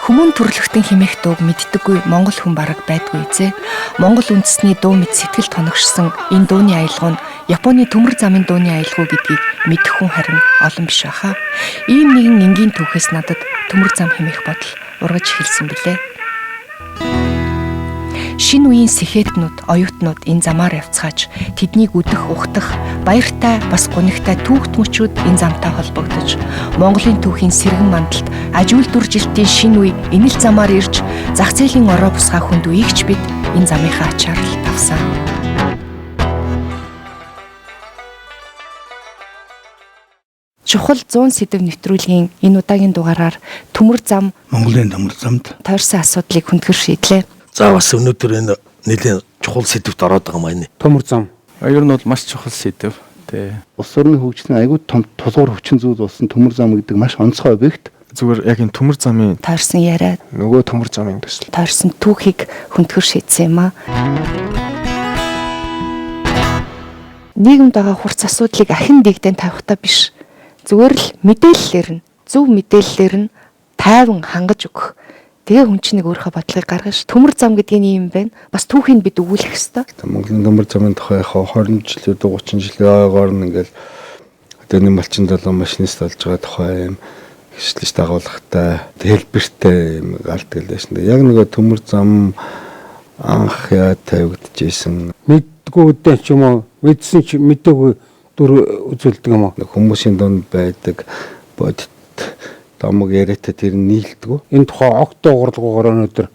Хүмүүн төрлөختөн химэх дууг мэддэггүй монгол хүн бараг байдгүй зэ. Монгол үндэсний дуу мэд сэтгэл тоногшсон энэ дууны аялгау нь Японы төмөр замын дууны аялгау гэдгийг мэдэх хүн харин олон биш байхаа. Ийм нэгэн энгийн түүхээс надад төмөр зам хэмээх бодол ургаж эхэлсэн билээ. Шинэ үеийн сэхэтнүүд, оюутнууд энэ замаар явцгааж тэднийг үдэх, ухтах, баяртай бас гунигтай түүхт мөчүүд энэ замтай холбогдож, Монголын түүхийн сэргэн мандалд аж үйлдвэржилтийн шинэ үе энэл замаар ирж, зах зээлийн ороо бусгаа хүнд үеигч бид энэ замынхаа ачаар л давсан. Чухал 100 сэдэв нэвтрүүлгийн энэ удаагийн дугаараар төмөр зам, Монголын төмөр замд тойрсон асуудлыг хүндгэр шийдлээ. За бас өнөөдөр энэ нэлийн чухал сэдвт ороод байгаа юм аа. Төмөр зам. Ер нь бол маш чухал сэдэв. Тэ. Улс орны хөгжлийн аягүй том тулгуур хүчин зүйл болсон төмөр зам гэдэг маш онцгой объект. Зүгээр яг энэ төмөр замын Тойрсон яриа, Нөгөө төмөр замын төсөл. тойрсон түүхийг хүндгэр шийдсэн юм аа. Нийгэмд байгаа хурц асуудлыг ахин дэгдэн тавихтаа биш. Зүгээр л мэдээллээр нь, зөв мэдээллээр нь тайван хангаж өгөх. Тэгээ хүн чинь нэг өөрийнхөө бодлогыг гаргана ш. Төмөр зам гэдэг нь юм байна. Бас түүхийг бид өгүүлэх ёстой. Монголын төмөр замын тухай яг 20 жилүүд 30 жилийн ойгоор нь ингээл одоо нэг малчин долоо машинист болж байгаа тухай юм хишлэж дагуулгатай хэлбэртэй юм гардаг л байсан. Яг нөгөө төмөр зам анх яа тавигдчихсэн. Мэддэггүй үдэн ч юм уу, мэдсэн ч мэдээгүй дүр үзүүлдэг юм уу? Хүмүүсийн дунд байдаг бодит домог яриатай тэр нь нийлдэггүй. Энэ тухай огт дуугарлагуугаар өнөөдөр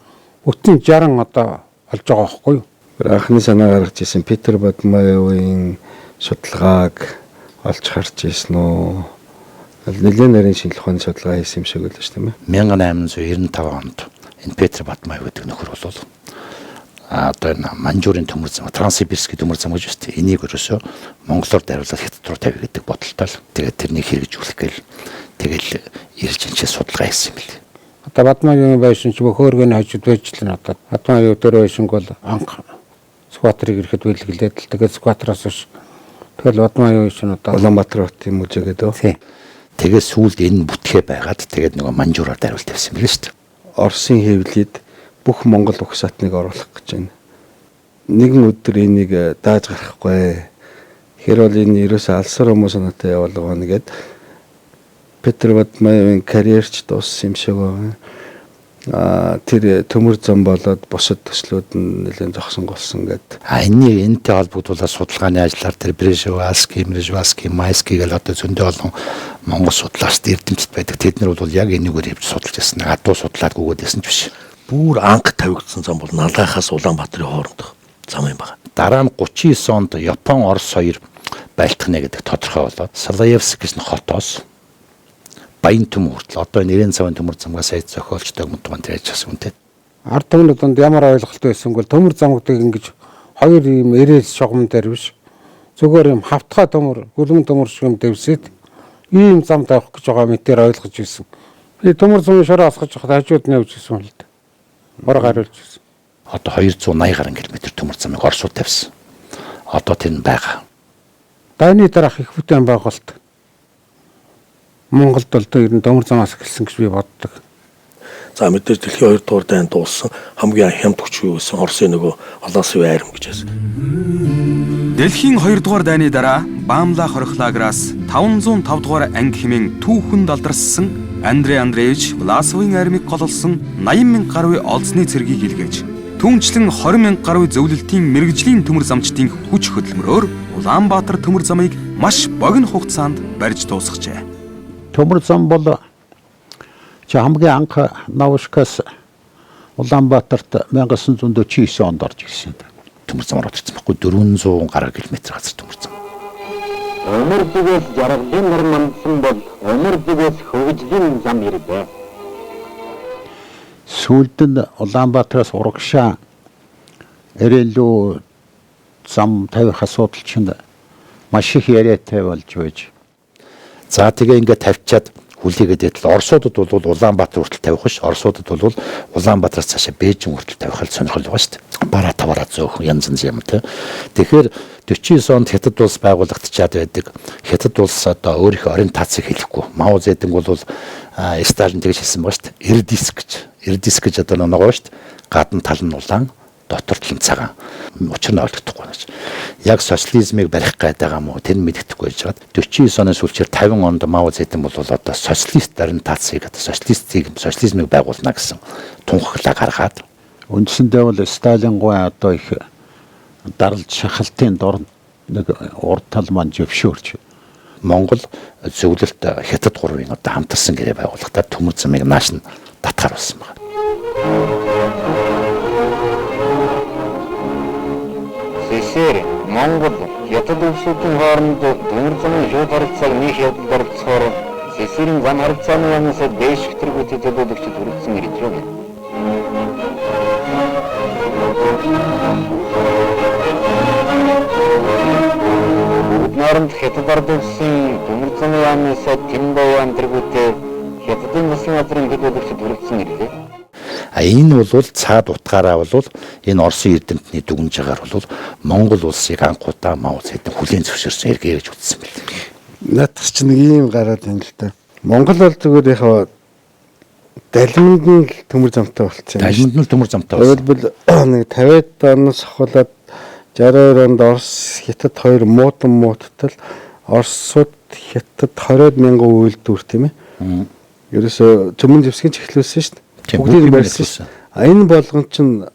бүтэн 60 одоо болж байгаа байхгүй юу? Анхны санаа гаргаж ирсэн Питер Бадмаевын судалгааг олж харж ирсэн үү? Нэлээд нарийн шинжлэх ухааны судалгаа хийсэн юм шиг байлаа шүү дээ. 1895 онд энэ Петр Бадмаев гэдэг нөхөр бол одоо энэ Манжуурын төмөр зам, Транссибирский төмөр зам гэж байна. Энийг ерөөсөө монголоор дариулаад хятад руу тавь гэдэг бодолтой л. Тэгээд тэрнийг хэрэгжүүлэх гээл тэгэл ирж энэ чинь судалгаа хийсэн юм бэл. Одоо Бадмаевын байшин ч бөхөөргөний хажууд байж л н одоо. Бадмаев дээр байшинг бол анх Сүхбаатарыг ирэхэд бэлгэлээд л тэгээд Сүхбаатараас хойш тэгэл Бадмаев шин одоо Улаанбаатар хотын мужи гэдэг. Тий. Тэгээд сүүлд энэ бүтхээ байгаад тэгээд нөгөө Манжуураар дариулт тавьсан юм бэл шүү дээ. Оросын хэвлэлд бүх Монгол угсаатныг оруулах гэж байна. Нэгэн өдөр энийг дааж гарахгүй. Тэгэхээр бол энэ ерөөсөө алсар хүмүүс санаатай явуулгаа нэгэд Петр Бадмаевын карьерч дууссан юм шиг байна. Тэр төмөр зам болоод бусад төслүүд нь нэлээд зогсон голсон гэд. А энэний энэтэй холбогдуулаад судалгааны ажлаар тэр Брежваски, Мрежваски, Майски гэл одоо зөндөө олон монгол судлаачд эрдэмтэд байдаг. Тэд нар бол яг энэгээр хөвж судалж байсан. Адуу судлаад гүгээд байсан ч биш. Бүр анх тавигдсан зам бол Налайхаас Улаанбаатарын хоорондох зам юм байна. Дараа нь 39 онд Япон, Орос хоёр байлтгана гэдэг тодорхой болоод Салаевск гэсэн хотоос Баян төм хүртэл одоо энэ 90 цавын төмөр замгаас сая зохиолч Догмот тэр яаж асан үнтэй. Ард түмний дунд ямар ойлголт байсан бол төмөр зам гэдэг ингэж хоёр юм эрээл шугам дээр биш. Зүгээр юм хавтгай төмөр, гүлгэн төмөр шиг юм дэвсэд ийм зам тавих гэж байгаа мэтээр ойлгож ирсэн. Би төмөр замын шороо асгаж байхад хажууд нь явж ирсэн юм л да. Борог хариулж ирсэн. Одоо 280 гаруй километр төмөр замыг Оросууд тавьсан. Одоо тэр нь байгаа. Дайны дараах их бүтээн байгуулалт Монголд бол ер нь төмөр замаас эхэлсэн гэж би боддог. За мэдээж дэлхийн 2 дугаар дайн дууссан хамгийн хямд хүч юу гэсэн Оросын нөгөө Олосын айрам гэж байсан. Дэлхийн 2 дугаар дайны дараа Баамла хорих лагераас 505 дугаар анги хэмээн түүхэнд алдарссан Андрей Андреевич Власовын армийг голлсон 80 мянга гаруй олзны цэргийг илгээж түүнчлэн 20 мянга гаруй зөвлөлтийн мэргэжлийн төмөр замчдын хүч хөдөлмөрөөр Улаанбаатар төмөр замыг маш богино хугацаанд барьж дуусгажээ. Төмөр зам бол чи хамгийн анх Новшкаас Улаанбаатарт 1949 онд орж ирсэн. Төмөр зам ороод ирсэн байхгүй 400 гаруй километр газар төмөр зам. Өмөр зүгээс жаргалын нар мандсан бол өмөр зүгээс хөгжлийн зам ирвэ. Сүүлд нь Улаанбаатараас урагшаа Эрэлүү зам тавих асуудал чинь маш их яриатай болж байж. За тэгээ ингээд тавьчаад хүлээгээд байтал Оросуудад бол Улаанбаатар хүртэл тавих биш. Оросуудад бол Улаанбаатараас цаашаа Бээжин хүртэл тавих сонирхол байгаа шүү дээ. Бараа таваараа зөөхөн янз янз юм те. Тэгэхээр 49 онд Хятад улс байгуулагдчихад байдаг. Хятад улс одоо өөрийнхөө ориентацийг хэлэхгүй. Мао Зэдүнг бол Сталин тэгж хэлсэн байгаа шүү дээ. Эрдис гэж. Эрдис гэж одоо ногоо шүү дээ. Гадна тал нь улаан, дотор тал нь цагаан. Учир нь ойлгохдохгүй байна. Яг социализмыг барих гээд байгаа мó тэр нь мэддэхгүй байж байгаад 49 оны сүүлчээр 50 онд Мао Цзэдун бол одоо социалист ориентацийг одоо социалистыг социализмыг байгуулна гэсэн тунхаглаа гаргаад үндсэндээ бол Сталин гуй одоо их даралт шахалтын дор нэг урд тал маань зөвшөөрч Монгол зөвлөлт Хятад гурвын одоо хамтарсан гэрээ байгуулахдаа төмөр замыг нааш нь татгаар болсон байна. СССР, Монгол, Хятад улсуудын хооронд төмөр замын шууд харилцааг нээх явдалд оролцохоор СССР-ийн зам харилцааны яамнаас дээших тэргүүтээ төлөөлөгчид хүрэлцэн ирж байна. Бүгд найрамд Хятад ард улсын төмөр замын яамны сайд Тэмбаян тэргүүтээ Хятадын засгийн газрын төлөөлөгчид хүрэлцэн ирлээ. А энэ бол цаад утгаараа бол энэ Оросын эрдэмтний дүгнж байгаагаар бол Монгол улсыг анх удаа Мао Цзэдун хүлээн зөвшөөрсөн эргээ гэж үзсэн байна. Наадах чинь нэг ийм гараад байна л да. Монгол бол зүгээр яг далиманд нь л төмөр замтай болчихсон. Далиманд нь л төмөр замтай болсон. Тэгвэл нэг 50-ад оноос ахуулаад 62 онд Орос Хятад хоёр муутан мууттал Оросууд Хятад 20 мянган үйлдвэр тийм ээ. Ерөөсө төмөн зэвсгийн ч эхлүүлсэн шүү дээ. Бүгдийг барьсан шүү. А энэ болгон чинь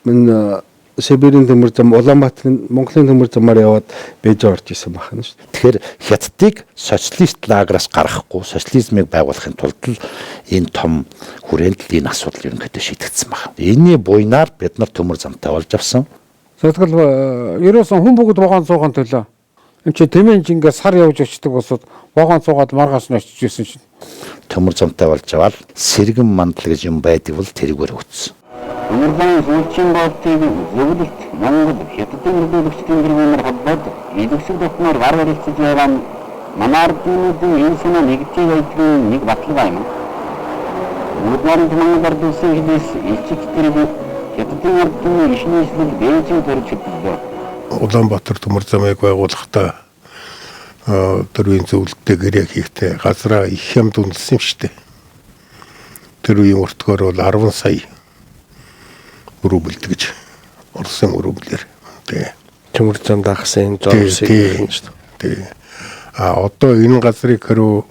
энэ Сибирийн төмөр зам, Улаанбаатарын Монголын төмөр замаар яваад Бээжин орж исэн байна шүү. Тэгэхээр Хятадыг социалист лагераас гаргахгүй, социализмыг байгуулахын тулд л энэ том хүрээнд л энэ асуудал ерөнхийдөө шийдэгдсэн байна. Энийний буйнаар бид нар төмөр замтай болж авсан. Сэтгэл ерөөсөн хүн бүгд вагон суугаан төлөө. Энд чи тэмээн жингээ сар явж очдөг босод вагон суугаад маргааш нь очиж исэн шин. Төмөр замтай болж аваад сэргэн мандал гэж юм байдаг бол тэрүүгээр өгцсөн. Төмөр замын сүүлчийн боолтыг зөвлөлт Монгол Хятадын төлөөлөгчдийн тэргүүнээр холбоод илгэсэг дотноор гар барилцаж байгаа нь манай ард түмнүүдийн энэ санаа нэгдээ байдгийн нэг баталгаа юм. Бүгд найрамд Монгол ард улсын хэлээс илчилт тэрэг Хятадын ард түмний ишний эслэл Бээжин төрж хөдлөө. Улаанбаатар төмөр замыг байгуулахдаа төрийн зөвлөлттэй гэрээ хийхдээ газраа их юм дүндэлсэн юм шүү дээ. Тэр үеийн өртгөөр бол 10 сая рубль гэж Оросын рублээр тий. Төмөр зам даахсан энэ Оросыг шүү дээ. А одоо энэ газрыг хэрүү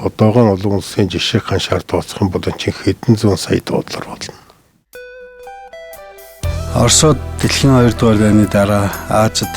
одоогон олон улсын жишээ ханшаар тооцох юм бол энэ чинь хэдэн зуун сая доллар болно. Оросууд дэлхийн 2 дугаар дайны дараа Азид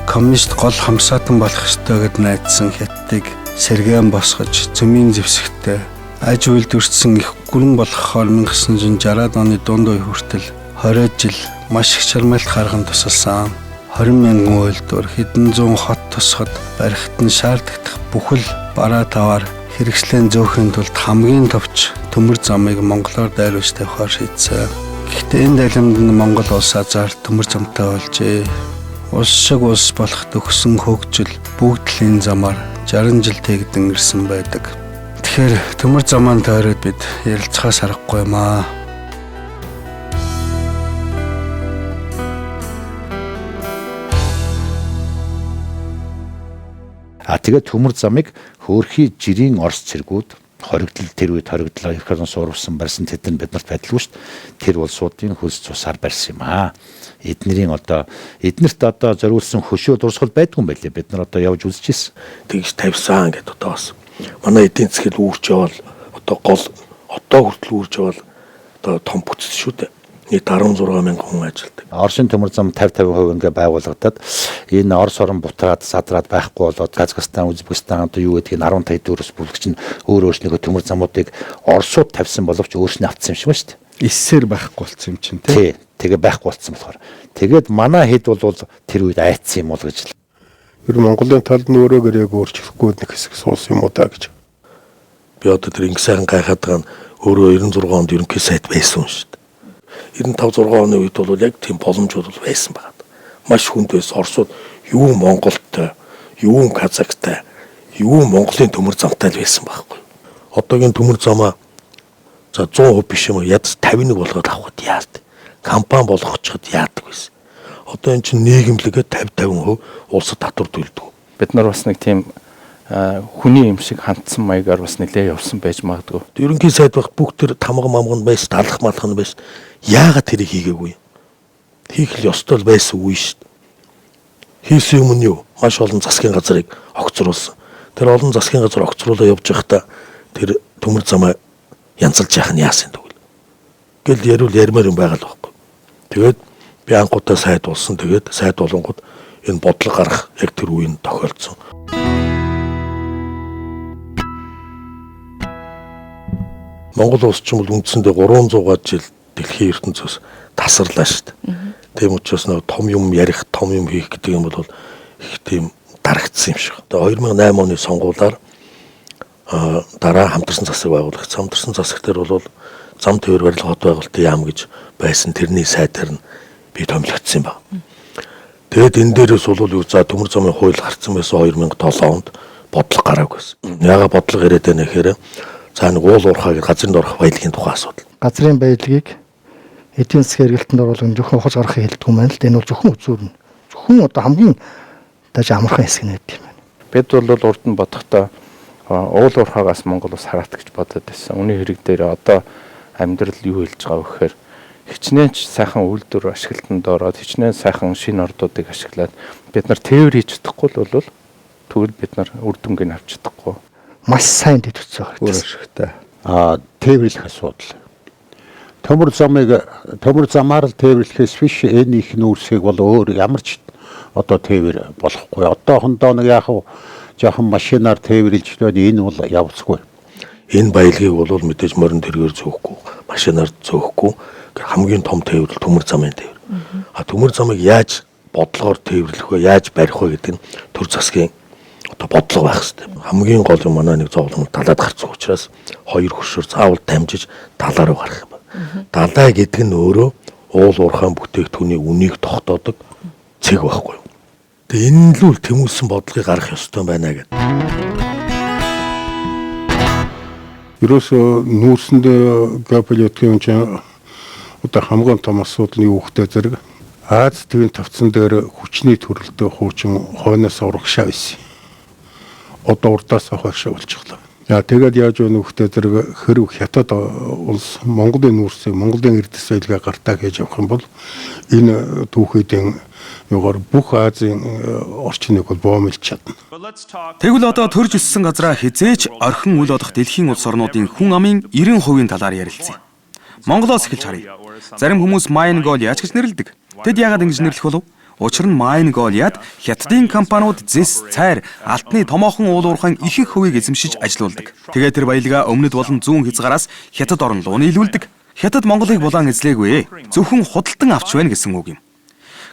коммунист гол хамсаатан болох ёстой гэд найдсан Хятадыг сэргээн босгож цөмийн зэвсэгтэй аж үйлдвэрчсэн их гүрэн болгохоор 1960-ад оны дунд үе хүртэл 20 жил маш их чармайлт гарган тусалсан. 20 мянган үйлдвэр хэдэн зуун хот тусахад барихт нь шаардлагадах бүхэл бараа таваар хэрэгслэн зөөхин тулд хамгийн товч төмөр замыг монголоор дайруулж тавихаар шийдсэн. Гэхдээ энэ далимд нь Монгол улс азар төмөр замтай болжээ. Улс шиг улс болоход өгсөн хөгжил бүгд л энэ замаар 60 жил тэгдэн ирсэн байдаг. Тэгэхээр төмөр замаан тойроод бид ярилцахаас аргагүй юм аа. А тэгээд төмөр замыг хөөрхий жирийн Орос цэргүүд хоригдол тэр үед хоригдлоо их олон суурвсан барьсан тэд нар биднэрт байдалгүй шүү дээ. Тэр улсуудын хөлс цусаар барьсан юм аа. Эднэрийн одоо эднэрт одоо зориулсан хөшөө дурсгал байдгүй юм байлээ. Бид нар одоо явж үзэж ирсэн. Тэгж тавьсан гэдээ одоо бас манай эдийн засгийг үүрч явал одоо гол одоо хүртэл үүрч явал одоо том бүтц шүү дээ. Нийт 16 мянган хүн ажилладаг. Оросын төмөр зам 50-50% ингээ байгуулагдаад энэ Орос орон бутраад садраад байхгүй болоод Казахстан, Узбекистан одоо юу гэдгийг 15 дөрөс бүлэг чинь өөр өөрснийхөө төмөр замуудыг Оросууд тавьсан боловч өөрснөө автсан юм шиг байна шүү дээ. Эссээр байхгүй болсон юм чинь тий. Тэгээ байхгүй болсон болохоор. Тэгээд манай хэд бол тэр үед айцсан юм бол гэж. Ер нь Монголын талд нь өөрөө гэрээг өөрчлөхгүй нэг хэсэг суусан юм уу та гэж. Би одоо тэр ингэ сайхан гайхаад байгаа нь өөрөө 96 онд ерөнхий сайд байсан шүү дээ. 95 6 оны үед бол яг тийм боломж бол байсан байгаа. Маш хүнд байсан. Оросууд юу Монголтой, юу Казахтай, юу Монголын төмөр замтай л байсан байхгүй. Одоогийн төмөр замаа за 100% биш юм уу? Ядаж 51 болгоод авахд яалт. Компани болгочиход яадаг байсан. Одоо эн чинь нийгэмлэгээ 50 50% улсад татвар төлдөг. Бид нар бас нэг тийм Хүний юм шиг хандсан маягаар бас нэлээ явсан байж магадгүй. Ерөнхий сайд байх бүх тэр тамга мамганд байсан, талах малах нь байсан. Яагаад тэрийг хийгээгүй юм? Хийх л ёстой л байсан үе шүү дээ. Хийсэн юм нь юу? Маш олон засгийн газрыг огцруулсан. Тэр олон засгийн газар огцруулаа явж байхдаа тэр төмөр замаа янзалж яах нь яасан тэгвэл. Гэл ярил ярмаар юм байгаа л байхгүй. Тэгээд би анхудаа сайд болсон. Тэгээд сайд болонгууд энэ бодлого гарах яг тэр үеийн тохиолдсон. Монгол улс ч юм бол үндсэндээ 300 жил дэлхийн ертөнцөөс тасарлаа шүү дээ. Тийм учраас нэг том юм ярих, том юм хийх гэдэг юм бол их тийм дарагдсан юм шиг. Одоо 2008 оны сонгуулиар дараа хамтарсан засаг байгуулагдсан. Хамтарсан засаг дээр бол зам тээвэр барилга хот байгуулалтын яам гэж байсан тэрний сайдаар нь би томилогдсон юм байна. Тэгээд энэ дээрээс бол юу за төмөр замын хууль гарцсан байсан 2007 онд бодлого гараагүй байсан. Яагаад бодлого яриад байна гэхээр за нэг уул уурхай газрын доорх баялагын тухай асуудал. Газрын баялагийг эдийн засгийн хэрэглэлтэнд оруулах нь зөвхөн ухаж гаргахыг хэлдэг юм байна л да. Энэ бол зөвхөн үзүүр нь. Зөвхөн одоо хамгийн даж амархан хэсэг нь байдаг юм байна. Бид бол урд нь бодохдоо уул уурхаагаас Монгол ус хараат гэж бодод байсан. Үүний хэрэг дээр одоо амьдрал юу хэлж байгаа вэ гэхээр хичнээн ч сайхан үйлдвэр ашиглалтанд ороод хичнээн сайхан шинэ ордуудыг ашиглаад бид нар тээвэр хийж чадахгүй л бол тэгвэл бид нар үр дүнгийг авч чадахгүй. Маш сайн дэд төцөө Үр ашигтай. Тээвэрлэх асуудал. Төмөр замыг төмөр замаар л тээвэрлэхээс биш энэ их нүүрсийг бол өөр ямар ч одоо тээвэр болохгүй. Одоохондоо нэг яг жоохон машинаар тээвэрлж байна. Энэ бол явцгүй. Энэ баялагийг бол мэдээж морин тэргээр зөөхгүй, машинаар зөөхгүй хамгийн том тээвэрлэл төмөр замын тээвэр. А төмөр замыг яаж бодлогоор тээвэрлэх вэ, яаж барих вэ гэдэг нь төр засгийн одоо бодлого байх хэрэгтэй. Хамгийн гол юм манай нэг зовлон далаад гарцсан учраас хоёр хөшөөр заавал дамжиж далаа руу гарах юм байна. Далай гэдэг нь өөрөө уул уурхайн бүтээгдэхүүний үнийг тогтоодог цэг байхгүй юу. Тэгээ энэ л үл тэмүүлсэн бодлогыг гаргах ёстой байна гэдэг. Ерөөсөө нүүрсэндээ геополитикийн чинь одоо хамгийн том асуудал нь юу хөхтэй зэрэг Аз тивийн тавцан дээр хүчний төрөлдөө хуучин хойноос урагшаа байсан. Одоо урдаас хойшоо болчихлоо. За тэгээд яаж вэ нөхдөд зэрэг хэрв хятад улс Монголын нүүрсийг Монголын эрдэс баялгаа гартаа хийж явах юм бол энэ түүхийдийн юугаар бүх Азийн орчныг бол боомлж чадна. Тэгвэл одоо төрж өссөн газраа хизээч орхин үл одох дэлхийн улс орнуудын хүн амын 90% талаар ярилцъя. Монголоос эхэлж харъя. Зарим хүмүүс Монголиач гэж нэрлэдэг. Тэд яагаад ингэж нэрлэх болов? Учир нь Монголиад Хятадын компаниуд зэс, цайр, алтны томоохон уул уурхайн ихэнх хувийг эзэмшиж ажилуулдаг. Тэгээд тэр баялгаа өмнөд болон зүүн хязгаараас Хятад орн руу нийлүүлдэг. Хятад Монголыг булаан эзлээгүй. Зөвхөн худалдан авч байна гэсэн үг юм.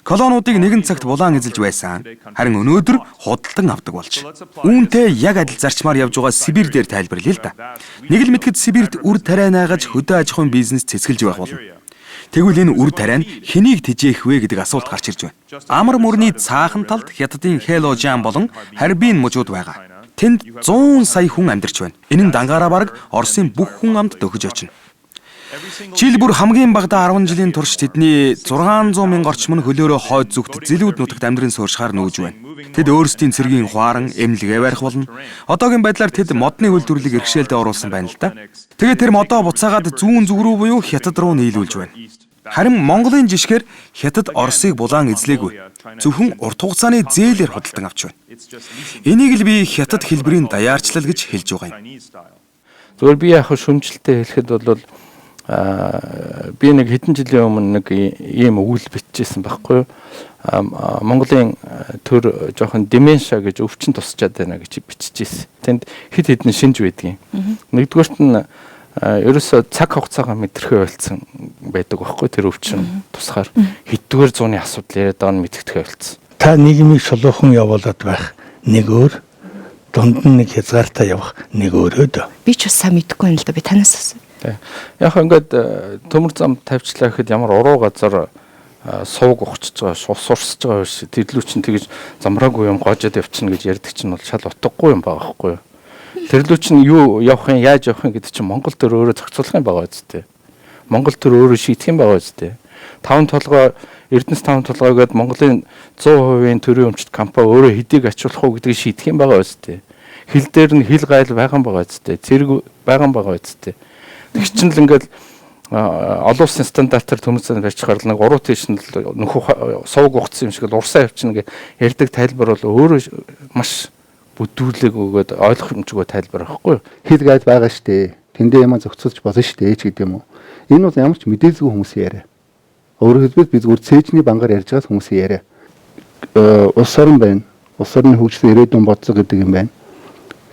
Колониудыг нэгэн цагт булаан эзэлж байсан. Харин өнөөдөр худалдан авдаг болж. Үүнтэй яг адил зарчмаар явж байгаа Сибирь дээр тайлбарлая л да. Нэг л мэтгэд Сибирьт үр тариа найгаж хөдөө аж ахуйн бизнес цэцгэлж байх болно. Тэгвэл энэ үр тариа нь хэнийг тэжээх вэ гэдэг асуулт гарч ирж байна. Амар мөрний цаахан талд Хятадын Хэложан болон Харбин мужууд байгаа. Тэнд 100 сая хүн амьдарч байна. Энэ нь дангаараа бараг Оросын бүх хүн амд дөхөж очино. Жил бүр хамгийн багадаа 10 жилийн турш тэдний 600 мянга орчим нь хөлөөрөө хойд зүгт зэлүүд нутагт амьдрын суурьшихаар нүүж байна. Тэд өөрсдийн цэргийн хуаран эмнэлгээ барих болно. Одоогийн байдлаар тэд модны үйлдвэрлэлийг иргэшээлдээ оруулсан байна л да. Тэгээд тэр модоо буцаагаад зүүн зүг рүү буюу Хятад руу нийлүүлж байна. Харин Монголын жишгээр Хятад Оросыг булаан эзлээгүй. Зөвхөн урт хугацааны зээлээр худалдан авч байна. Энийг л би Хятад хэлбэрийн даяарчлал гэж хэлж байгаа юм. Зүгээр би яг шүмжлэлтэй хэлэхэд бол би нэг хэдэн жилийн өмнө нэг ийм өгүүлэл бичижсэн байхгүй юу? Монголын төр жоохон деменшиа гэж өвчин тусчаад байна гэж бичижсэн. Тэнд хэд хэдэн шинж байдгийн. Нэгдүгээрт нь ерөөсөө цаг хугацаагаа мэдрэхээ болцсон байдаг байхгүй тэр өвчин тусахаар хэддүгээр зууны асуудал яриад байгаа нь мэддэхээ болцсон. Та нийгмийг шулуухан явуулаад байх нэг өөр, дунд нь нэг хязгаартай явах нэг өөрөө дөө. Би ч бас сайн мэдэхгүй юм л да, би танаас асуу. Яг ингээд төмөр зам тавьчлаа гэхэд ямар уруу газар сууг ухчиж байгаа, сурсаж байгаа биш. Тэрлүү чинь тэгж замраагүй юм гоожоод явчихна гэж ярьдаг чинь бол шал утгагүй юм байгаа байхгүй юу? Тэрлүү чинь юу явах юм, яаж явах юм гэдэг чинь Монгол төр өөрөө зохицуулах юм байгаа үстэй. Монгол төр өөрөө шийдэх юм байгаа үстэй. Таван толгой, Эрдэнэс таван толгой гээд Монголын 100% төрийн өмчт компани өөрөө хэдийг ачуулах уу гэдгийг шийдэх юм байгаа үстэй. Хил дээр нь хил гайл байгаа юм байгаа үсттэй. Цэрэг байгаа юм байгаа үсттэй. Тэг чинь л ингээл олон улсын стандартаар төмөр зам барьчихаар л нэг уруу тийш нь нөхөх сувг ухцсан юм шиг л урсаа явчихна гэ ярьдаг тайлбар бол өөрөө маш бүдүүлэг өгөөд ойлгомжгүй тайлбар байхгүй юу? Хил гайл байгаа штэ. Тэндээ ямаа зохицуулж болно штэ ч гэдэг юм уу. Энэ бол ямар ч мэдээлэлгүй хүмүүсийн яриа. Өөрөөр хэлбэл би зүгээр цээжний бангаар ярьж байгаа хүмүүсийн яриа. Улс орон байна. Улс орны хөгжлийн ирээдүйн бодлого гэдэг юм байна.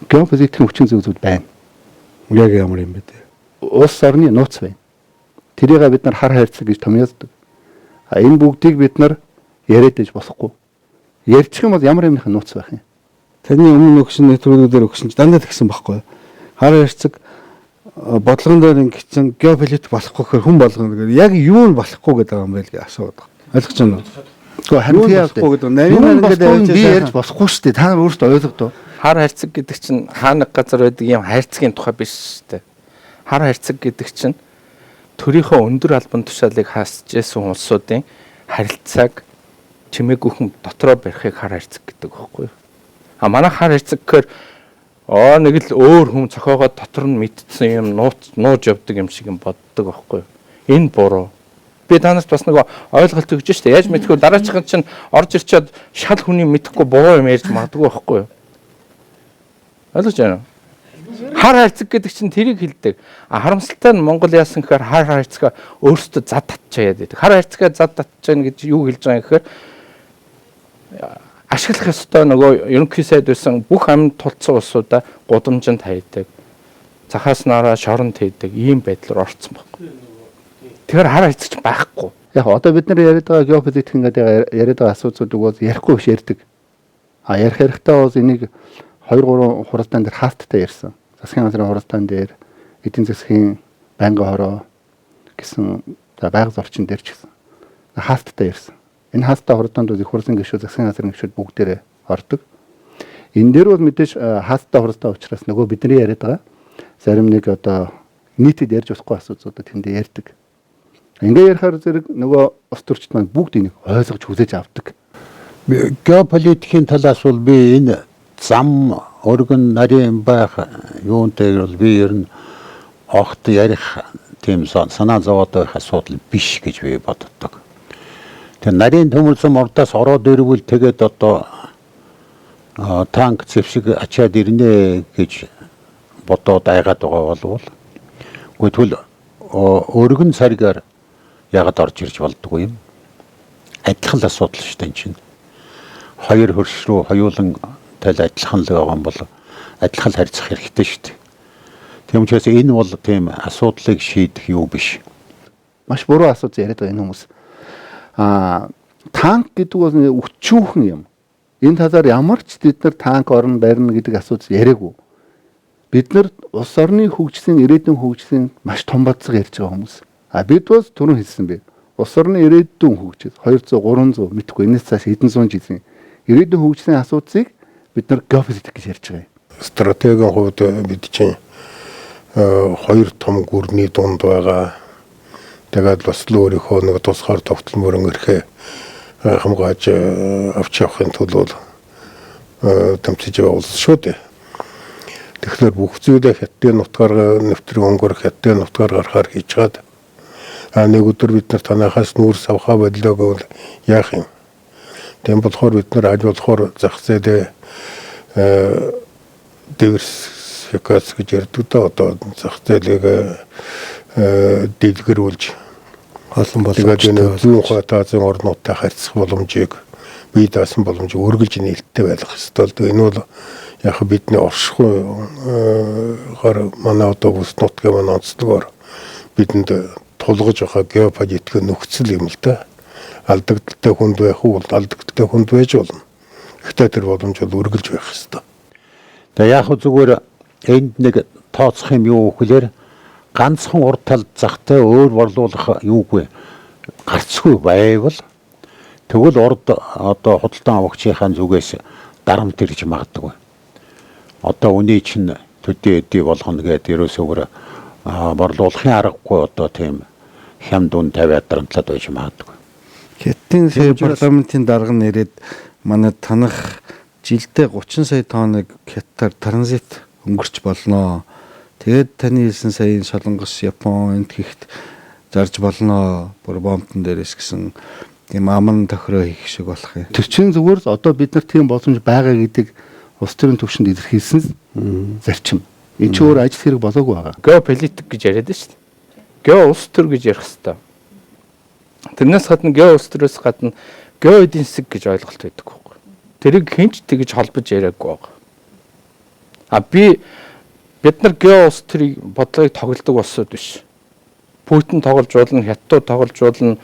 Геополитикийн хүчин зүйлүүд байна. Яг ямар юм бэ те? Улс орны нууц байна. Тэрийг бид нар хар хайрцаг гэж томьёолдог. А энэ бүгдийг бид нар яриад иж болохгүй. Ярьчих юм бол ямар юмных нууц байх юм? Таны өмнө өгсөн нэвтрүүлгүүдээр өгсөн чи дандаа тэгсэн байхгүй юу? Хар хайрцаг бодлогон дээр ингэсэн геополитик болохгүй гэхээр хүн болгоно гэдэг. Яг юу нь болохгүй гэдэг юм бэ гэж асууад. Ойлгож байна уу? Гэхдээ харин тийм болохгүй гэдэг. Нарийн ингээд би ярьж болохгүй шүү дээ. Та нар өөрсдөө ойлгодоо. Хар хайрцаг гэдэг чинь хаа нэг газар байдаг юм хайрцгийн тухай биш шүү дээ. Хар хайрцаг гэдэг чинь төрийнхөө өндөр албан тушаалыг хаасж исэн улсуудын харилцааг чимээгүйхэн дотроо барихыг хар хайрцаг гэдэг байхгүй юу? А манай хар хайрцаг гэхээр нэг л өөр хүн цохоогоод дотор нь мэдсэн юм нууж явдаг юм шиг юм боддог байхгүй юу? Энэ буруу. Би та нарт бас нэг ойлголт өгч штэ. Яаж мэдхгүй дараачихын чинь орж ирчээд шал хүний мэдэхгүй буруу юм ярьж магадгүй байхгүй юу? Ойлгож байна уу? Хар хайрцаг гэдэг чинь тэрийг хэлдэг. А харамсалтай нь Монгол яасан гэхээр хар хайрцгаа өөрсдөө зад татчаа яад гэдэг. Хар хайрцгаа зад татчаа гэж юу хэлж байгаа юм гэхээр ашиглах ёстой нөгөө ерөнхий сайд байсан бүх амьд тулцсан улсуудаа гудамжинд хайдаг. Захаас нараа шоронд хийдэг ийм байдлаар орцсон байхгүй. Тэгэхээр хар хайрцаг байхгүй. Яг одоо бид нар яриад байгаа геополитик ингээд яриад байгаа асуудлуудыг бол ярихгүй биш ярьдаг. А ярих ярихдаа бол энийг 2 3 хуралдаан дээр хаалттай ярьсан. Засгийн газрын хуралдаан дээр, эдийн засгийн байнгын хороо гэсэн за байгаль орчин дээр ч гэсэн хаалттай ярьсан. Энэ хаалттай хуралдаанд бол их хурлын гишүүд, засгийн газрын гишүүд бүгдээрээ ордог. Энэ дээр бол мэдээж хаалттай хуралдаа учраас нөгөө бидний яриад байгаа зарим нэг одоо нийтэд ярьж болохгүй асуудлуудад тэндээ ярьдаг. Ингээ ярихаар зэрэг нөгөө улс төрчид маань бүгд энийг ойлгож хүлээж авдаг. Геополитикийн талаас бол би энэ зам өргөн нарийн байх юунтэй бол би ер нь огт ярих тийм санаа зовоод байх асуудал биш гэж би боддог. Тэгээ нарийн төмөр зам урдаас ороод ирвэл тэгээд одоо танк зэвсэг ачаад ирнэ гэж бодоод айгаад байгаа болвол үгүй тэгвэл өргөн царгаар ягаад орж ирж болдгоо юм. Адилхан л асуудал шүү дээ энэ чинь. Хоёр хөрш рүү хоёулан тэл адилхан л байгаа юм бол адилхан л харьцах хэрэгтэй шүү дээ. Тийм учраас энэ бол тийм асуудлыг шийдэх юу биш. Маш буруу асуудал яриад байгаа энэ хүмүүс. Танк гэдэг бол өчүүхэн юм. Энэ талаар ямар ч бид нар танк орно барина гэдэг асуудал яриаггүй. Бид нар улс орны хөгжлийн, ирээдүйн хөгжлийн маш том бодлого ярьж байгаа хүмүүс. А бид бол түрүүн хэлсэн би. Улс орны ирээдүйн хөгжил 200, 300 мэдхгүй энэс цааш хэдэн зуун жилийн ирээдүйн хөгжлийн асуудлыг бид нар геополитик гэж ярьж байгаа юм. Стратегийн хувьд бид чинь хоёр том гүрний дунд байгаа. Тэгээд бас л өөрийнхөө нэг тусгаар тогтолмоор эрхээ хамгааж авч явахын тулд тэмцэж байгаа улс шүү дээ. Тэгэхээр бүх зүйлээ хятадын нутгаар нэвтрэн өнгөр хятадын нутгаар гарахаар хийж чад. А нэг өдөр бид нар танахаас нүүрс авахаа боллоо гэвэл яах юм? Тийм болохоор бид нар аль болохоор зах зээлээ диверсификац гэж ярьдаг да. Одоо зах зээлийг дэлгэрүүлж олон боломжтой. Тэгээд зүүн хойд Азийн орнуудтай харьцах боломжийг бие даасан боломжийг үргэлж нээлттэй байлгах ёстой л. Энэ бол яг бидний оршихуйгаар манай одоо бүс нутгийн манай онцлогоор бидэнд тулгаж байгаа геополитикийн нөхцөл юм л да. Алдагдaltaй хүнд байх уу, алдагдaltaй хүнд байж болно. Гэхдээ тэр боломж бол үргэлж байх ёстой. Тэгээ яг зүгээр энд нэг тооцох юм юу гэхээр ганцхан урд талд захтай өөр борлуулах юугүй гарцгүй байвал тэгвэл урд одоо худалдан авагчийнхаа зүгээс дарамт ирж магадгүй. Одоо үний чинь төдий эдий болгоно гэдэг ерөөсөө бүр борлуулахын аргагүй одоо тийм хямд үн тавиад дарамтлаад байж магадгүй. Хятадын сая парламентын дарга нь ирээд манай танах Жилдээ 30 сая тонныг хятадаар транзит өнгөрч болно. Тэгээд таны хэлсэн сая Солонгос, Япон энд хийхт зарж болно. Бүр бомбтон дээрээс гэсэн тийм аман тохироо хийх шиг болох юм. Тэр чинь зүгээр л одоо бид нар тийм боломж байгаа гэдэг улс төрийн түвшинд илэрхийлсэн зарчим. Энэ чинь өөр ажил хэрэг болоогүй байгаа. Геополитик гэж яриад шүү дээ. Гео улс төр гэж ярих хэрэгтэй. Тэрнээс гадна гео улс төрөөс гадна гео эдийн засаг гэж ойлголт байдаг байхгүй. Тэрийг хинч тэгж холбож яриаггүй байгаа. А бид нар гео улс төрийг бодлогыг тоглодог улсууд биш. Путин тоглож болно, Хятад тоглож болно,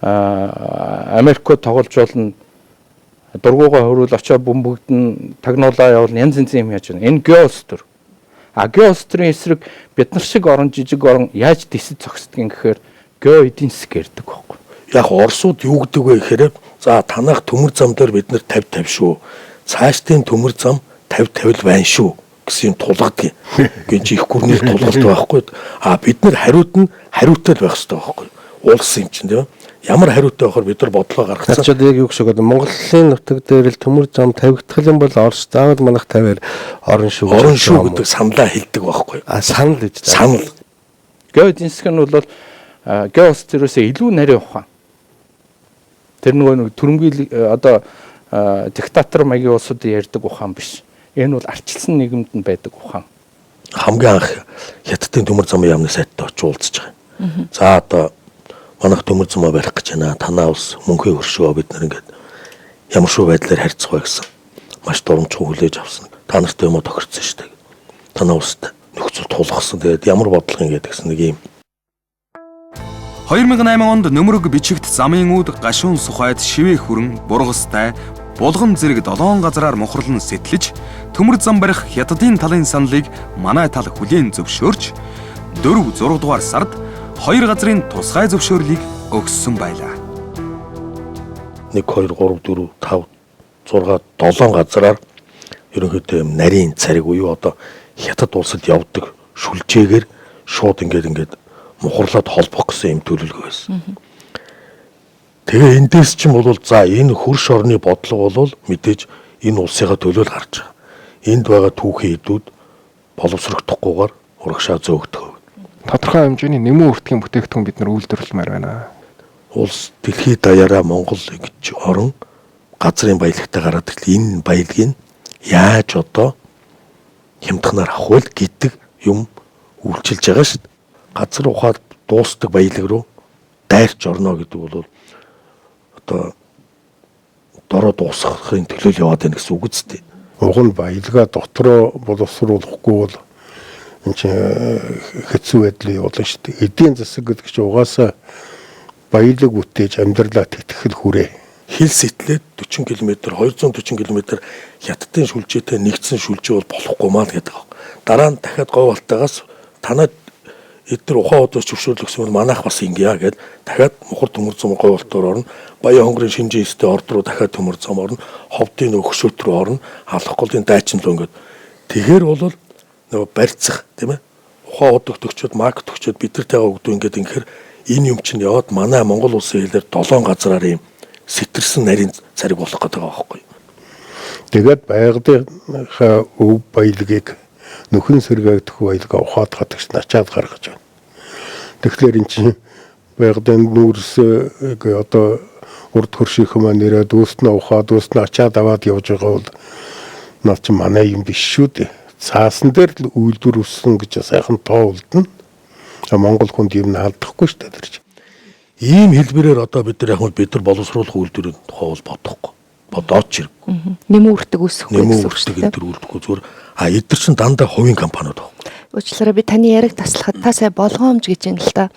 Америкууд тоглож болно. Дургуугаа хөрвөл очоо бөмбөгдөн тагнуулаа явуулна, янз янзын юм яаж байна. Энэ гео улс төр. А гео улс төрийн эсрэг бид нар шиг орон жижиг орон яаж дисэж зогсдог юм гэхээр гео эдийн засаг ярьдаг байхгүй. Яг Оросууд юу гэдэг вэ гэхээр за танах төмөр зам дээр бид нар 50 50 шүү. Цаашдын төмөр зам 50 50 л байна шүү гэсэн юм тулгадаг. Гин чи их гүрний тулгалт байхгүй. А бид нар хариуд нь хариутай л байх хэрэгтэй байхгүй. Улс юм чинь тийм ээ. Ямар хариутай байхаар бид нар бодлого гаргацсан. Наач одоо яг юу гэсэн үг вэ? Монголын нутаг дээр л төмөр зам тавигдах юм бол Орос заавал манайх 50-аар орон шүү. Орон шүү гэдэг саналаа хэлдэг байхгүй. А санал гэж. Санал. Гео эдийн засаг нь бол гео улс төрөөсөө илүү нарийн ухаан. Тэр нөгөө нэг төрөнгийн одоо диктатор маягийн улсууд ярьдаг ухаан биш. Энэ бол арчилсан нийгэмд нь байдаг ухаан. Хамгийн анх Хятадын төмөр замын яамны сайттай очиж уулзж байгаа юм. За одоо манайх төмөр замаа барих гэж байна. Танаа улс мөнхийн хөршөө бид нар ингээд ямар шүү байдлаар харьцах вэ гэсэн маш дурамжхан хүлээж авсан. Та нартай юм уу тохирцсон шүү дээ. Танаа улстай нөхцөл тулгасан. Тэгээд ямар бодлого ингээд гэсэн нэг юм. 2008 онд нөмрөг бичигт замын үүд гашуун сухайд шивээ хүрэн бургастай булган зэрэг 7 газраар мухарлан сэтлэж төмөр зам барих Хятадын талын саналыг манай тал хүлээн зөвшөөрч 4 6 дугаар сард хоёр газрын тусгай зөвшөөрлийг өгсөн байлаа. 1 2 3 4 5 6 7 газраар ерөнхийдөө юм нарийн цариг буюу одоо Хятад улсад явдаг шүлжээгээр шууд ингээд мухарлаад холбох гэсэн юм төлөвлөгөө байсан. Тэгээ эндээс чинь бол за энэ хөрш орны бодлого бол мэдээж энэ улсынхаа төлөө л гарч байгаа. Энд байгаа түүхийн эдүүд боловсрогдохгүйгээр урагшаа зөөгдөх. Тодорхой хэмжээний нэмэн үртгийн бүтээгдэхүүн бид нар үйлдвэрлэмээр байна. Улс дэлхийд даяараа Монгол гэж орон газрын баялагтай гараад ирлээ. Энэ баялагийг яаж одоо хямдханаар авах вэ гэдэг юм үйлчилж байгаа шүү дээ. Газар ухаад дуустдаг баялаг руу дайрч орно гэдэг бол одоо дороо дуусгахын төлөө яваад байна гэсэн үг үстэй. Уг нь баялгаа дотроо боловсруулахгүй бол энэ чинь хэцүү байдал явуулна шүү дээ. Эдийн засаг гэдэг чинь угаасаа баялаг бүтээж амьдралаа тэтгэл хүрээ. Хил сэтлээд 40 км 240 км Хятадын шүлжээтэй нэгдсэн шүлжээ бол болохгүй маа гэдэг. Дараа нь дахиад говьалтайгаас танад эдгээр ухаан удаас зөвшөөрлөх гэсэн манайх бас ингэя гэд дахиад мухар төмөр зам говьалтаар орно. Баян хонгорын шинжин эстэй орд руу дахиад төмөр зам орно. Ховдын хөшөөт рүү орно. Халах голын дайчин руу ингээд. Тэгэхээр бол нөгөө барьцах тийм ээ. Ухаан удаг төгчөөд мак төгчөөд бид нартэйгээ өгдөө ингээд ингэхээр энэ юм чинь яваад манай Монгол улсын хэлээр 7 газраар юм сэтэрсэн нарийн цариг болох гэдэг байгаа байхгүй. Тэгээд байгалийнхаа өв баялагийг нөхөн сэргээгдэх баялгаа ухаад гадагш начаад гаргаж байна. Тэгэхээр эн чинь байгалийн нүүрс одоо урд хөршийнх маань ирээд өөснөө ухаад өөснөө ачаад аваад явж байгаа бол наад чинь манай юм биш шүү дээ. Цаасан дээр л үйлдвэр өссөн гэж сайхан тоо үлдэнэ. Монгол хүнд юм алдахгүй шүү дээ тэр чинь. Ийм хэлбэрээр одоо бид нар яг бид нар боловсруулах үйлдвэрийн тухай бол бодохгүй. Бодооч хэрэггүй. Нэмэн үртэг үүсэхгүй гэсэн үг шүү дээ. Нэмэн үртэг үлдэхгүй зүгээр. А эдгээр чинь дандаа хувийн компаниуд байхгүй. Уучлаарай би таны яриг таслахад та сая болгоомж гэж юм л та.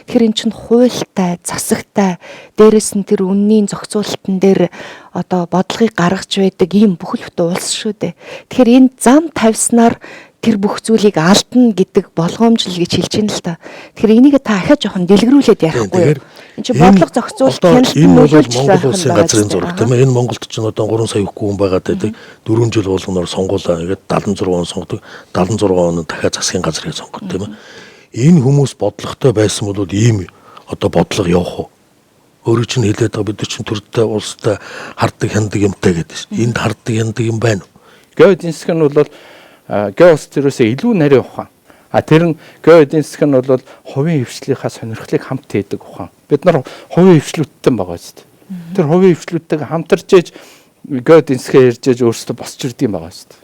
Тэгэхээр эн чинь хуультай, засагтай, дээрэс нь тэр үнний зохицуулалтан дээр одоо бодлогыг гаргаж байдаг ийм бүхэл бүтэн улс шүү дээ. Тэгэхээр энэ зам тавьснаар тэр бүх зүйлийг алдна гэдэг болгоомжлол гэж хэлж байна л та. Тэгэхээр энийг та ахиад жоохон дэлгэрүүлээд ярихгүй юу? Энд чинь бодлого зохицуулалт хяналт энэ бол Монгол улсын газрын зураг тийм ээ. Энэ Монголд ч одоо 3 сая хүн байгаад байдаг. 4 жил болгоноор сонгуулаа. Ингээд 76 он сонгодог. 76 он дахиад засгийн газрыг сонгох тийм ээ. Энэ хүмүүс бодлоготой байсан бол ийм одоо бодлого явах уу? Өөрөө чинь хэлээд байгаа, бид нар чинь төрдтэй, улстай хардаг хяндаг юмтай гэдэг шин. Энд хардаг хяндаг юм байна уу? Геоэдийн засаг нь бол гео улс төрөөсөө илүү нарийн ухаан. А тэр нь геоэдийн засаг нь бол хувийн хвшлийнхаа сонирхлыг хамт хийдэг ухаан. Бид нар хувийн хвшлүүдтэй байгаа шүү дээ. Тэр хувийн хвшлүүдтэйгээ хамтарч ээж геоэдийн засгаа ярьж ээж өөрсдөө босч ирдэг юм байгаа шүү дээ.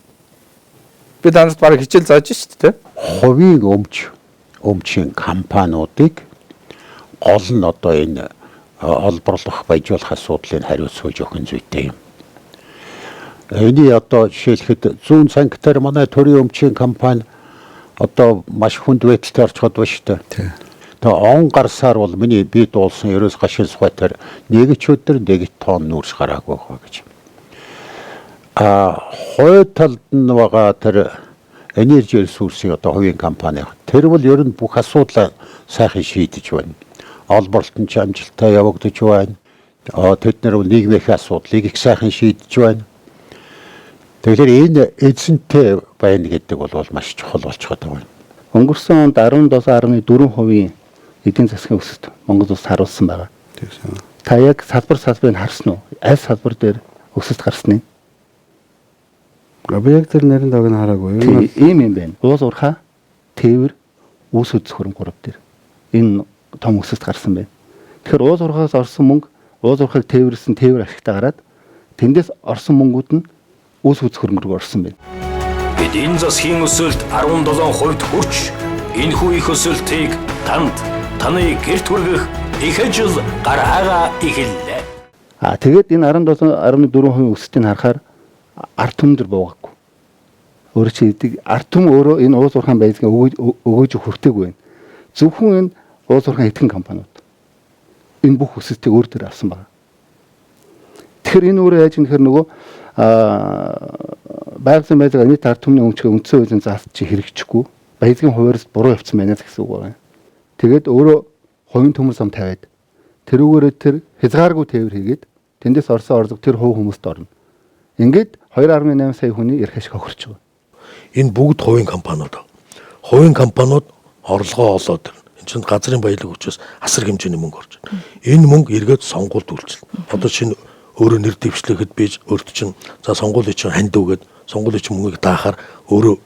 Би танарт бараг хичээл зааж шүү дээ. Хувийн өмчийн компаниудыг гол нь одоо энэ олборлох, баяжуулах асуудлыг хариуцуулж өгөх нь зүйтэй юм. Эний одоо жишээлхэд зүүн цангитаар манай төрийн өмчийн компани одоо маш хүнд байдалтай орчиход байна шүү дээ. Тэгээ он гарсаар бол миний би дуулсан ерөөс гашийн сухайтар нэг ч өдөр нэг тонн нүүрс гараагүй байгаа гэж. А хой талд нь байгаа тэр энержи ресурсын одоо хувийн компани тэр бол ер нь бүх асуудлаа сайхан шийдэж байна. Олборлолт нь ч амжилттай явагдаж байна. Тэд нар нийгмийн асуудлыг их сайхан шийдэж байна. Тэгэхээр энэ эзэнтэй байна гэдэг бол маш чухал болчиход байгаа юм. Өнгөрсөн онд 17.4% эдийн засгийн өсөлт Монгол улс харуулсан байгаа. Та яг салбар салбарыг харсан уу? Аль салбар дээр өсөлт гарсан юм? Би яг тэр нарийн дог нь хараагүй. Ийм юм байна. Уул уурхай, тээвэр, үүс үзэх хөрөнгө гурав дээр энэ том өсөлт гарсан байна. Тэгэхээр уул уурхаас орсон мөнгө, уул уурхайг тээвэрлсэн тээвэр ашигтай гараад тэндээс орсон мөнгүүд нь үүс үзэх хөрөнгө рүү орсон байна. Эдийн засгийн өсөлт 17% хүрч энэхүү их өсөлтийг танд таны гэрт хүргэх их ажил гараагаа эхэллээ. А тэгээд энэ 17.4% өсөлтийг харахаар ард түмэн дээр буугаагүй. Өөрөөр хэлбэл ард түмэн өөрөө энэ уул уурхайн баялагын өгөөж хүртээгүй байна. Зөвхөн энэ уул уурхайн хэдхэн компаниуд энэ бүх өсөлтийг өөр дээр авсан байна. Тэгэхээр энэ өөрөө яаж юм гэхээр нөгөө байгалийн баялаг нийт ард түмний өмчгөө үндсэн хуулийн заалт чи хэрэгжихгүй баялагын хуваарьс буруу явцсан байна гэсэн үг байна. Тэгээд өөрөө хувийн төмөр зам тавиад тэрүүгээрээ тэр хязгааргүй тээвэр хийгээд тэндээс орсон орлого тэр хувь хүмүүст орно. Ингээд 2.8 сая хүний эрх ашиг хохирч байгаа. Энэ бүгд хувийн компаниуд. Хувийн компаниуд орлогоо олоод ирнэ. Энэ чинь газрын баялаг учраас асар хэмжээний мөнгө орж байна. Энэ мөнгө эргээд сонгуульд үйлчилнэ. Одоо шинэ өөрөө нэр дэвшлэхэд би өөрт чинь за сонгуулийн чинь ханд үгээд сонгуулийн чинь мөнгийг даахаар өөрөө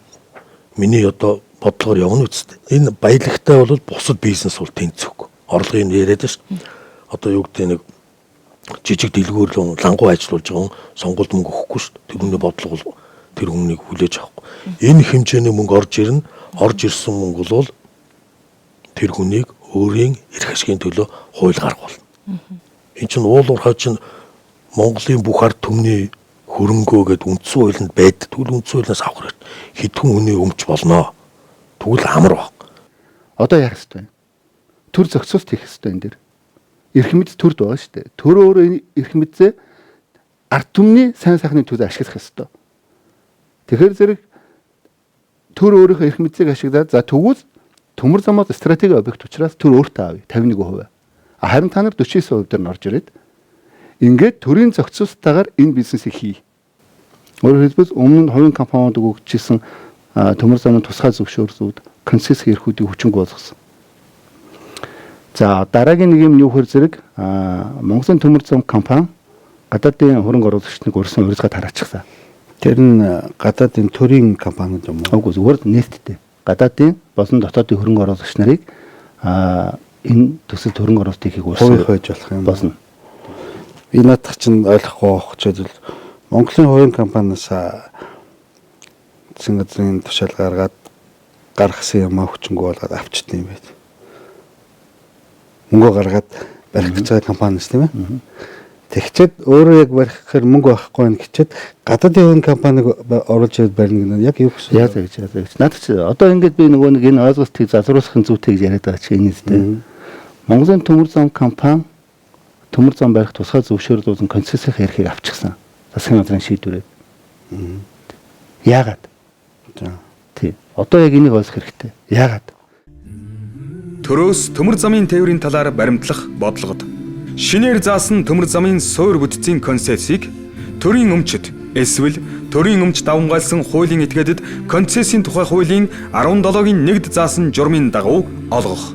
миний одоо бодлогоор явна үсттэй. Энэ баялагтай бол бусад бизнес бол тэнцэхгүй. Орлогын яриад ш. Одоо юу гэдэг нэг жижиг дэлгүүр лангуу ажиллуулж байгаа хүн сонгуульд мөнгө өгөхгүй шүү. Тэр хүний бодлого бол тэр хүнийг хүлээж авахгүй. Энэ хэмжээний мөнгө орж ирнэ. Орж ирсэн мөнгө бол тэр хүнийг өөрийн эрх ашигын төлөө хууль гаргах болно. Энэ чинь уул уурхай чинь Монголын бүх ард түмний хөрөнгөө гэд үндсэн хуулинд байдаг. Тэгвэл үндсэн хуулиас авах хэрэгтэй. Хэдхэн хүний өмч болно. Тэгвэл амар баг. Одоо яах ёстой вэ? Төр зохицуулт хийх ёстой энэ дэр. Эрх мэдэл төрд байгаа шүү дээ. Төр өөрөө энэ эрх мэдлээ ард түмний сайн сайхны төлөө ашиглах ёстой. Тэгэхээр зэрэг төр өөрийнхөө эрх мэдлийг ашиглаад за тэгвэл төмөр замаас стратеги объект учраас төр өөртөө авъя 51%. Харин та нар 49% дээр нь орж ирээд ингээд төрийн зохицуултаагаар энэ бизнесийг хий. Өөрөөр хэлбэл өмнө нь хувийн компаниуд өгөгдчихсэн төмөр замын тусгай зөвшөөрлүүд, концесс эрхүүдийг хүчингү болгосон. За дараагийн нэг юм юу хэр зэрэг Монголын төмөр зам компани гадаадын хөрөнгө оруулагчдыг урьсан урилга тараачихсан. Тэр нь гадаадын төрийн компаниуд юм уу? Үгүй, зүгээр нээлттэй. Гадаадын болон дотоодын хөрөнгө оруулагч нарыг энэ төсөлд хөрөнгө оруулалт хийхийг урьсан хойж болох юм болно. Би наадах чинь ойлгохгүй байх ч бол Монголын хувийн компаниас засгийн газрын тушаал гаргаад гаргасан юм хүчингү болгоод авчт юм байт. Мөнгө гаргаад барих гэж байгаа компаниас тийм ээ. Тэгчээд өөрөө яг барих гэхээр мөнгө байхгүй байх гэчээд гадаадын хувийн компаниг оруулж ирээд барина гэнэ яг юу гэсэн. Яа гэж. Надад чи одоо ингээд би нөгөө нэг энэ ойлголтыг залруулахын зүйтэй гэж яриад байгаа чи энэ үстэй. Монголын төмөр зам компани төмөр зам барих тусгай зөвшөөрөл болон концессийн эрхийг авчихсан. Засгийн газрын шийдвэрээр. Яагаад? Тий. Одоо яг энийг ойлгох хэрэгтэй. Яагаад? Төрөөс төмөр замын тээврийн талаар баримтлах бодлогод. Шинээр заасан төмөр замын суур бүтцийн концессийг төрийн өмчөд эсвэл төрийн өмч давамгайлсан хуулийн этгээдэд концессийн тухай хуулийн 17-гийн 1-д заасан журмын дагуу олгох.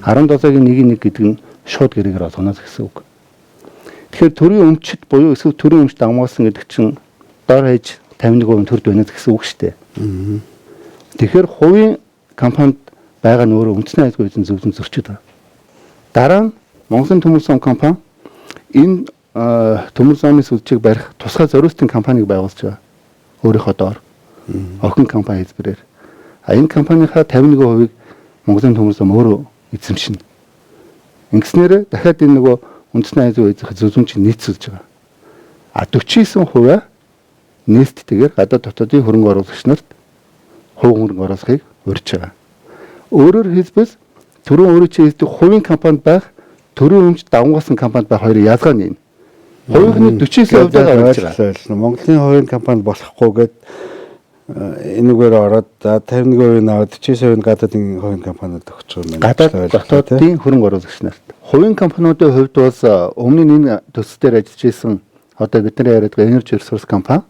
17-гийн 1-ийн 1 гэдэг нь шууд гэрээгээр олгоно гэсэн үг. Тэгэхээр төрийн өмчт буюу эсвэл төрийн өмч давмгаалсан гэдэг чинь дор хаяж 51% төрд байна гэсэн үг шүү дээ. Тэгэхээр хувийн компанид байгаа нь өөрөө үндэсний аюулгүй байдлын зөвлөмж зөрчиж байгаа. Дараа нь Монголын төмөр зам компани энэ төмөр замын сүлжээг барих тусгай зориултын компанийг байгуулж байгаа. Өөрийнхөө доор. Охин компани хэлбэрээр. А энэ компанийнхаа 51%-ийг Монголын төмөр зам өөрөө эзэмшинэ. Ингэснээр дахиад энэ нөгөө үндэсний аюулгүй байдлын зөвлөмж нийцүүлж байгаа. А 49% нээлттэйгээр гадаад дотоодын хөрөнгө оруулагч нарт хувь хөрөнгө оруулахыг урьж байгаа. Өөрөөр хэлбэл түрүүн өөрөө чи хэлдэг хувийн компанид байх, төрийн өмч давмгаасан компанид байх хоёрын ялгаа нь энэ. Хувийнхны 49% байгаа гэж байна. Монголын хувийн компани болохгүй гээд энэгээр ороод за 51% аваад 49% нь гадаадын хувийн компаниуд өгч байгаа юм байна. Гадаад дотоодын хөрөнгө оруулагч нарт. Хувийн компаниудын хувьд бас өмнө нь энэ төсөл дээр ажиллаж исэн одоо бидний яриад байгаа Energy Resource компани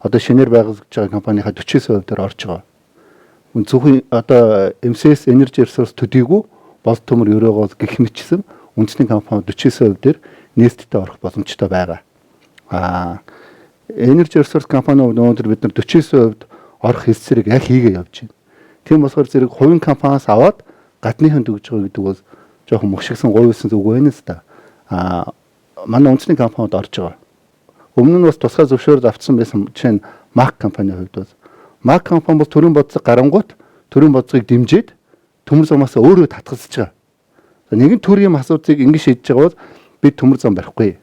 одоо шинээр байгуулагдж байгаа компанийнхаа 49% дээр орж байгаа. Зөвхөн одоо MCS Energy Resource төдийгүй бос төмөр өрөөгөө гих мэтчсэн үндэсний компани 49% дээр нээлттэй орох боломжтой байгаа. А Energy Resource компани өнөөдөр бид нар 49% орох хэлцээрийг аль хийгээ явж байна. Тийм болохоор зэрэг хувийн компаниас аваад гадныханд өгж байгаа гэдэг бол жоохон мөшгсөн говьлсан зүг байна л да. А манай үндэсний компаниуд орж байгаа. Өмнө нь бас тусгай зөвшөөрөл авсан байсан жишээ нь MAC компани хувьд бол MAC компани бол төрийн бодлого гарангуут төрийн бодлогыг дэмжиж төмөр замаас өөрөө татгалзаж байгаа. Нэгэн төрийн асуудлыг ингэж шийдэж байгаа бол бид төмөр зам барихгүй.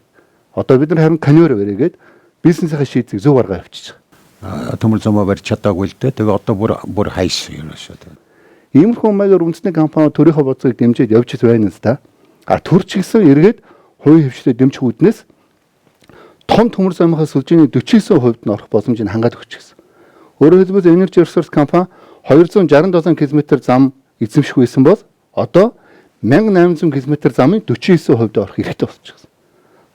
Одоо бид нар харин коньёр баригээд бизнесийн шийдвийг зөв аргаар авчиж байгаа. Төмөр замаа барьж чадаагүй л дээ. Тэгээ одоо бүр хайсан ерөөсөө. Иймэрхүү маягаар үндэсний компани төрийнхөө бодлогыг дэмжиж явж байна л да. А төр ч гэсэн эргээд хувийн хвшлээ дэмжих үүднээс том төмөр замынхаа сүлжээний 49% нь орох боломжийг хангаад өгч гисэн. Өөрөөр хэлбэл Energy Resource компани 267 км зам эзэмших байсан бол одоо 1800 км замын 49% орох эрхтэй болчихсон.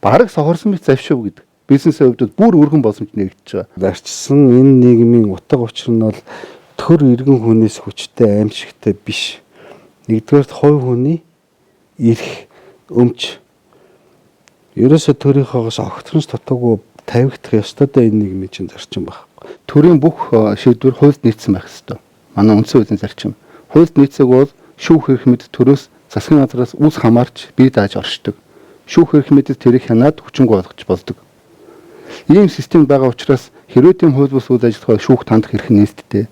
Бараг сохорсон мэт завшив гэдэг. Бизнесийн хувьд бүр өргөн боломж нэгдэж байгаа. Зарчсан энэ нийгмийн утга учир нь бол төр иргэн хүнээс хүчтэй аимшигтай биш. Нэгдүгээрт хувь хүний эрх өмч ерөөсө төрийнхоогоос огтхонч дутуугүй тавигдах ёстой даа энэ нийгмийн чинь зарчим баг. Төрийн бүх шийдвэр хуульд нийцсэн байх ёстой. Манай үндсэн хуулийн зарчим. Хуульд нийцээг бол шүүх эрх мэдэл төрөөс засгийн газраас үс хамаарч бие дааж оршдог. Шүүх эрх мэдэл тэрийг хянаад хүчингү болгож болдог. Ийм систем байгаа учраас хэрвээ тийм хууль бус үйл ажиллагаа шүүх тандах эрх нээлттэй.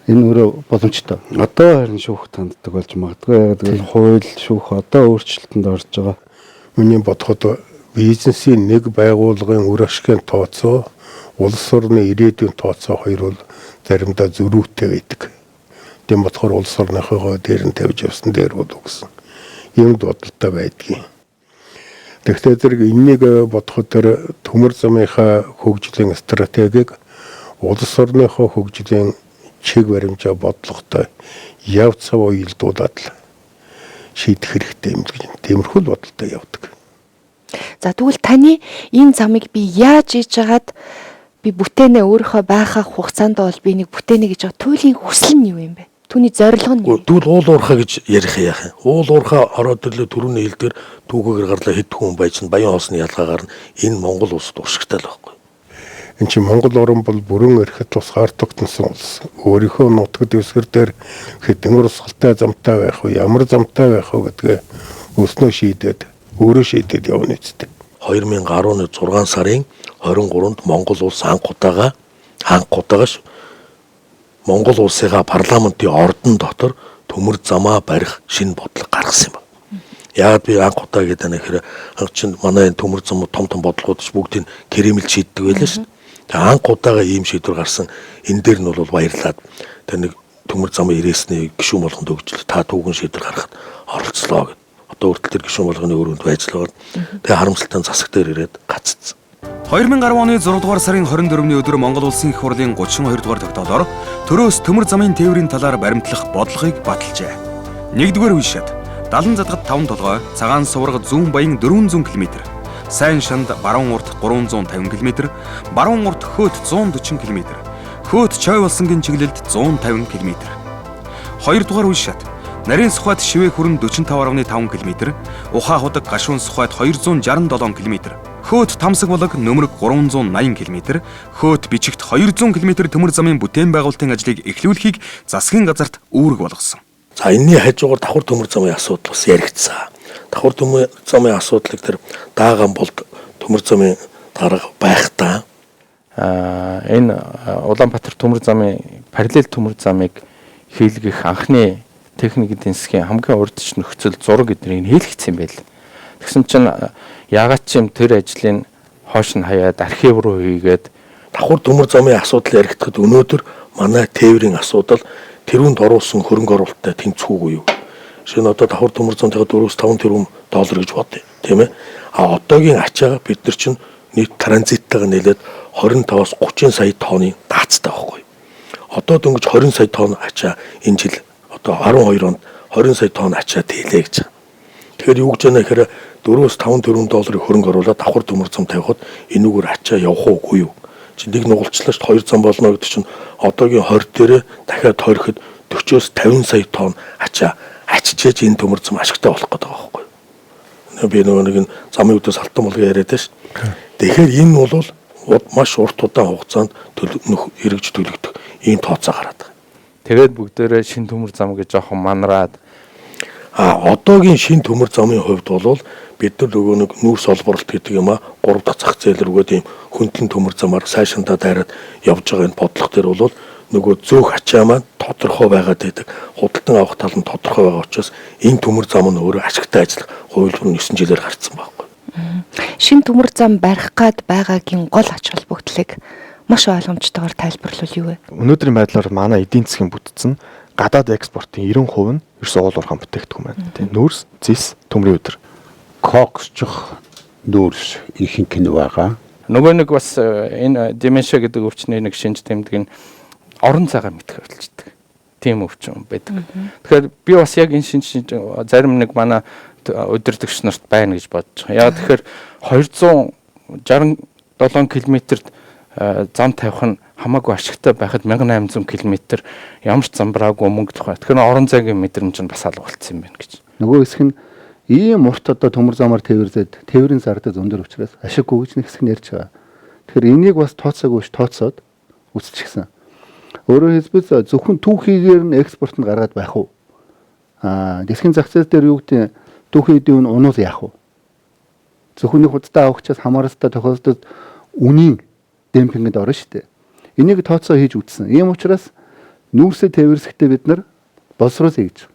Энэ өөрөө боломжтой. Одоо харин шүүх танддаг болж магадгүй. Яг тэгвэл хууль шүүх одоо өөрчлөлтөнд орж байгаа. Миний бодоход бизнесийн нэг байгууллагын үр ашигын тооцоо, улс орны ирээдүйн тооцоо хоёр бол заримдаа зөрүүтэй байдаг. Тийм болохоор улс орныхоо дээр нь тавьж явсан дээр бол үгсэн. Юмд бодолтой байдгийг. Тэгвэл зэрэг энэнийг бодоход тэр төмөр замынхаа хөгжлийн стратегийг улс орныхоо хөгжлийн чиг баримжаа бодлоготой яв цав уялдуулаад л шийдэх хэрэгтэй юм л гэж тиймэрхүү л бодолтой явдаг. За тэгвэл таны энэ замыг би яаж хийж хагаад би бүтээнэ өөрийнхөө байхаа хугацаанд бол би нэг бүтээнэ гэж байгаа туйлын хүсэл нь юу юм бэ? Түүний зорилго нь юу? Тэгвэл уул уурхай гэж ярих яах юм? Уул уурхай ороод ирлээ түрүүний хил дээр түүгээр гарлаа хэд хүн байж нь баян хоосны ялгаагаар нь энэ Монгол улсад уршигтай л байхгүй. Энд чинь Монгол орн бол бүрэн эрхэд тусгаартагдсан улс. Өөрийнхөө нутаг дэвсгэр дээр хэдэн урсгалтай замтай байх вэ, ямар замтай байх вэ гэдгээ өснөө шийдээд, өөрөө шийдээд явна үсттэй. 2016 сарын 23-нд Монгол улс анх удаага Монгол улсынхаа парламентын ордон дотор төмөр замаа барих шинэ бодлого гаргасан юм байна. Яагаад би анх удаа гэдэг нь гэхээр анх чинь манай энэ төмөр зам том том бодлогууд ч бүгдийг Кремль шийддэг байлаа шүү дээ. Тэгээ анх удаага ийм шийдвэр гарсан энэ дээр нь бол баярлаад тэр нэг төмөр замын ирээсний гишүүн болгонд өгчлээ. Та түүхэн шийдвэр гаргахад оролцлоо гэд. Одоо хүртэл тэр гишүүн болгоны өрөөнд байж л байгаа. Тэгээ харамсалтай нь засаг дээр ирээд гаццсан. 2010 оны 6 дугаар сарын 24-ний өдөр Монгол Улсын их хурлын 32 дугаар тогтоолоор төрөөс төмөр замын тээврийн талаар баримтлах бодлогыг баталжээ. 1-р үе шат 70 задгад 5 толгой, цагаан сувраг зүүн баян 400 км, сайн шанд баруун урт 350 км, баруун урт хөөт 140 км, хөөт Чойволсонгийн чиглэлд 150 км. 2 дугаар үе шат Нарийн Сухайт шивээ хүрэн 45.5 км, Ухаа худаг Гашуун Сухайт 267 км, Хөөт Тамсаг булаг нөмрөг 380 км, Хөөт Бичигт 200 км төмөр замын бүтээн байгуулалтын ажлыг эхлүүлэхийг засгийн газарт үүрэг болгосон. За энэний хажуугаар давхар төмөр замын асуудал бас яригдсан. Давхар төмөр замын асуудлыг тэр даагаан болд төмөр замын дарга байхдаа энэ Улаанбаатар төмөр замын параллел төмөр замыг хийлгэх анхны техник эдийн засгийн хамгийн урдч нөхцөл зураг эднийг хийлгэсэн юм байл. Тэгсэн чинь яагаад ч юм тэр ажлыг хойш нь хаяад архив руу хийгээд давхар төмөр замын асуудал яригдахад өнөөдөр манай тээврийн асуудал тэрүүнд оруулсан хөрөнгө оруулалттай тэнцвүүгүй юу? Жишээ нь одоо давхар төмөр зам дахиад 4-5 тэрбум доллар гэж бодъё, тийм ээ. А одоогийн ачаа бид нар чинь нийт транзиттайгаа нээлээд 25-аас 30 сая тонны даацтай байхгүй. Одоо дөнгөж 20 сая тонн ачаа энэ жил одоо 12 онд 20 сая тонн ачаа тээлээ гэж. Тэгэхээр юу гэж байна гэхээр 4-5 тэрбум долларын хөрөнгө оруулаад давхар төмөр зам тавихад энүүгээр ачаа явах уугүй юу? Чи нэг нугалчлаа шүү дээ 2 зам болно гэдэг чинь одоогийн 20 дээрээ дахиад 20-д 40-оос 50 сая тонн ачаа ачижээж энэ төмөр зам ашигтай болох гэдэг байгаа байхгүй юу? Би нөгөө нэг замын үдээс алтан булгаа яриад байна шүү. Тэгэхээр энэ бол маш урт удаан хугацаанд эргэж төлөгдөх ийм тооцоо гараад байгаа. Тэгээд бүгдээрээ шин төмөр зам гэж жоохон манраад одоогийн шин төмөр замын хувьд бол бид нар нөгөө нэг нүүрс олборлолт гэдэг юм а 3 дахь зах зээл рүүгээд ийм хөндлөн төмөр замаар сайшандаа дайраад явж байгаа энэ бодлого дээр бол нөгөө зөөх ачаа маань тодорхой байгаад байдаг. Худалдан авах тал нь тодорхой байгаа учраас энэ төмөр зам нь өөрөө ашигтай ажиллах хувилбар нь 9 жилээр гарцсан байхгүй. Шин төмөр зам барих гад байгаагийн гол ач холбогдлыг маш ойлгомжтойгоор тайлбарлавал юу вэ? Өнөөдрийн байдлаар манай эдийн засгийн бүтц нь гадаад экспортын 90% нь ерөөсөө уул уурхайн бүтээгдэхүүн байна. Тийм нүүрс, зис, төмрийн өдр. Коксчих нүүрс ихэнх нь байгаа. Нөгөө нэг бас энэ деменшиа гэдэг өвчний нэг шинж тэмдэг нь орон зайгаа мэдэх болчдөг. Тийм өвчин байдаг. Тэгэхээр би бас яг энэ шинж зарим нэг манай удирдагч нарт байна гэж бодож байгаа. Яг тэгэхээр 267 км-т зам тавих нь хамаагүй ашигтай байхад 1800 км ямар ч замбраагүй мөнгө тухай. Тэгэхээр орон зайгийн мэдрэмж нь бас алга болцсон юм байна гэж. Нөгөө хэсэг нь ийм урт одоо төмөр замаар тээвэрлээд тээврийн зардал өндөр учраас ашиггүй гэж нэг хэсэг нь ярьж байгаа. Тэгэхээр энийг бас тооцоогүй ш тооцоод үсчихсэн. Өөрөөр хэлбэл зөвхөн түүхийгээр нь экспорт нь гаргаад байх уу? Дэлхийн зах зээл дээр юу гэдэг түүхийн эдийн үн унуул яах вэ? Зөвхөн нэг худалдаа авахчаас хамааралтай тохиолдолд үнийн демпингэнд орно шүү дээ. Энийг тооцоо хийж үзсэн. Ийм учраас нүүрсээ тээвэрлэхдээ бид нар боловсруулъя гэж.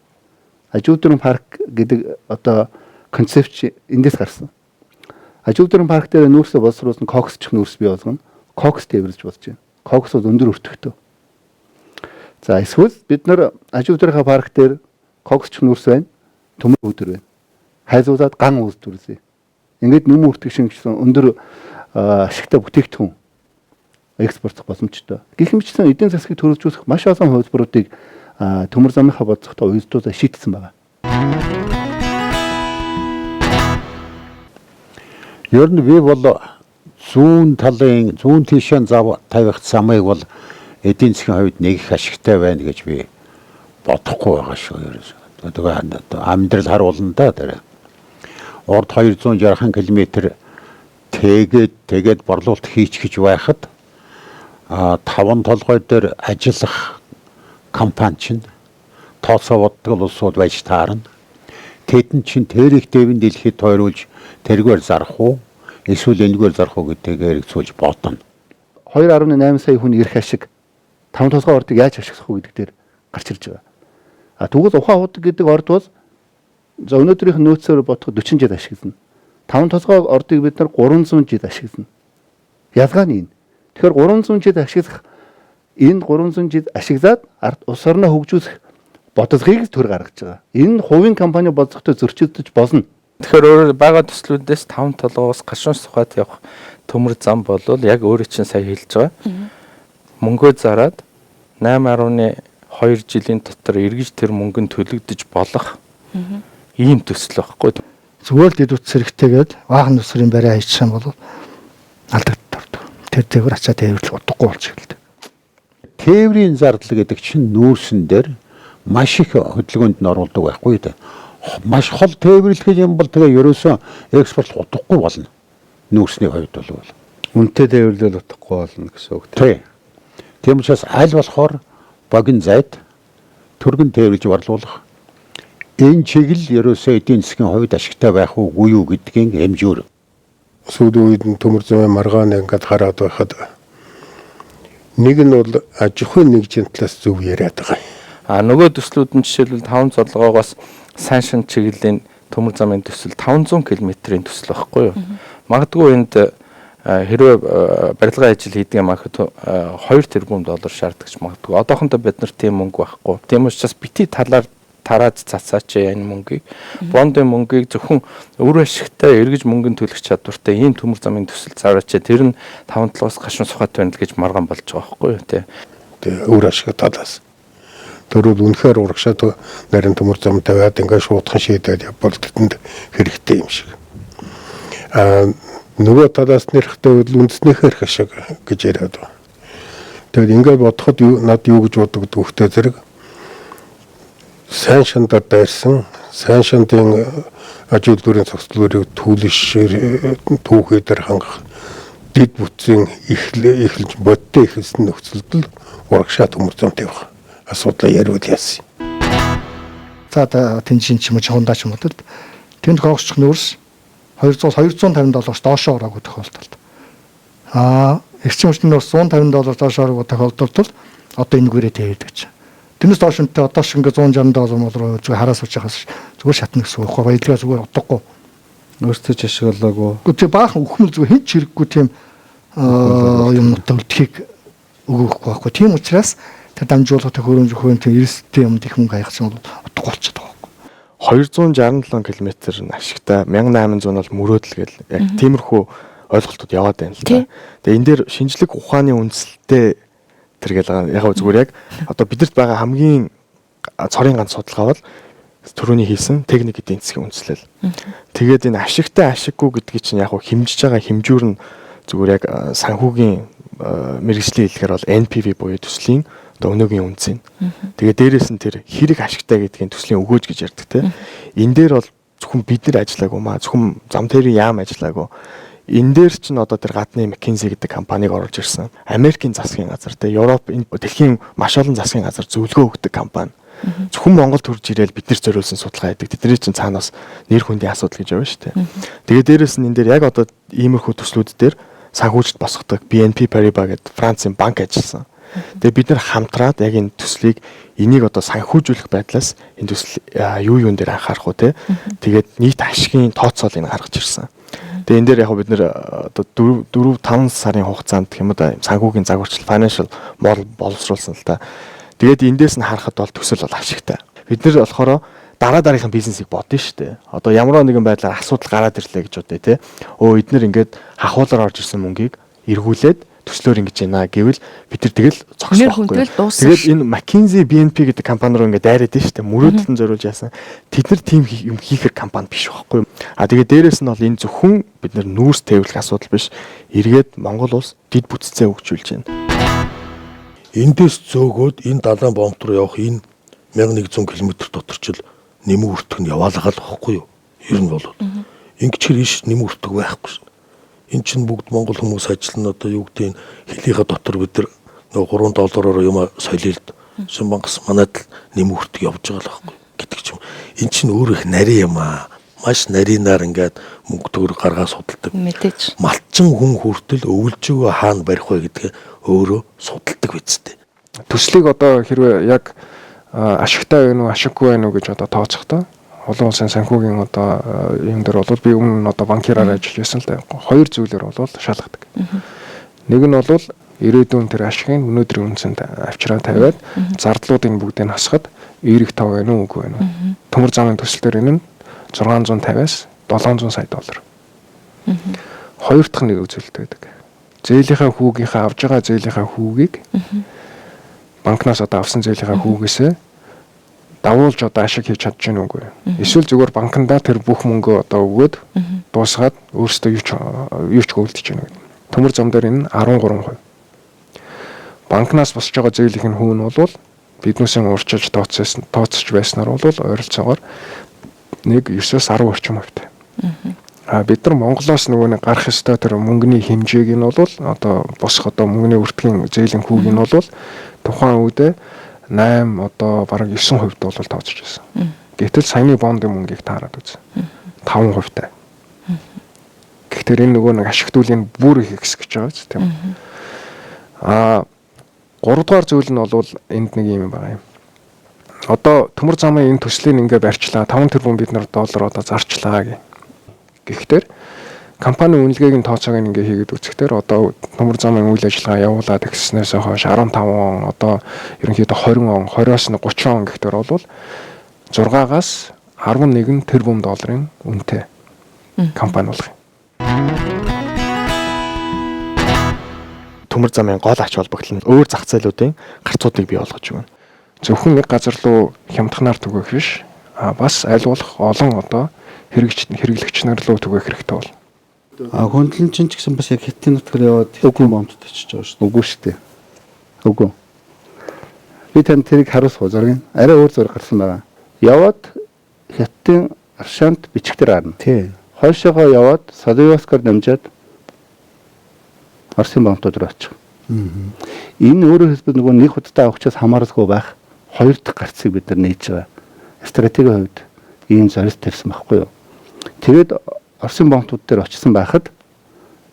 Ажуулдурын парк гэдэг одоо концепт эндээс гарсан. Ажуулдурын парк дээр нүүрсээ боловсруулсан коксчих нүүрс бий болгоно. Кокс тээвэрлэж болж байна. Кокс бол өндөр өртөгтэй. За эсвэл бид нар Ажуулдурынхаа парк дээр коксчих нүүрс байна. Төмөр өдөр байна. Хайзуулаад ган үйлдвэрлэе. Ингээд нүм өртөг шингэсэн өндөр ашигтай бүтээгдэхүүн экспортлох боломжтой. Гэх мэтчилэн эдийн засгийг төрөлжүүлэх маш олон хувилбаруудыг төмөр замынхаа бодлоготой уялдуулаад шийдсэн байгаа. Ер нь би бол зүүн талын зүүн тийшээ зав тавих замыг бол эдийн засгийн хувьд нэг их ашигтай байна гэж би бодохгүй байгаа шүү. Ерөөсөө. Тэгээ амьдрал харуулна да тэр. Урд 260 км тэгээд борлуулалт хийчих гэж байхад таван толгой дээр ажиллах компани чинь тооцоо боддог улсууд байж таарна. Тэдэн чинь тэрийг дэвэн дэлхийд тойруулж тэргээр зарах уу эсвэл энэгээр зарах уу гэдгийг хэрэгцүүлж бодно. 2.8 сая хүн ирэх ашиг таван толгой ордыг яаж ашиглах уу гэдэг дээр гарч ирж байгаа. А тэгвэл ухаан худаг гэдэг орд бол за өнөөдрийнх нөөцөөр бодоход 40 жил ашиглана. Таван толгой ордыг бид нар 300 жил ашиглана. Ялгаа нь энэ. Тэгэхээр 300 жил ашиглах энэ 300 жил ашиглаад ард улс орноо хөгжүүлэх бодлогыг төр гаргаж байгаа. Энэ хувийн компани бодлоготой зөрчилдөж болно. Тэгэхээр өөр байгаа төслүүдээс таван толгоос гашуун сухад явах төмөр зам болвол яг өөрөө чинь сая хэлж байгаа. Мөнгөө зараад 8.2 жилийн дотор эргэж тэр мөнгө нь төлөгдөж болох ийм төсөл байхгүй. Зүгээр л дэд утас хэрэгтэйгээд баахан нүсрийн барай хийчих юм бол алдагддаг ордог. Тэр тээвэр ачаа тээвэрлэх утгагүй болж эхэлдэг. Тээврийн зардал гэдэг чинь нүүрсэн дээр Маш их хөдөлгөөнд нь оруулдаг байхгүй дээ. Маш хол тээвэрлэх юм бол тэгээ ерөөсөө экспорт утгагүй болно. Нүүрсний хувьд бол. Үнэтэй тээвэрлэл утгагүй болно гэсэн үг тийм. Тийм учраас аль болохоор богино зайд түргэн тээвэрлж варлуулах энэ чиглэл ерөөсөө эдийн засгийн хувьд ашигтай байх уугүй юу гэдгийн хэмжүүр. Сүүлийн үед нь төмөр замын маргаан ингээд хараад байхад нэг нь бол аж ахуйн нэгжийн талаас зөв яриад байгаа. А нөгөө төслүүд нь жишээлбэл 5 золгоогоос Саншин чиглэлийн төмөр замын төсөл 500 км-ийн төсөл байхгүй юу? Магадгүй энд хэрвээ барилгын ажил хийдэг юм ахэд 2 тэрбум доллар шаарддаг ч магадгүй. Одоохондоо бид нар тийм мөнгө байхгүй. Тийм учраас бити талаар тарааж цацаач энэ мөнгийг. Бондын мөнгийг зөвхөн үр ашигтай эргэж мөнгөнд төлөх чадвартай ийм төмөр замын төсөл зараач. Тэр нь 5 талаас гашуун сухат байна л гэж маргаан болж байгаа байхгүй юу те. Тэ үр ашиг талаас. Төрөл үнэхээр урагшаа нарийн төмөр зам тавиад ингээд шуудхан шийдээд явбал тэтэнд хэрэгтэй юм шиг. Аа нөгөө талаас нэрхтээ бол үндэснийхээ эрх ашиг гэж яриад байна. Тэгээд ингээд бодоход над юу гэж бодогддог вөхтэй зэрэг сайн шандаар дайрсан, сайн шандын аж үйлдвэрийн зохицлуурыг түлшээр түүхийдэр хангах дэд бүтцийн эхэлж бодтой эхэлсэн нөхцөлд л урагшаа төмөр зам тавих асуудлаа яриул яасан. За тэнцэн ч юм уу чондаа ч юм уу тэнд гоогсчих нүүрс 200 257 доллароос доошоо ороогүй тохиолдолд. Аа эрчим хүчний нүүрс 150 доллар доошоо ороогүй тохиолдолд одоо энэгээрээ тавиад гэж. Тэрнээс доош үнэтэй одоо шиг ингээ 160 доллар молроо зүгээр хараа сууж байхаас зүгээр шатна гэсэн үг байхгүй баялгаа зүгээр утгагүй. Өөртөө ч ашиглаагүй. Гэхдээ тэр баахан үхмэл зүгээр хэн ч хэрэггүй тийм юмнуудаа үлдэхийг өгөхгүй байхгүй. Тийм учраас тэр дамжуулах төхөөрөмж хөрөм тийм эрсдэлтэй юмд их мөнгө хаях юм бол утгагүй болчиход байгаа байхгүй. 267 км нь ашигтай, 1800 бол мөрөөдөл гэл яг тиймэрхүү ойлголтууд яваад байна л да. Тэгээ энэ дээр шинжлэх ухааны үндсэлтэй тэр гэл байгаа. Яг зүгээр яг одоо бидэрт байгаа хамгийн цорын ганц судалгаа бол түрүүний хийсэн техник эдийн засгийн үндслэл. Тэгээд энэ ашигтай ашиггүй гэдгийг чинь яг хэмжиж байгаа хэмжүүр нь зүгээр яг санхүүгийн мэргэжлийн хэлэхээр бол NPV буюу төслийн одоо өнөөгийн үнц юм. Тэгээд дээрэс нь тэр хэрэг ашигтай гэдгийн төслийн өгөөж гэж ярьдаг те. Энэ дээр бол зөвхөн бид нар ажиллаагүй маа зөвхөн зам тээврийн яам ажиллаагүй. Энэ дээр чинь одоо тэр гадны McKinsey гэдэг компанийг оруулж ирсэн. Америкийн засгийн газар те Европ энэ дэлхийн маш олон засгийн газар зөвлөгөө өгдөг компани. Зөвхөн Монгол төрж ирээл бид нар зориулсан судалгаа хийдэг. Тэдний чинь цаанаас нэр хүндийн асуудал гэж явна шүү дээ. Тэгээд дээрэс нь энэ дээр яг одоо иймэрхүү төслүүд дээр санхүүжилт босгодог BNP Paribas гэдэг Францын банк ажилласан. Тэгээд бид нар хамтраад яг энэ төслийг энийг одоо санхүүжүүлэх байдлаас энэ төсөл юу юун дээр анхаарах уу те. Тэгээд нийт ашигын тооцоол энэ гаргаж ирсэн. Тэгээ энэ дээр яг бид нэр одоо 4 4 5 сарын хугацаанд гэх юм уу да санхүүгийн загварчлал financial model боловсруулсан л та. Тэгээд эндээс нь харахад бол төсөл бол ашигтай. Бид нэр болохоор дараа дараагийнхын бизнесийг бодно шүү дээ. Одоо ямар нэгэн байдлаар асуудал гараад ирлээ гэж бодъё те. Өө эднэр ингээд хахуулаар орж ирсэн мөнгийг эргүүлээд төслөөр ингэж байна гэвэл бид нар тэгэл зогсох байхгүй. Тэгээд энэ McKinsey, BNP гэдэг компани руу ингээд дайраад байна шүү дээ. Мөрөөдөлтөн зориулж яасан. Тэд нар тийм юм хийхэр компани биш байхгүй. А тэгээд дээрэс нь бол энэ зөвхөн бид нар нүүрс тээвэрлэх асуудал биш. Эргээд Монгол улс дэд бүтцээ хөгжүүлж байна. Эндээс зөөгөөд энэ далайн бомб руу явах энэ 1100 км дотор чил нэмэн өртөг нь яваалгаа л байхгүй юу? Ер нь бол ингэчээр иш нэмэн өртөг байхгүй шин. Эн чинь бүгд монгол хүмүүс ажиллана одоо юу гэдэг нь хилийнхээ дотор бид нар нөгөө 3 доллараар юм солиолд шин мангас манад л нэмэн өртөг явж байгаа л байхгүй гэдэг ч юм. Эн чинь өөр их нарийн юм аа. Маш нарийнаар ингээд мөнгө төгрөг гаргаа судалдаг. Мэдээж. Малчин хүн хүртэл өвлжөөгөө хаана барих вэ гэдгээ өөрөө судалдаг биз дээ. Төслийг одоо хэрвээ яг ашигтай байна уу, ашиггүй байна уу гэж одоо тооцохдоо олон улсын санхүүгийн одоо юм дээр бол би өмнө нь одоо банкираар ажиллаж байсан л да. Хоёр зүйлээр бол шалгадаг. Нэг нь бол ирээдүйн тэр ашигын өнөөдрийн үндсэнд авчраа тавиад зардлуудын бүгдийг хасахад эерэг тав байна уу үгүй байна уу. Төмөр замын төсөл дээр энэ нь 650-аас 700 сая доллар. Хоёр дахь нэг үзүүлэлт байдаг. Зээлийнхаа хүүгийнхаа авж байгаа зээлийнхаа хүүгийг банкнаас одоо авсан зээлийнхаа хүүгээсээ давуулж одоо ашиг хийж чадж гэнэ үгүй. Эсвэл зүгээр банкндаа тэр бүх мөнгөө одоо өгөөд дуусгаад өөрөөсөө юу ч гөлдөж гэнэ гэдэг. Төмөр зам дээр энэ 13%. Банкнаас босч байгаа зээлийнх нь хүү нь бол Биднээсээ урчилж тооцож байснаар бол ойролцоогоор нэг 9-оос 10 орчим хувьтай. А бид нар Монголоос нөгөө нэг гарах ёстой тэр мөнгөний хэмжээг нь бол одоо босох одоо мөнгөний өртгийн зээлийн хүүг нь бол тухайн үедээ 8 одоо бараг 9% бол тооцож байсан. Гэтэл саяны бондын мөнгийг таарад үз. 5% тай. Гэхдээ энэ нөгөө нэг ашигтүүлийг бүр их ихсэх гэж байгаа ч тийм. А гуравдугаар зүйл нь бол энд нэг юм байгаа юм. Одоо төмөр замын энэ төслийг ингээ барьчлаа. 5 тэрбум бид нар доллар одоо зарчлаа гэх. Гэхдээ компани үнэлгээг нь тооцоог ингээ хийгээд үзэхдээ одоо төмөр замын үйл ажиллагаа явуулаад эхэлснээс хойш 15 он одоо ерөнхийдөө 20 он 20-оос 30 он гэхдээ бол 6-аас 11 тэрбум долларын үнэтэй компани болох юм. Төмөр замын гол ач холбогдол нь өөр зах зээлүүдийн гарцуудыг бий болгож өгнө. Зөвхөн нэг газар руу хямдханаар түгээх биш, а бас аль болох олон одоо хэрэглэгч нар руу түгээх хэрэгтэй бол. А хөндлөн чинь ч гэсэн бас яг хятадын нутгаар яваад үгүй бомбд очиж байгаа шүү дээ. Үгүй шүү дээ. Үгүй. Би танд тэрийг харуулах уу зургийг? Арай өөр зураг гарсан байгаа. Яваад хятадын Аршаант бичгтэр гарна. Тий. Хойшоогоо яваад Солиоскоор дамжаад Оросын бомбууд руу очих. Энэ өөрөөр хэлбэл нөгөө нэг худалдаа авахчаас хамааралгүй байх хоёр дахь гарцыг бид нар нээж байгаа. Стратегийн хувьд ийм зорилт тавьсан байхгүй юу? Тэгээд Оросын бомбууд дээр очсон байхад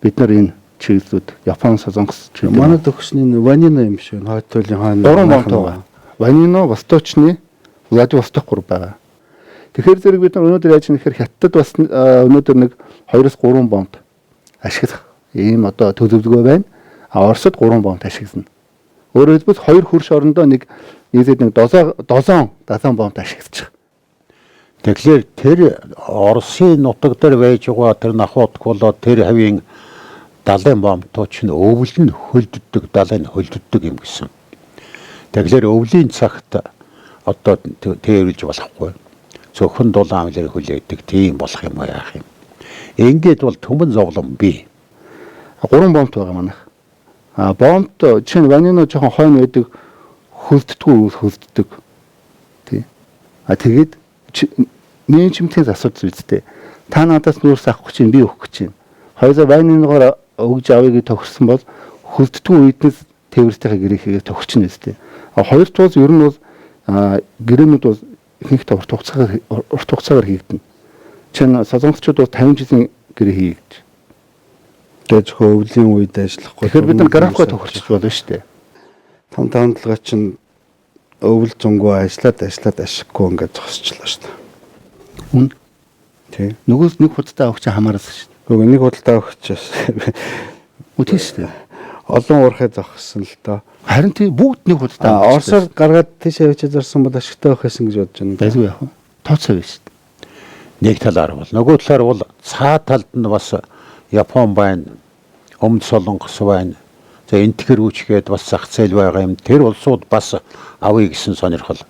бид нар энэ чиглэлүүд Япон, Солонгос чиглэл манай төгсний Ванино юм шиг хойд туйлын хойно гурван бомб байгаа. Ванино, Восточны, Владивосток гурав байгаа. Тэгэхээр зэрэг бид нар өнөөдөр яаж нэхэр хятадд бас өнөөдөр нэг 2-3 бомб ашиглах ийм одоо төлөвлөгөө байна. А Оросд 3 бомб ашиглана. Өөрөөр хэлбэл хоёр хөрш орондоо нэг нийлээд нэг 7 бомб ашиглаж. Тэгэхээр тэр Оросын нутаг дээр байж байгаа тэр нахуутг болоод тэр хавийн далайн бомбтууд чинь өвөл нь хөлддөг, далайн хөлддөг юм гэсэн. Тэгэхээр өвлийн цагт одоо тээвэрлж болохгүй. Зөвхөн дулаан хөлөөр хүлээдэг тийм болох юм уу яах юм. Ингээд бол түмэн зовлон бий. 3 бомбт байгаа манайх. А бомбт жишээ нь Ванино жоохон хойно байдаг, хөлддөггүй хөлддөг. Тий. А тэгээд менежментийн асуудал үсттэй. Та надаас нүүрс авах гэж би өгөх гэж байна. Хоёулаа Ваниногоор өгж авъя гэж тохирсон бол хөлддөггүй үеднээс тээвэртэйхээ гэрээ хийгээд тохирч нь үсттэй. А хоёр тул ер нь бол гэрээнүүд бол ихэнхдээ урт хугацаагаар хийгдэнэ. Жишээ нь солонгосчууд бол 50 жилийн гэрээ хийгдэж. Тэгээ зөвхөн өвлийн үед ажиллахгүй. Тэгэхээр бид нар графикоо тохирч болно шүү дээ. Том тавталгаа чинь өвөл зунгуу ажиллаад ашиггүй ингээд зогсчлаа шүү дээ. Үн. Тий. Нөгөөс нэг худалдаа авах чинь хамаараас шүү дээ. Үгүй нэг худалдаа авах чинь үгүй шүү дээ. Олон уурхай зогссон л доо. Харин тий бүгд нэг худалдаа авах. Оросоор гаргаад тийшээ авчиж зарсан бол ашигтай байх байсан гэж бодож байна. Байлгүй яах вэ? Тооцоо биш шүү дээ. Нэг талаар бол нөгөө талаар бол цаа талд нь бас Япон байна, Өмнөд Солонгос байна. За энтгэр үүчгээд бас зах зээл байгаа юм. Тэр улсууд бас авъя гэсэн сонирхол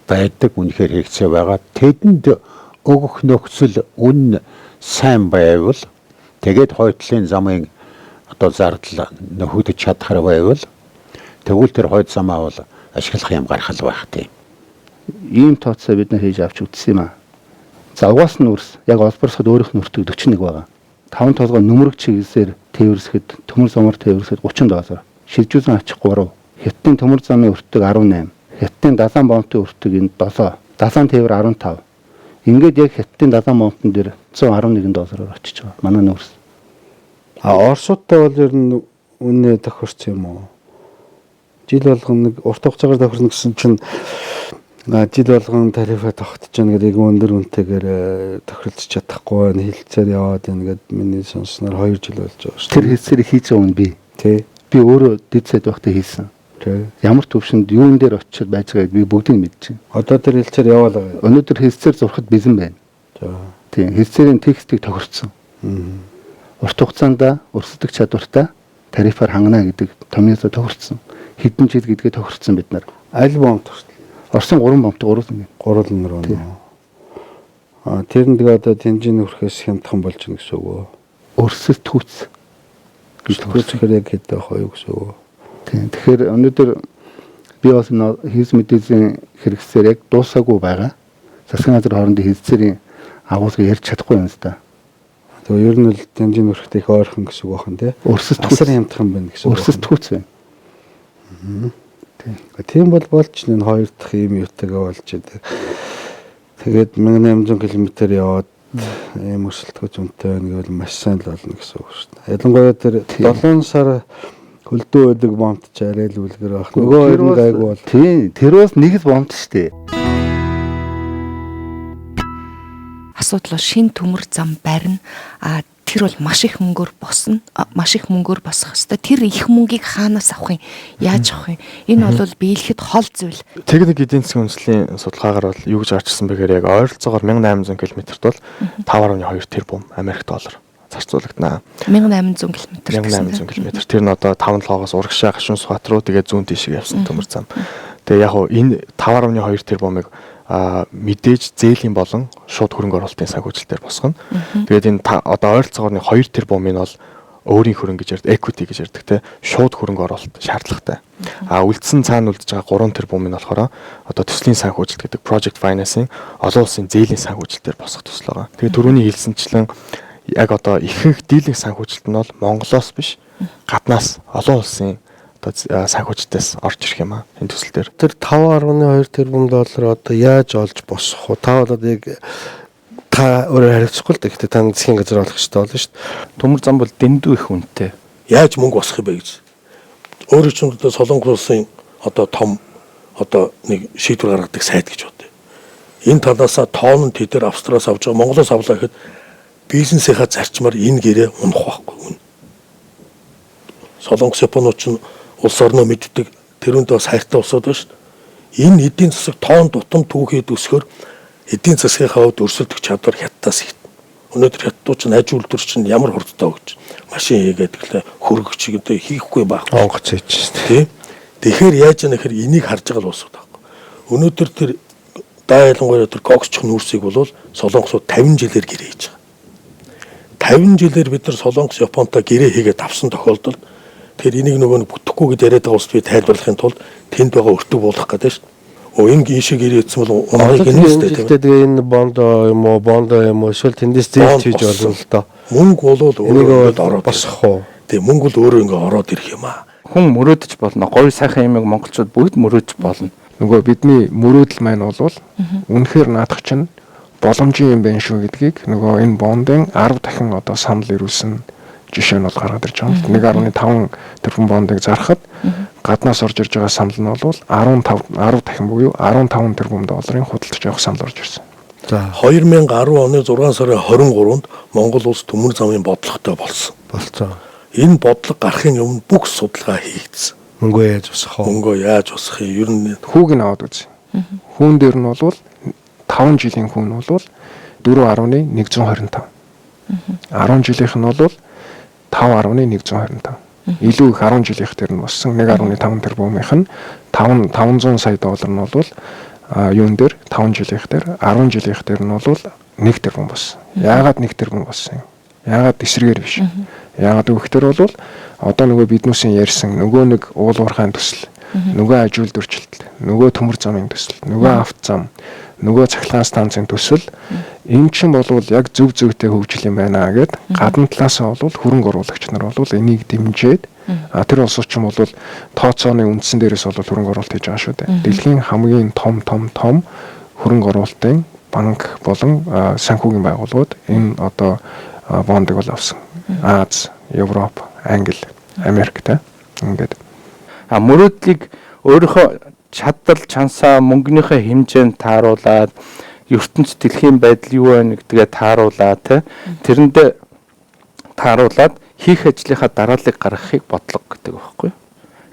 байдаг. Үнэхээр хэрэгцээ байгаа. Тэдэнд өгөх нөхцөл үн сайн байвал тэгээд хоёр талын замын одоо зардал нөхөгдөж чадхаар байвал тэгвэл тэр хойд замаа бол ашиглах юм гарах л байх тийм. Ийм тооцоо бид нар хийж авч үзсэн юм аа. За угаас нь үрс яг олборсоход өөрийнх нь өртөг 41 байгаа. 5 толгой нүмерэг чиглэлээр тээвэрсэхэд төмөр замаар тээвэрсэхэд 30 доллар. Шилжүүлсэн ачих 3. Хятадын төмөр замын өртөг 18. Хятадын далайн бомбын өртөг энэ 7. Далайн тээвэр 15. Ингээд яг хятадын далайн бомбын дээр 111 доллараар очиж байгаа. Манай нүүрс. А Оросуудтай бол ер нь үнэ тохирч юм уу? Жил болгон нэг урт хугацаагаар тохирно гэсэн чинь жил болгон тарифаа тогтож байна гэдэг өндөр үнэтэйгээр тохиролцож чадахгүй байна. Хилцээр яваад байна гэд миний сонссноор 2 жил болж байгаа шүү. Тэр хэлцээр хийж байгаа юм би. Тий. Би өөрөө дэд сайд байхдаа хийсэн. Тий. Ямар төвшөнд юун дээр очиод байж байгааг би бүгдийг мэдэж байна. Одоо тэр хэлцээр яваал байгаа. Өнөөдөр хэлцээр зурхад бэлэн байна. За. Тий. Хэлцээрийн текстийг тохирцсон. Урт хугацаанд өрсөлдөх чадвартай тарифаар хангана гэдэг томьёосоо тохирцсон. Хэдэн жил гэдгээ тохирцсон бид нар. Аль бомб тохирсон? Оросын 3 бомбт 3 3 нэр байна. А тэр нь тэгээ одоо тэнжин өрхөөс хямдхан болж гэнэ гэсэн үг үү? Өрсөлд түүц. Түүцхээр яг хэд байх вэ гэсэн үг үү? Тийм. Тэгэхээр өнөөдөр Би бас энэ хийс мэдээсийн хэрэгсээр яг дуусаагүй байгаа. Засгийн газар хоорондын хэлцээрийн агуулгыг ярьж чадахгүй юм л да. Тэгээ ер нь бол дамжин өрхт их ойрхон гэсэн үг байна тий. Өрсөлдөхүүц Асар хямдхан байна гэсэн үг. Өрсөлдөхүүц байна. Тийм бол болж энэ хоёр дахь ийм юутайгаа болж идэг. Тэгээд 1800 км яваад ийм өрсөлдөхүүц үнэтэй байна гэвэл маш сайн л болно гэсэн үг шүү дээ. Ялангуяа тэр 7 сар хөлдөө байдаг бомбт ч арай л үлгэр байх. Нөгөө хоёр нь гайгүй бол. Тийм, тэр бас нэг л бомбт шүү дээ. Асуудал бол шин төмөр зам барина. А тэр бол маш их мөнгөөр босно. Маш их мөнгөөр босох хэвээр. Тэр их мөнгийг хаанаас авах юм? Яаж авах юм? Энэ бол биелэхэд хол зүйл. Техник эдийн засгийн үндэслэлийн судалгаагаар бол юу гэж гарчсан бэ гэхээр яг ойролцоогоор 1800 км-т бол 5.2 тэрбум Америк доллар зарцуулагдана. 1800 км гэсэн. 1800 км. Тэр нь одоо 5-7-оос урагшаа Гашуун Сүхбаатар руу тэгээд зүүн тийшээ явсан төмөр зам. Тэгээ яг хуу энэ 5.2 тэрбумыг мэдээж зээлийн болон шууд хөрөнгө оруулалтын санхүүжилтээр босгоно. Тэгээд энэ одоо ойролцоогоор нэг 2 тэрбумын бол өөрийн хөрөнгө гэж ярьдаг, equity гэж ярьдаг те, шууд хөрөнгө оруулалт шаардлагатай. А үлдсэн цаана үлдэж байгаа 3 тэрбум нь болохоор одоо төслийн санхүүжилт гэдэг project financing олон улсын зээлийн санхүүжилтээр босгох төсөл байгаа. Тэгээд түрүүний хэлсэнчлэн яг одоо ихэнх дийлэнх санхүүжилт нь бол Монголоос биш, гаднаас олон улсын одоо санхүүжилтээс орж ирэх юм аа энэ төсөл дээр. Тэр 5.2 тэрбум доллар одоо яаж олж босох вэ? Та болоод яг та өөрөө хариуцахгүй л дээ. Гэхдээ та засгийн газар олох хэрэгтэй болно шүү дээ. Төмөр зам бол дэндүү их үнэтэй. Яаж мөнгө босох юм бэ гэж. Өөрөө ч одоо Солонгос улсын одоо том одоо нэг шийдвэр гаргадаг сайд гэж бодъё. Энэ талаасаа тоон нь тэд нар Австраас авч байгаа, Монголоос авлаа гэхэд бизнесийнхаа зарчмаар энэ гэрээ унах байхгүй үн. Солонгос Японууд ч улс орноо мэддэг, тэрүүндээ бас хайртай улсууд байна шүү дээ. Энэ эдийн засаг тоон тутам түүхийд өсгөр эдийн засгийнхаа хувьд өрсөлдөх чадвар хятадаас их. Өнөөдөр хятадууд чинь аж үйлдвэр чинь ямар хурдтай өгч машин хийгээд тэглээ хөргөч гэдэг хийхгүй байхгүй. Онгоц хийж шүү дээ. Тий. Тэгэхээр яаж яах гэхээр энийг харж байгаа л улсууд байхгүй. Өнөөдөр тэр даа ялангуяа тэр коксчих нүүрсийг бол Солонгосууд 50 жилээр гэрээ хийж байгаа. 50 жилээр бид нар Солонгос Японтой гэрээ хийгээд авсан тохиолдолд тэр энийг нөгөө нэг бүтэхгүй гэж яриад байгаа улсд би тайлбарлахын тулд тэнд байгаа өртөг буулгах гэдэг шүү дээ. Энэ ийшээ гэрээ хийсэн бол унахыг энэ нээстэй тийм. Тэгээ энэ бонд юм уу, бонд юм уу эсвэл тэндээс зээлж хийж болно л доо. Мөнгө болвол өөрөө ороод босох уу? Тийм, мөнгө бол өөрөө ингээ ороод ирэх юм аа. Хүн мөрөөдөж болно. Гоё сайхан юмыг монголчууд бүгд мөрөөдөж болно. Нөгөө бидний мөрөөдөл маань бол үнэхээр наадах чинь боломжийн юм байна шүү гэдгийг нөгөө энэ бондын 10 дахин одоо санал ирүүлсэн жишээ нь бол гаргаад ирж байгаа юм. 1.5 тэрбум бондыг зархад гаднаас орж ирж байгаа санал нь бол 15 10 дахин буюу 15 тэрбум долларын худалдаж авах санал орж ирсэн. За 2010 оны 6 сарын 23-нд Монгол улс төмөр замын бодлоготой болсон. Болцоо. Энэ бодлого гарахын өмнө бүх судалгаа хийгдсэн. Мөнгөө яаж босгох вэ? Мөнгөө яаж босгох юм? Ер нь хүүг нь аваад үзье. Хүүн дээр нь бол 5 жилийн хүн бол 4.125. 10 жилийнх нь бол 5.125. Илүү их 10 жилийнх дээр нь болсон 1.5 тэрбумынх нь 500 сая доллар нь бол юун дээр 5 жилийнх дээр 10 жилийнх дээр нь бол 1 тэрбум болсон. Яагаад 1 тэрбум болсон юм? Яагаад эсрэгээр биш? Яагаад гэвэл бол одоо нөгөө биднүүсийн ярьсан нөгөө нэг уул уурхайн төсөл, нөгөө аж үйлдвэрчлэлт, нөгөө төмөр замын төсөл, нөгөө авто зам, нөгөө цахилгаан станцын төсөл энэ чинь бол яг зөв зөвтэй хөгжил юм байна гэд гадна талаасаа бол хөрөнгө оруулагч нар бол энийг дэмжиж тэр улсууд чинь бол тооцооны үндсэн дээрээс бол хөрөнгө оруулалт хийж байгаа шүү дээ. Дэлхийн хамгийн том хөрөнгө оруулалтын банк болон санхүүгийн байгууллагууд энэ одоо бондыг бол авсан. Аз, Европ, Англи, Америк те ингээд. А мөрөөдлийг өөрийнхөө чадал, чансаа, мөнгөнийхөө хэмжээнд тааруулаад ертөнц дэлхийн байдал юу байна гэдгээ тааруулаад те тэрэндээ тааруулаад хийх ажлынхаа дарааллыг гаргахыг бодлого гэдэг байхгүй юу?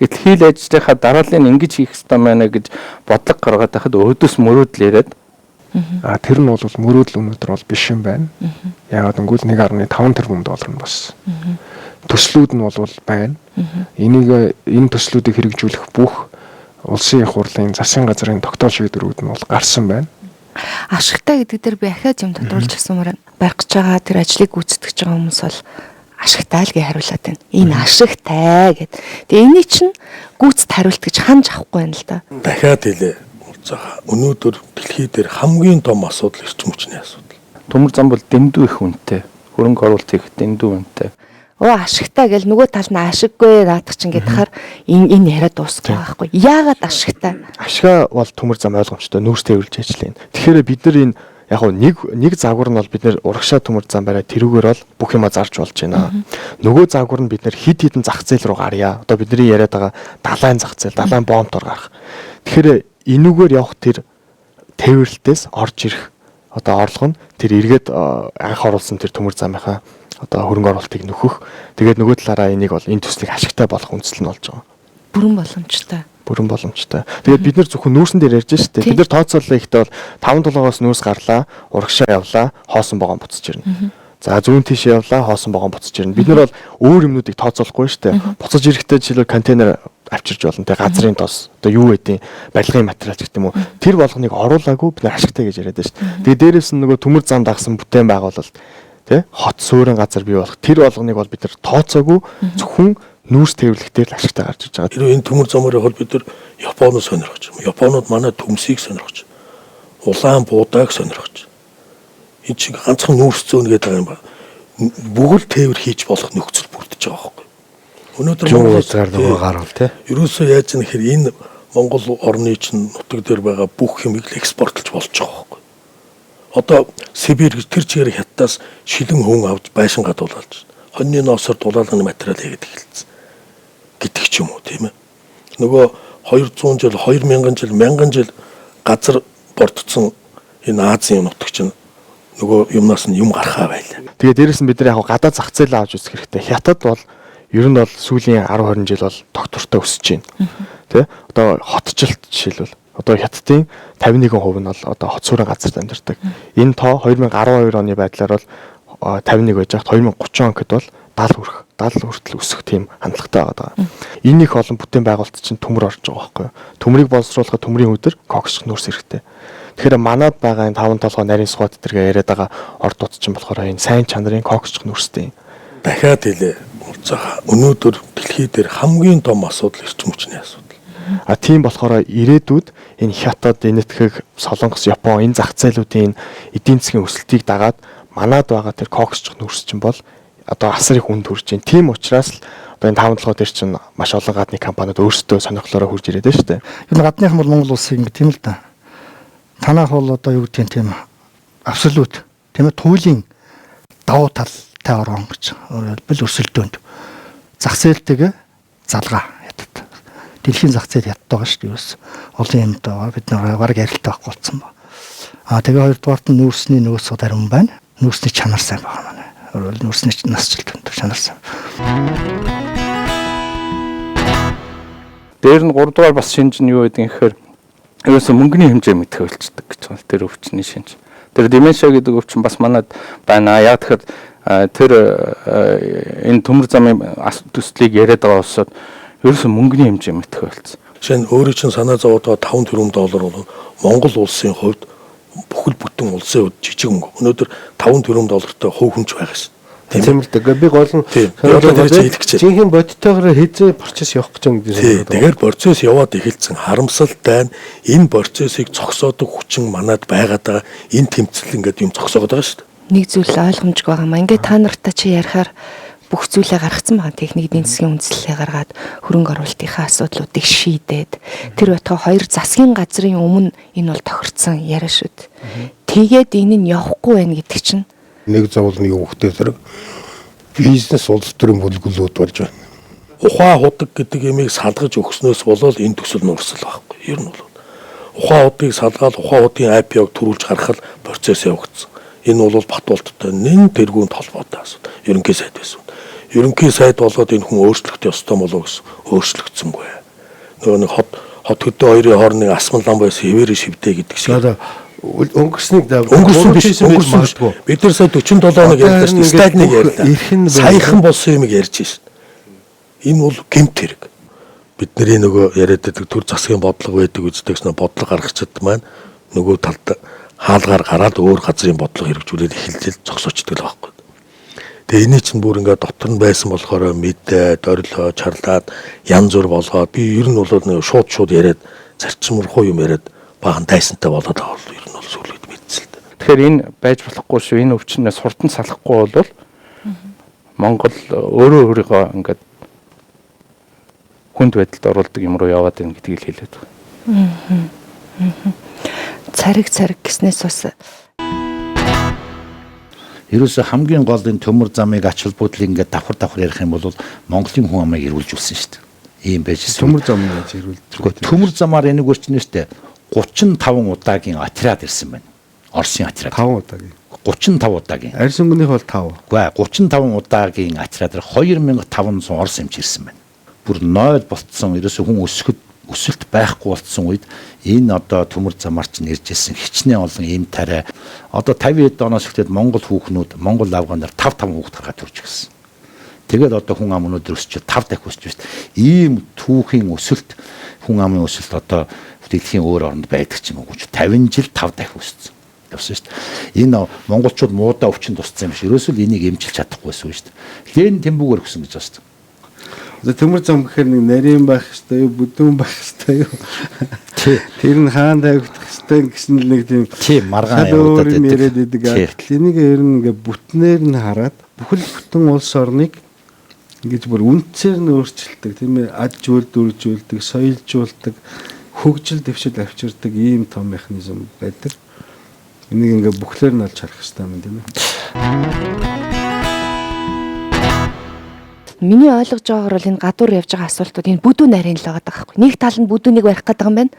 Гэтэл хийх ажлынхаа дарааллыг ингэж хийх ёстой байна гэж бодлого гаргаад байхад өөдөөс мөрөөдөл яриад тэр нь бол мөрөөдөл өнөөдөр бол биш юм байна. Яагаад гэвэл 1.5 тэрбум доллар нь бас. Төслүүд нь бол байна. Энийг энэ төслүүдийг хэрэгжүүлэх бүх улсын их хурлын засгийн газрын тогтоол шийдвэрүүд нь бол гарсан байна. Ашигтай гэдэг дээр би ахиад юм тодруулж асуумаар барих гэж байгаа тэр ажлыг гүйцэтгэж байгаа хүмүүс бол Ашигтай л гэж хариулаад байна. Энэ ашигтай гэд. Тэгээ эний чинь гүйцэд хариулт гэж ханж авахгүй байна л да. Дахиад хэлээ. Өнөөдөр дэлхий дээр хамгийн том асуудал эрчим хүчний асуудал. Төмөр зам бол дэндүү их үнэтэй. Хөрөнгө оруулалт хийх дэндүү үнэтэй. Оо ашигтай гэл нөгөө тал нь ашиггүй наадах чинь гээд хахаар энэ яриа дуусахгүй байхгүй. Яагаад ашигтай? Ашгаа бол төмөр зам ойлгомжтой нүүрс тээвэрлж ажиллана. Тэгэхээр бид нар энэ яг гоо нэг загвар нь бол бид нэр урагшаа төмөр зам бариа тэрүүгээр бол бүх юма зарж болж байна. Нөгөө загвар нь бид нэр хид хідэн зах зээл рүү гарья. Одоо бидний яриад байгаа далайн зах зээл, далайн бомтоор гарах. Тэгэхээр энүүгээр явах тэр тээвэрлэлтээс орж ирэх одоо орлого нь тэр эргээд анх оруулсан тэр төмөр замынхаа одоо хөрөнгө оруулалтыг нөхөх. Тэгээд нөгөө талаараа энийг бол энэ төслийг ашигтай болох үндсэл нь болж байгаа. Бүрэн боломжтой. Бүрэн боломжтой. Тэгээд бид нэр зөвхөн нүүрсэн дээр ярьж штэ. Бид нэр тооцоолоо ихтэй бол 5 7-оос нүүрс гарлаа, урагшаа явлаа, хоосон вагон буцаж ирнэ. За зүүн тийшээ явлаа, хоосон вагон буцаж ирнэ. Бид нар бол өөр юмнуудыг тооцоолохгүй штэ. Буцаж ирэхдээ жишээлбэл контейнер авчирч болно те, газрын тос, одоо юу гэдیں, барилгын материал ч гэдэг юм уу. Тэр болгоныг оруулаагүй бид нар ашигтай гэж яриад байна штэ. Тэгээд дээрээс нь нөгөө төмөр зам дагсан бүтээн байгуулалт те, хот суурин газар бий болох тэр болгоныг бол бид нар тооцоогүй зөвхөн нүүрс тээвэрлэх дээр л ашигтай гарч иж байгаа. Тэр энэ төмөр замаар явахад бид нар Японоос сонирхож, Японууд манай төмсийг сонирхож, улаан буудааг сонирхож. Энэ чинь ганцхан нүүрс зөөнө гэдэг юм ба. Бүгд тээвэр хийж болох нөхцөл бүрдэж байгаа байхгүй. Өнөөдөр Монгол хязгаар нөгөө гарвал тий. Ерөөсөө яаж юм гэхээр энэ Монгол орны чинь нутаг дээр байгаа бүх юмыг л экспортлж болж байгаа байхгүй. Одоо Сибирь гэж тэр чигээр хятадаас шилэн хүн авч байшин гадуулалж, хоньны ноосоор дулаалганы материал хийгээд эхэлсэн гэдэг ч юм уу, тийм ээ. Нөгөө 200 жил, 2000 жил, 1000 жил газар бордцсон энэ Азийн нутаг чинь нөгөө юмнаас нь юм гарахаа байлаа. Тэгээ дээрэс нь бид нар яг гадаад зах зээл авч үзэх хэрэгтэй. Хятад бол ер нь бол сүүлийн 10 20 жил бол тогтвортой өсөж байна. Тэ? Одоо хотчлолт жишээлбэл одоо Хятадын 51% нь бол одоо хот суурин газарт амьдардаг. Энэ тоо 2012 оны байдлаар бол 51 байж байхад 2030 он гэхэд бол 70 хүртэл өсөх тийм хандлагатай байгаа. Энэ их олон бүтээн байгуулалт чинь төмөр орж байгаа байхгүй юу? Төмрийг боловсруулахад төмрийн өдөр коксх нүүрс хэрэгтэй. Тэгэхээр манад байгаа энэ таван толгой нарийн сугат тэргээ яриад байгаа ордууд чинь болохоор энэ сайн чанарын коксх нүүрстэй. Дахиад хэлээ. Өнөөдөр дэлхий дээр хамгийн том асуудал эрчим хүчний асуудал. А тийм болохоор ирээдүйд энэ Хятад, Энэтхэг, Солонгос, Япон энэ зах зээлүүдийн эдийн засгийн өсөлтийг дагаад манад байгаа тэр коксч нүүрс чинь бол одоо асар их үнд хүрж байна. Тийм учраас л одоо энэ таван толгой дээр чинь маш олон гадны компаниуд өөрсдөө сонирхлоороо хурж ирээд байна шүү дээ. Ер нь гадныхан бол Монгол улсыг ингэ тийм л да. Танах бол одоо юу гэдгийг тийм абсолют тийм ээ туйлын давуу талтай орон гэж. Өөрөөр хэлбэл өрсөлдөөнд зах зээлтэйгээ залгаа хятад. Дэлхийн зах зээл хятад байгаа шүү дээ. Ерөөс олон юмд байгаа. Бид нар бараг ярилтай байхгүй болсон ба. Аа тэгээ хоёрдугаарт нь нүүрсний нөөц барин байна. Нүүрсний чанар сайн байгаа манай. Өөрөөр нүүрсний насжилт өндөр чанар сайн. Дээр нь 3 дугаар бас шинж нь юу гэдэг юм гэхээр ерөөсө мөнгөний хэмжээ мэдэх болчдөг гэж байна. Тэр өвчний шинж. Тэр деменшиа гэдэг өвчин бас манад байна. Яг тэгэхээр тэр энэ төмөр замын төслийг яриад байгаа улсууд ерөөсө мөнгөний хэмжээ мэдэх болцсон. Жишээ нь өөрийн чинь санаа зовоод байгаа 5 тэрбум доллар бол Монгол улсын хувьд бүхэл бүтэн улсын хувьд жижиг мөнгө. Өнөөдөр 5 тэрбум доллартай хувь хүн ч байгаа шин. Тийм л дээ. Би гол нь жинхэнэ бодтойгоор хэзээ процесс явах гэж юм гэдэг. Тэгэхээр процесс яваад эхэлсэн. Харамсалтай нь энэ процессыг зогсоодог хүчин манад байгаад байгаа. Энэ тэмцэл ингээд юм зогсоогод байгаа шүү дээ. Нэг зүйл ойлгомжгүй байгаа маа. Ингээд та нартай чи ярихаар бүх зүйлээ гаргацсан байгаа. Техник эдийн засгийн үндслэлээ гаргаад хөрөнгө оруулалтынхаа асуудлуудыг шийдээд тэр байтугай хоёр засгийн газрын өмнө энэ бол тохирцсон яриа шүү дээ. Тэгээд энэ нь явахгүй байх гэдэг чинь нэг зовлон нь юу хөхтэй зэрэг бизнес улс төрийн бүлэглүүд болж байна. Ухаан худаг гэдэг ямыг салгаж өгснөөс болоод энэ төсөл нурсал байхгүй. Ер нь бол ухаан худыг салгаал ухаан худын IPO-г төрүүлж гаргах процесс явагдсан. Энэ бол Батболттой нэн тэргүүнд холбоотой асуудал. Ерөнхий сайд байсан. Ерөнхий сайд болоод энэ хүн өөрчлөгдөх ёстой болов гэсэн өөрчлөгдсөнгүй. Нөгөө нэг хот хөдөө хоёрын хоорондын асмал лам байсан хэвээрээ шивдэ гэдэг шиг. Өнгөрснийг өнгөрсөн биш өнгөрсөн магадгүй. Бид нар сая 47 хоног ярьлаа шүү дээ. Сталиныг ярьлаа. Саяхан болсон юмыг ярьж шин. Энэ бол гэмт хэрэг. Бидний нөгөө яриад байдаг төр засгийн бодлого байдаг үздэгс нөө бодлого гаргачид маань нөгөө талд хаалгаар гараад өөр газрын бодлого хэрэгжүүлээд эхэлж зогсоочдөг л байхгүй. Тэгээ эний чинь бүр ингээд дотор нь байсан болохоор мэдээ, дорилоо, чарлаад янз бүр болгоод би ер нь бол нэг шууд яриад зарчмархуу юм яриад баахан дайсантай болоод байгаа бол ер нь бол сүлээд мэдсэн л дээ. Тэгэхээр энэ байж болохгүй шүү. Энэ өвчнөөс хурдан салахгүй бол Монгол өөрөө өөрийгөө ингээд хүнд байдалд оруулдаг юм руу яваад байна гэдгийг л хэлээд байгаа. Цариг цариг гэснээс бас Ерөөсө хамгийн гол энэ төмөр замыг ач холбогдлыг ингээд давхар давхар ярих юм бол Монголын хүн амыг эрүүлжүүлсэн шүү дээ. Ийм байж байсан. Төмөр зам яаж эрүүлж? Төмөр замаар энийг өрчнө шүү дээ. 35 удаагийн отряд ирсэн байна. Оросын отряд. 5 удаагийн. 35 удаагийн. Арьс өнгөнийх бол 5. Үгүй ээ 35 удаагийн отрядаар 2500 Орос эмч ирсэн байна. Бүр 0 болцсон. Ерөөсө хүн өсөхөд өсөлт байхгүй болцсон үед энэ одоо төмөр замаар чинь ирж исэн хичнээн олон эм тариа одоо 50 хэд оноос эхлээд Монгол хүүхнүүд Монгол авгаанаар 5 5 хүүхд гаргаад төрж гисэн. Тэгээд одоо хүн ам өнөөдөр өсч 5 дахь өсч байна. Ийм түүхийн өсөлт хүн амын өсөлт одоо дэлхийн өөр оронд байдаг ч юм уу 50 жил 5 дахь өссөн. Явсан шүү дээ. Энэ монголчууд муудаа өвчин тусцсан юм шиг. Ерөөсөө л энийг эмчилж чадахгүй байсан шүү дээ. Лен тэмбүүгээр өгсөн гэж байна шүү дээ. Төмөр зам гэхээр нэг нарийн байх хэвээр юу, бүдүүн байх хэвээр юу. Тэр нь хаан тавигдах хэвээр гэсэн л нэг тийм тийм маргаан явагдаад байдаг. Яриад идэг. Гэтэл энийг ер нь ингээ бүтнээр нь хараад бүхэл бүтэн улс орныг ингэж бүр үндсээр нь өөрчилдөг, тийм ээ, аж үйлдвэрлэжүүлдэг, соёлжуулдаг, хөгжил дэвшил авчирдаг ийм том механизм байдаг. Энийг ингээ бүхлээр нь олж харах хэрэгтэй юм тийм ээ. Миний ойлгож байгаагаар бол энэ гадуур явж байгаа асуултууд энэ бүдүүн нарийн л байгаа байхгүй. Нэг тал нь бүдүүнийг барих гэдэг юм байна.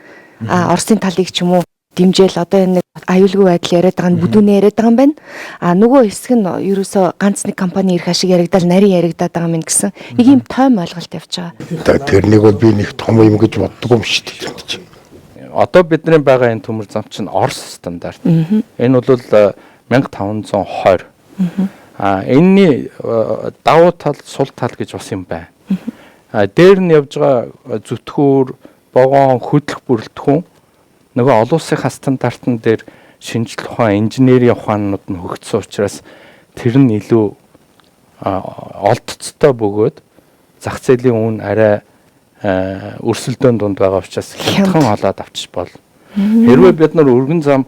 А Оросын талыг ч юм уу дэмжээл одоо энэ нэг аюулгүй байдал яриад байгаа нь бүдүүнээ яриад байгаа юм байна. А нөгөө хэсэг нь ерөөсөө ганц нэг компани ирэх ашиг яригдал нарийн яригадаад байгаа юм гэсэн нэг юм тойм ойлголт явж байгаа. Тэрнийг бол би нэг том юм гэж боддог юм шүү дээ. Одоо бидний байгаа энэ төмөр зам чинь Орос стандарт. Энэ бол 1520. А энэний давуу тал, сул тал гэж бас юм байна. А дээр нь явж байгаа зүтхүүр, вогоон, хөдлөх бүрэлдэхүүн нөгөө олон улсынхаа стандартн дээр шинжлэх ухаан, инженерийн ухаанууд нь хөгжсөн учраас тэр нь илүү олдцтой бөгөөд зах зээлийн үн арай өрсөлдөөн дунд байгаа учраас хямдхан олоод авчиж бол. Хэрвээ бид нар өргөн зам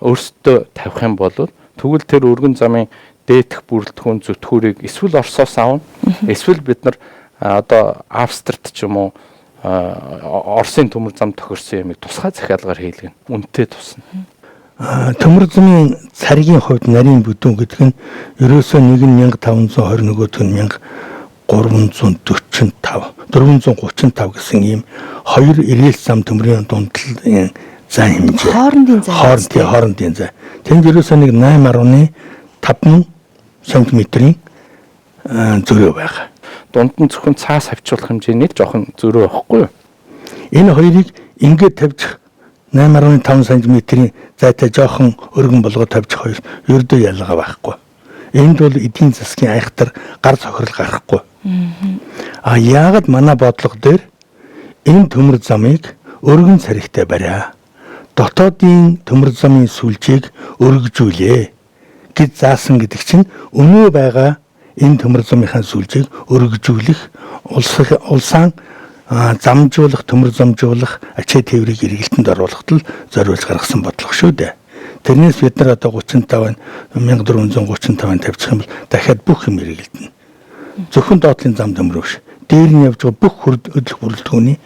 өөрсдөө тавих юм бол тэгвэл тэр өргөн замын дээдх бүрэлдэхүүн зүтхүүрийг эсвэл Оросоос авна, эсвэл бид нар одоо Австрид ч юм уу Оросын төмөр зам тохирсон юмыг тусгай захиалгаар хийлгэнэ. Үнэтэй тусна. Төмөр замын царгийн хувьд нарийн бүдүүн гэдэг нь ерөөсөө нэг нь 1520, нөгөөх нь 1345, 435 гэсэн ийм хоёр рельс зам төмрийн дундлын зай хэмжээ. Хоорондын зай. Хоорондын зай. Тэнд ерөөсөө нэг 8.5 см-ийн зөрөө байгаа. Дунд нь зөвхөн цаас хавчуулах хэмжээний жоохон зөрөө байхгүй юу? Энэ хоёрыг ингээд тавьчих 8.5 см-ийн зайтай жоохон өргөн болгоод тавьчих хоёр ердөө ялгаа байхгүй. Энд бол эдийн засгийн айхтар гар цохирол гарахгүй. А яагаад манай бодлого дээр энэ төмөр замыг өргөн царигтай бариа. Дотоодын төмөр замын сүлжээг өргөжүүлээ гэж заасан гэдэг чинь өнөө байгаа энэ төмөр замынхаа сүлжээг өргөжүүлэх, улсаа замжуулах, төмөр замжуулах ачаа тээврийг эргэлтэнд оруулахад л зориулж гаргасан бодлого шүү дээ. Тэрнээс бид нар одоо 35 1435 тавьчих юм бол дахиад бүх юм эргэлдэнэ. Зөвхөн доотлын зам төмөр биш. Дээр нь явж байгаа бүх хөдлөх бүрэлдэхүүний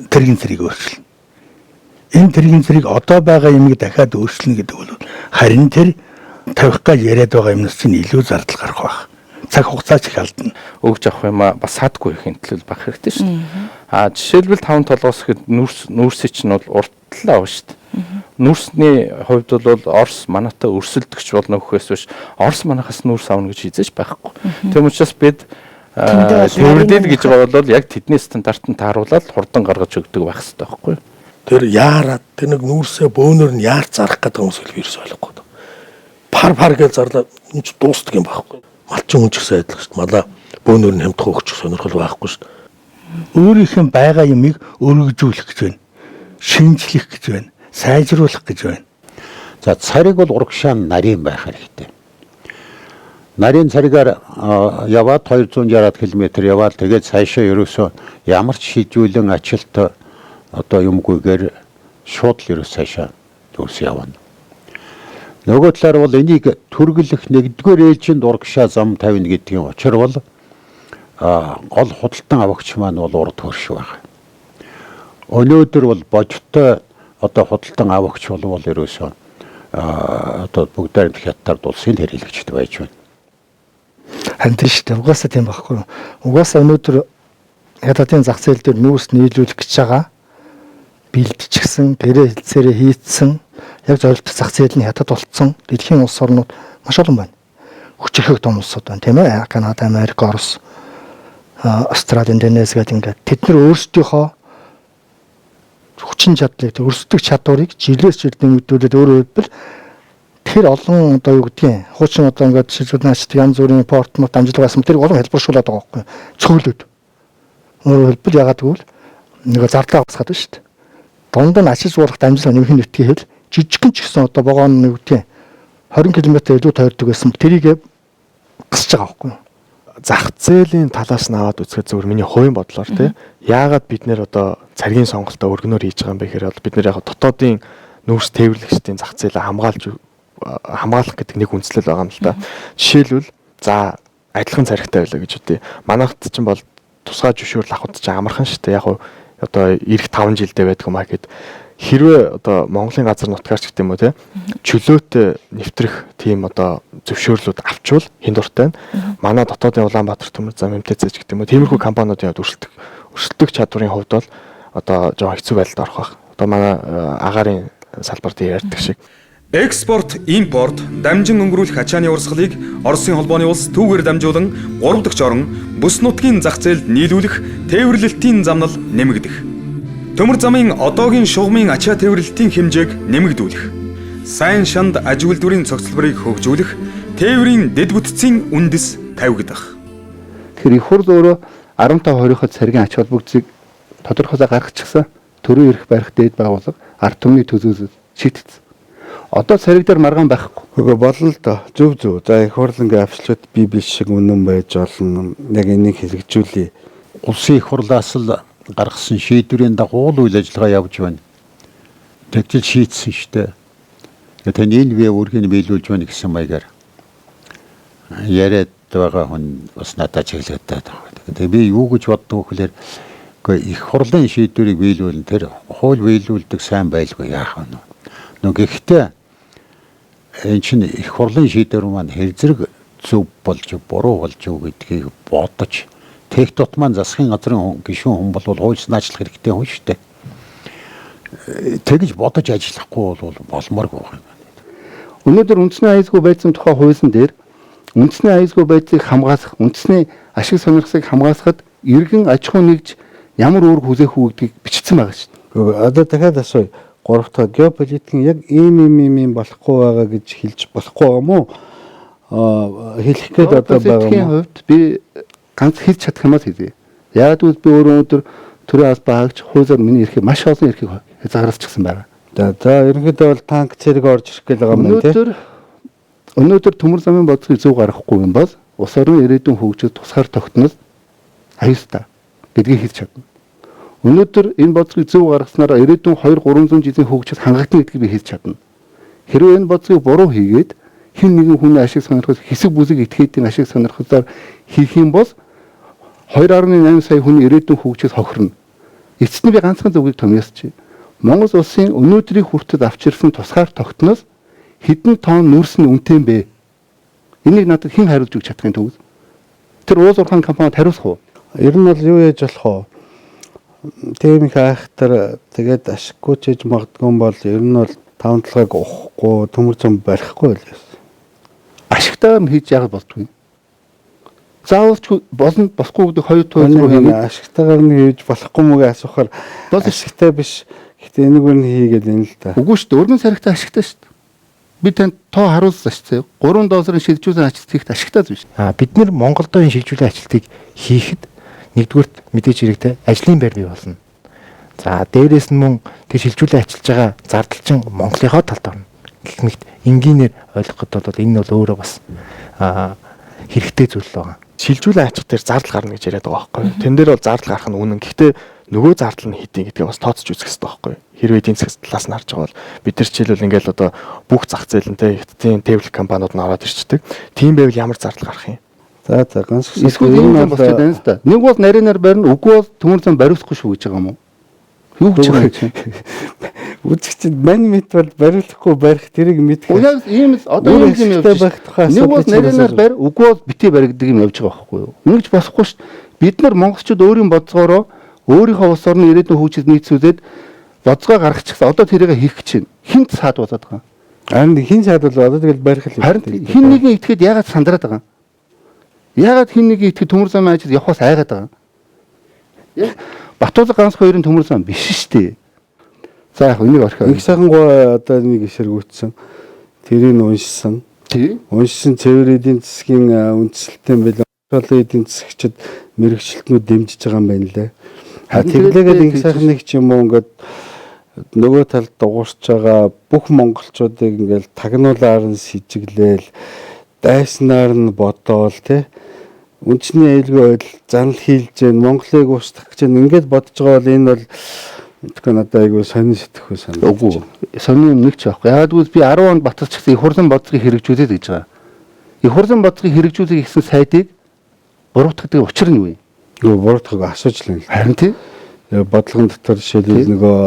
тэргийн цэрийг өөрчилнө. Энэ тэргийн цэрийг одоо байгаа юмыг дахиад өөрчилнө гэдэг бол харин тэр тавих гэж яриад байгаа юмнаас чинь илүү зардал гарах байх. Цаг хугацаа ч их алдна. Өгж авах юм а бас саадгүй их төлөв байх хэрэгтэй шүү дээ. А жишээлбэл таван толгоос гэхэд нүүрсийн чинь бол урт талаа авна шүү дээ. Нүүрсний хувьд бол Орос манайтай өрсөлдөгч болно гэхээс биш Орос манайхаас нүүрс авна гэж хизээж байхгүй. Тийм учраас бид тээвэрлэл гэж байгаа бол яг тэдний стандартанд тааруулаад хурдан гаргаж өгдөг байх хэрэгтэй байхгүй юу? Тэр яарад тэр нэг нүүрсээ бөөнөр нь яар зарах гэдэг хүмүүс л вирус ойлгохгүй. Пар пар гэж зарлаа энэ ч дуустдаг юм байхгүй. Малчин хүн ч гэсэн адилхан шүү дээ. Малаа бөөнөр нь хямдхан өгчих сонирхол байхгүй шүү дээ. Өөрийнх нь байгаа юмыг өргөжүүлэх гэж байна. Шинжлэх гэж байна. Сайжруулах гэж байна. За цариг бол урагшаа нарийн байх хэрэгтэй. Нарийн царгаар яваад 260 км яваад тэгээд цаашаа ерөөсөө ямар ч шийдвүлэн ажилт одоо юмгүйгээр шууд л ерөөс цаашаа төгс явна. Нөгөө талаар бол энийг түргэлэх нэгдүгээр ээлжинд урагшаа зам тавина гэдгийн учир бол гол худалдан авагч маань бол урд хөрш байна. Өнөөдөр бол бодиттой одоо худалдан авагч бол ерөөсөө одоо бүгдээр хятад улсын хэрэглэгчд байж байна. Харин тийм шүү дээ. Угаасаа тийм байхгүй юу? Угаасаа өнөөдөр хятадын зах зээл дээр нүүрс нийлүүлэх гэж байгаа бэлтжчихсэн, гэрээ хэлцээрээ хийцсэн, яг зорилт зах зээл нь хятад болцсон дэлхийн улс орнууд маш олон байна. Хүчирхэг том улсууд байна, тийм ээ. Канада, Америк, Орос, Австрали, Индонез гэдэг ингээд тэд нар өөрсдийнхөө хүчин чадлыг, өрсөлдөх чадварыг жилээс жил нэмэгдүүлээд өөрөөр хэлбэл тэр олон одоо юу гэдгийг хуучин одоо ингээд шилжүүлэн ачдаг янз бүрийн импорт мот амжилт байсан тэр олон хэлбэршүүлээд байгаа байхгүй цөөлөд. Өөрөөр хэлбэл ягаад гэвэл нөгөө зардлаа багасгаад байна шүү дээ. Дунд нь ачиж буулгах амжилт нэмэх нь битгий хэл жижигхэн ч гэсэн одоо вагон юу гэдгийг 20 км илүү тойрдог байсан тэрийг гасж байгаа байхгүй. Зах зээлийн талаас нь аваад үзэхэд зөвхөн миний хувийн бодлоор тий яагаад бид нэр одоо царгийн сонголтоо өргөнөөр хийж байгаа юм бэ гэхээр бол бид нэр яг дотоодын нүүрс тээвэрлэгчдийн зах зээлээ хамгаалах гэдэг нэг үндслэл байгаа юм л да. Жишээлбэл за адилхан царигтай байлаа гэж үгүй. Манайхт чинь бол тусгай зөвшөөрөл авахд чинь амархан шүү дээ. Яг одоо ирэх 5 жилдээ байдаг юм а гэд хэрвээ одоо Монголын газар нутгаарч гэдэг юм уу те чөлөөтэй нэвтрэх тийм одоо зөвшөөрлүүд авчвал хэн дуртай нь манай дотоодын Улаанбаатар төмөр зам МТЦ ч гэдэг юм уу тиймэрхүү компаниудын хувьд өрсөлдөх чадварын хувьд бол одоо жоохон хэцүү байдалд орох байх. Одоо манай агаарын салбар дээр ярьдаг шиг. Экспорт, импорт, дамжин өнгөрүүлэх ачааны урсгалыг Оросын холбооны улс түүгээр дамжуулан 3 дахь орон бүс нутгийн зах зээлд нийлүүлэх тээвэрлэлтийн замнал нэмэгдэх. Төмөр замын одоогийн шугамын ачаа тээвэрлэлтийн хэмжээг нэмэгдүүлэх. Сайн шанд аж үйлдвэрийн цогцлборыг хөгжүүлэх, тээврийн дэд бүтцийн үндэс тавигдах. Тэгэхээр их хурл өөрөө 15 20-оход царгийн ач холбогдлыг тодорхойлоо гаргачихсан. Төрийн эрх барих дээд байгууллага ард түмний төлөөлөл шийтгэсэн. Одоо цариг дээр маргаан байхгүй. Үгүй болно л доо. Зөв зөв. За их хурл ингээ абсолют бие биш шиг үнэн байж болно. Яг энийг хэрэгжүүлье. Улсын их хурлаас л гаргасан шийдвэрийн дагуу л үйл ажиллагаа явж байна. Тэгтэл шийдсэн шүү дээ. Тань энэ бие үүргийг биелүүлж байна гэсэн маягаар яриад байгаа хүн бас надад чиглэгдээд байгаа. Тэгээ би юу гэж боддог вэ гэхээр үгүй их хурлын шийдвэрийг биелүүлнэ. Тэр хууль биелүүлдэг сайн байлгүй яах вэ? Нөө гэхдээ энэ чинь их хурлын шийдвэр маань хэр зэрэг зөв болж буруу болж гэдгийг бодож тех тутмаа засгийн газрын гишүүн хүн бол хууль санаачлах хэрэгтэй хүн шүү дээ. Тэгж бодож ажиллахгүй бол болмооргүй юм. Өнөөдөр үндэсний аюулгүй байдлын тухай хуулийн дээр үндэсний аюулгүй байдлыг хамгаалах, үндэсний ашиг сонирхлыг хамгаалахад иргэн аж ахуй нэгж ямар үүрэг хүлээх үү гэдгийг бичсэн байгаа шүү дээ. Одоо дахиад асууя. 3 дахь геополитикийн яг ийм ийм ийм ийм болохгүй байгаа гэж хэлж болохгүй юм уу? Хэлэх гээд одоо байгаа юм уу? Хувьд би ганц хэлж чадах юмас хэлье. Яг гэвэл би өөрөө өнөөдөр төрийн албан хаагч хуулиар миний эрхийг маш олон эрхийг хязгаарлалчихсан байгаа. За ерөнхийдөө бол танк цэрэг орж ирэх гээд байгаа юм тийм. Өнөөдөр төмөр замын бодлогыг зөв гаргахгүй юм бол улс орны ирээдүйн хөгжил тусгаар тогтнол аюултай гэдгийг хэлж чадна. Өнөөдөр энэ бодлогыг зөв гаргаснараа ирээдүйн 2-300 жилийн хөгжил хангагдана гэдгийг би хэлж чадна. Хэрвээ энэ бодлогыг буруу хийгээд хэн нэгэн хүний ашиг сонирхол хэсэг бүлэг этгээдийн ашиг сонирхлоор хийх юм бол 2.8 сая хүний ирээдүйн хөгжил хохирно. Эцэст нь би ганцхан зүгийг томьёосч. Монгол улсын өнөөдрийн хүртэл авчирсан тусгаар тогтнол хэдэн тонн нүүрс нь үнэтэй юм бэ? Энийг надад хэн хариулж өгч чадах юм төгс? Тэр уул уурхайн компанид хариулах уу? Ер нь бол юу яаж болох вэ? Тийм их айхтар тэгээд ашиггүй ч хийж магадгүй бол ер нь бол таван талгааг ухахгүй төмөр зам барихгүй л байсан. Ашигтайгаар нь хийж яагаад болдгүй юм? Заавал ч болно болохгүй гэдэг хоёр туйл руу хийгээд ашигтайгаар нь хийж болохгүй мөг асуухаар ашигтай биш. Гэхдээ энийг нь хийгээд энэ л та. Үгүй шүү дээ. Өргөн саригтай ашигтай шүү дээ. Би танд тоо харуулсан шүү дээ. 3 долларын шилжүүлэн ажилт хийхэд ашигтай зүйл шүү. Бид нэр Монголдо энэ шилжүүлэн ажилтыг хийхэд нэгдүгürt мэдээж хэрэгтэй ажлын байр бий болно. За дээрээс нь мөн тэр шилжүүлэн ажиллаж байгаа зардал чинь Монголынхоо талд орно. Гэх мэт энгийнээр ойлгоход бол энэ бол өөрөө бас хэрэгтэй зүйл байгаа. Шилжүүлэн ачих дээр зардал гарна гэж яриад байгаа байхгүй юу? Тэн дээр бол зардал гарах нь үнэн. Гэхдээ нөгөө зардал нь хэдийн гэдгээ бас тооцож үзэх хэрэгтэй байхгүй юу? Хэрвээ эдийн засгийн талаас нь харж байгаа бол бид нар жишээлбэл ингээл одоо бүх зах зээл нь те хятадын тээвэрлэх компаниуд нь ороод ирчдэг. Тийм байвал ямар зардал гарах юм? За за ганц Эсвэл ийм юм болчиход байна л да. Нэг бол нарийнаар барина, үгүй бол төмөр зам бариулахгүй шүү гэж байгаа юм уу? Юу гэж байгаа юм чинь? Үзэгчид мань мэт бол бариулахгүй барих тэрийг мэдэх. Яг ийм одоо ийм юм явж байх тухай Нэг бол нарийнаар барь, үгүй бол битгий барь гэдэг юм явж байгаа байхгүй юу? Ингэж болохгүй шүү. Бид нар монголчууд өөрийн бодцоороо өөрийнхөө улс орны ирээдүйн хөгжил нийцүүлээд бодцгоо гаргачихсан. Одоо тэрийг хийх гэж байна. Хинт саад болоод байгаа. Харин хин саад бол одоо тэгэл барих л. Харин хин нэгэн итгэхэд яагаад сандраад байгаа юм? Яагаад хин нэгэн итгэхэд төмөр замын ажил явахаас айгаад байгаа юм? Яг Батуулга ганц хоёрын төмөр зам биш шүү дээ. За яг энийг орхио. Их сайхан гоо одоо нэг эсэргүүцсэн. Тэрийг уншсан. Тий. Уншсан цэвэр эдийн засгийн үндсэлтэй юм байл. Олон эдийн засгчид мэрэгчлэтнүүд дэмжиж байгаа юм байна лээ. А тэглээгээд инх сайхан нэг ч юм уу ингээд нөгөө талд дугуурч байгаа бүх монголчуудыг ингээл тагнуулаар нь сэжиглээл дайснаар нь бодоол тий үндэсний аюулгүй байдал занал хийлж гэн Монголыг устгах гэж ингээд бодож байгаа бол энэ бол мэдгүй надад айгүй сонин сэтгэхүй санагдаж. Үгүй. Сонин юм нэг ч байхгүй. Яагаад гэвэл би 10 онд баталчихсан их хурлын бодлогыг хэрэгжүүлээд гэж байгаа. Их хурлын бодлогыг хэрэгжүүлэх гэсэн сайдыг буруутгадаг учир нь юу юм? Үгүй буруутгах асууж л юм. Харин тий. Бодлогон дотор жишээлбэл нөгөө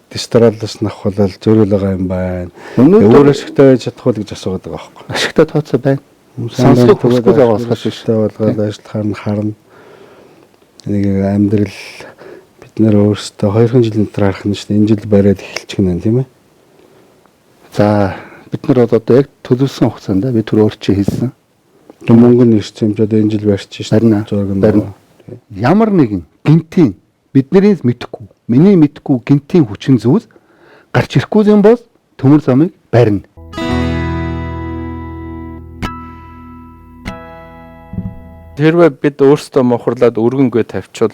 дистралаас нь авахвал зөөрөл байгаа юм байна. Өнөөдөр Өөр ашигтай байж чадах уу гэж асуугаад байгаа байхгүй. Ашигтай тооцоо байна. Сонсох хүсэхгүй байгаа болохоос биш. Болгоод ажиллахаар нь харна. Нэг амьдрал бид нэр өөрсдөө 2 жилийн дотор харах нь шүү дээ. Энэ жил бариад эхэлчих нь тийм ээ. За бид нар бол одоо яг төлөвлөсөн хугацаанд би түр өөр чи хэлсэн. Мөнгө нь ирсэн юм чи одоо энэ жил барьчих шүү дээ. Зураг нь. Ямар нэгэн гинтийн бидний мэдэхгүй, миний мэдэхгүй гинтийн хүчин зүйл гарч ирэхгүй юм бол төмөр замыг барина. Хэрвээ бид өөрсдөө мухарлаад өргөнгөө тавьчвал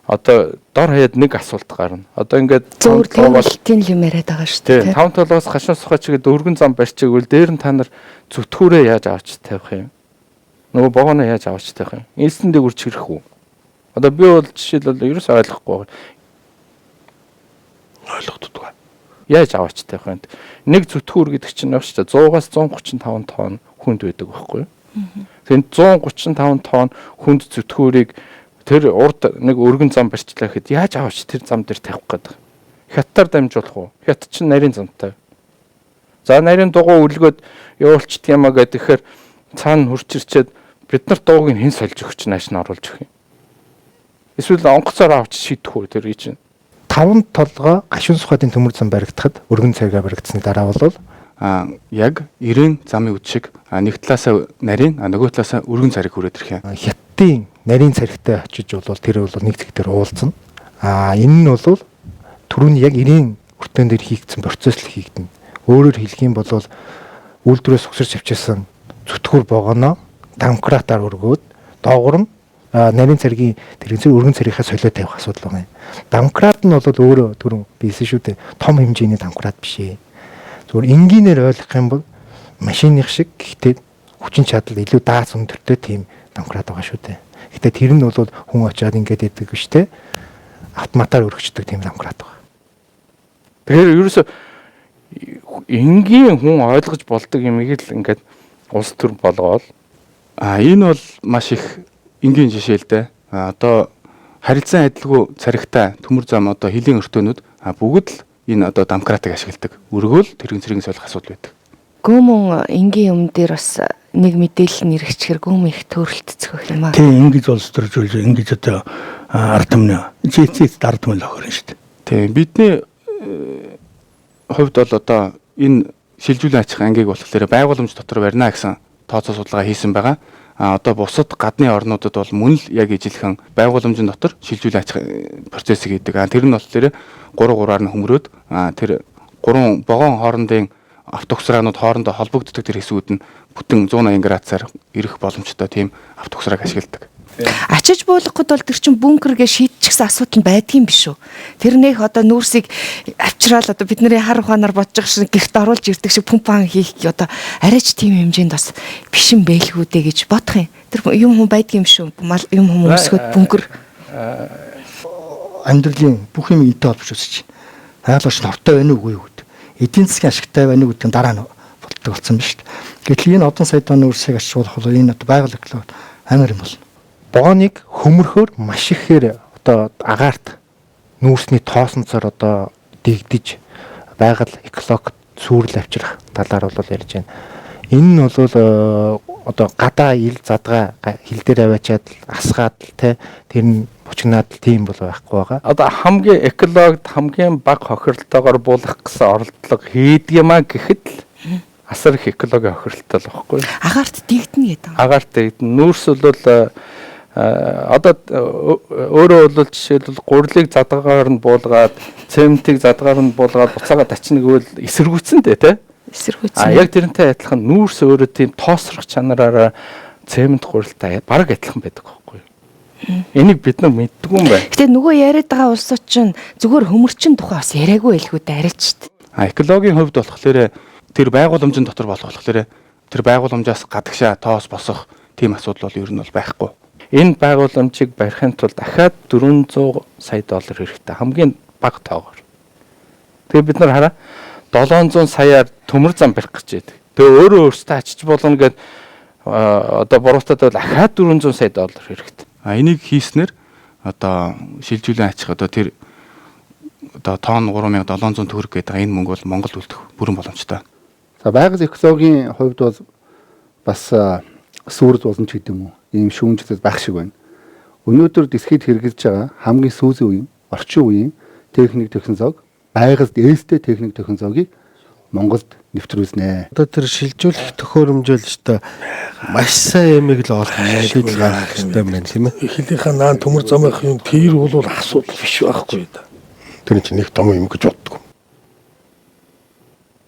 одоо дор хаяад нэг асуулт гарна. Одоо ингээд Зөвөр тээвэрлэлтийн л юм яриад байгаа шүү дээ. Таван толгоос хашин сухач гээд өргөн зам барьчихвэл дээр нь та нар зүтгүүрээ яаж авч тавих юм? Нөгөө богоно яаж авч тавих юм? Элсэн дээгүүр чирэх үү? Одоо би бол жишээлбэл ерөөсөө ойлгохгүй байгаа. Ойлгохдоггүй. Яаж авч тавих юм? Нэг зүтгүүр гэдэг чинь нэг шүү дээ. 100-аас 135 тонн хүнд байдаг байхгүй юу? Тэгэхээр 135 тонн хүнд зүтгүүрийг тэр урд нэг өргөн зам барьчлаа гэхэд яаж авч тэр зам дээр тавих гээд. Хятадаар дамжуулах уу? Хятад чинь нарийн замтай. За нарийн дугуй үлгөөд явуулчихдээ юм а гэхээр цаана хурч ирчээд бид нар дууг нь хэн сольж өгч нааш нь оруулж өгөх юм. Эсвэл онгоцоор авч шийдэх үү тэр чинь. Таван толгой гашуун сухатын төмөр зам баригдахад өргөн цайгаа баригдсаны дараа бол яг 90 замын үд шиг нэг талаасаа нарийн нөгөө талаасаа өргөн цариг хүрээд ирэх юм. Хятадын нарийн царигтай очиж бол тэр бол нэг зэг дээр уулзна. А энэ нь бол түрүүний яг 90 өртөөн дээр хийгдсэн процесс л хийгдэнэ. Өөрөөр хэлэх юм бол үйлдвэрээс угсарч авчирсан зүтгүүр богоно дамкратаар өргөөд доогуур нь нарийн царгийн тэрэгцэр өргөн царийнхаа солио тавих асуудал байгаа юм. Дамкрат нь бол өөрөө түрүүн биелсэн шүү дээ. Том хэмжээний дамкрат биш ээ. Зүгээр энгийнээр ойлгох юм бол машиных шиг гэхдээ хүчин чадал илүү даац өндөртэй тийм дамкрат байгаа шүү дээ. Гэхдээ тэр нь бол хүн очиад ингээд яадаг биш те. Автоматар өргөждөг тийм дамкрат байгаа. Тэгэхээр ерөөсө энгийн хүн ойлгож болдог юмыг л ингээд улс төр болгоол. Энэ бол маш их энгийн жишээ л дээ. Одоо харилцан адилгүй царигтай төмөр зам одоо хөлийн өртөөнүүд бүгд л энэ одоо дамкратыг ашигладаг. Өргөөл тэрэгэн цэргийн солих асуудал байдаг. Гүмэн энгийн юм дээр бас нэг мэдээлэл нь эргэчихэр гүм их төрөлтцөх юм аа. Тийм ингэж улс төржүүлж ингэж одоо ард түмний зэцэц ард түмэн охирно шүү дээ. Тийм бидний хувьд бол одоо энэ шилжүүлэн ачих ангийг болохоор байгууламж дотор барина гэсэн тооцоо судалгаа хийсэн байгаа. А одоо бусад гадны орнуудад бол мөн л яг ижилхэн байгууламжийн дотор шилжүүлэн ачих процессыг хийдэг. А тэр нь болохоор 3 3-аар нь хөмрөөд тэр гурван вагон хоорондын автогсраанууд хоорондоо холбогддог тэр хэсгүүд нь бүтэн 180 градусаар ирэх боломжтой тийм автогсрааг ашигладаг. Ачиж буулгахад бол тэр чин бункер гэ шийдчихсэн асуудал нь байдгийн биш үү? Тэр нэх одоо нүүрсийг авчраал одоо бидний хар ухаанаар бодож байгаа шиг гэрт оруулж ирдэг шиг пумпан хийх одоо арайч тийм хэмжээнд бас биш юм байлгүй дээ гэж бодох юм. Тэр юм хүн байдгийн юм шүү. Юм хүм өмсгöd бункер амьдралын бүх юм энтэй холбож үзэж байна. Байгаль орчин хортой байна уугүй юу гэдэг. Эдийн засгийн ашигтай байна уу гэдэг нь дараа нь болдог болсон биз шүү дээ. Гэтэл энэ одон сая тонн нүүрсийг ашиглах бол энэ одоо байгаль экологи амар юм болно. Бооныг хөмөрхөөр маш ихээр одоо агаарт нүүрсний тоосонцоор одоо дэгдэж байгаль экологи сүрэл авчрах талаар бол ярьж байна. Энэ нь бол одоо гадаа ил задгаа хил дээр аваачаад асгаад те тэр нь бучигнаад тийм бол байхгүй байгаа. Одоо хамгийн экологид хамгийн бага хохиролтойгоор буулгах гэсэн оролдлого хийдэг юмаа гэхэд л асар их экологийн хохиролтой л байхгүй. Агаарт дэгдэнэ гэдэг. Агаарт дэгдэнэ. Нүүрс бол одоо өөрөө бол жишээлбэл гурлыг задгаар нь буулгаад, цементийг задгаар нь буулгаад буцаагаад ачна гэвэл эсэргүүцэн дээ те. Эсэргүүцэн. А яг тэрнтэй адилхан нүүрс өөрөө тийм тоосрох чанараараа цемент гурилтай бараг адилхан байдаг байхгүй юу? Энийг бид нар мэддэггүй юм байна. Гэтэ нөгөө яриад байгаа улсууд чинь зүгээр хөмөрчин тухай бас яриаггүй байлгүй дээ арайч шүү дээ. А экологийн хувьд болохоор тэр байгууламжийн дотор болох болохоор тэр байгууламжаас гадагшаа тоос босох тийм асуудал бол ер нь бол байхгүй. Энэ байгууламжийг барихын тулд дахиад 400 сая доллар хэрэгтэй. Хамгийн бага тоогоор. Тэгээ бид нар хараа 700 саяар төмөр зам барих гэж байдаг. Тэгээ өөрөө өөртөө ачиж болно гэд одоо буруутаад бол дахиад 400 сая доллар хэрэгтэй. А энийг хийснээр одоо шилжүүлэн ачих одоо тэр одоо тонн 3700 төгрөг гэдэг энэ мөнгө бол Монгол үлдэх бүрэн боломжтой. За байгаль экологийн хувьд бол бас сүрд болно ч гэдэг юм уу. Ийм шүүмжлэл байх шиг байна. Өнөөдөр дэлхийд хэрэгжилж байгаа хамгийн сүүлийн үеийн, орчин үеийн техник технологи, байгальд ээстэй техник технологиг Монголд нэвтрүүлнэ. Одоо тэр шилжүүлэх төхөөрөмжөл шүү дээ. Маш сайн ямиг л олж шийдэл гаргах хэрэгтэй юм байна тийм ээ. Хилийнхаа наан төмөр замынх юм тэр бол асуудал биш байхгүй да. Тэр чинь нэг том юм гэж боддог.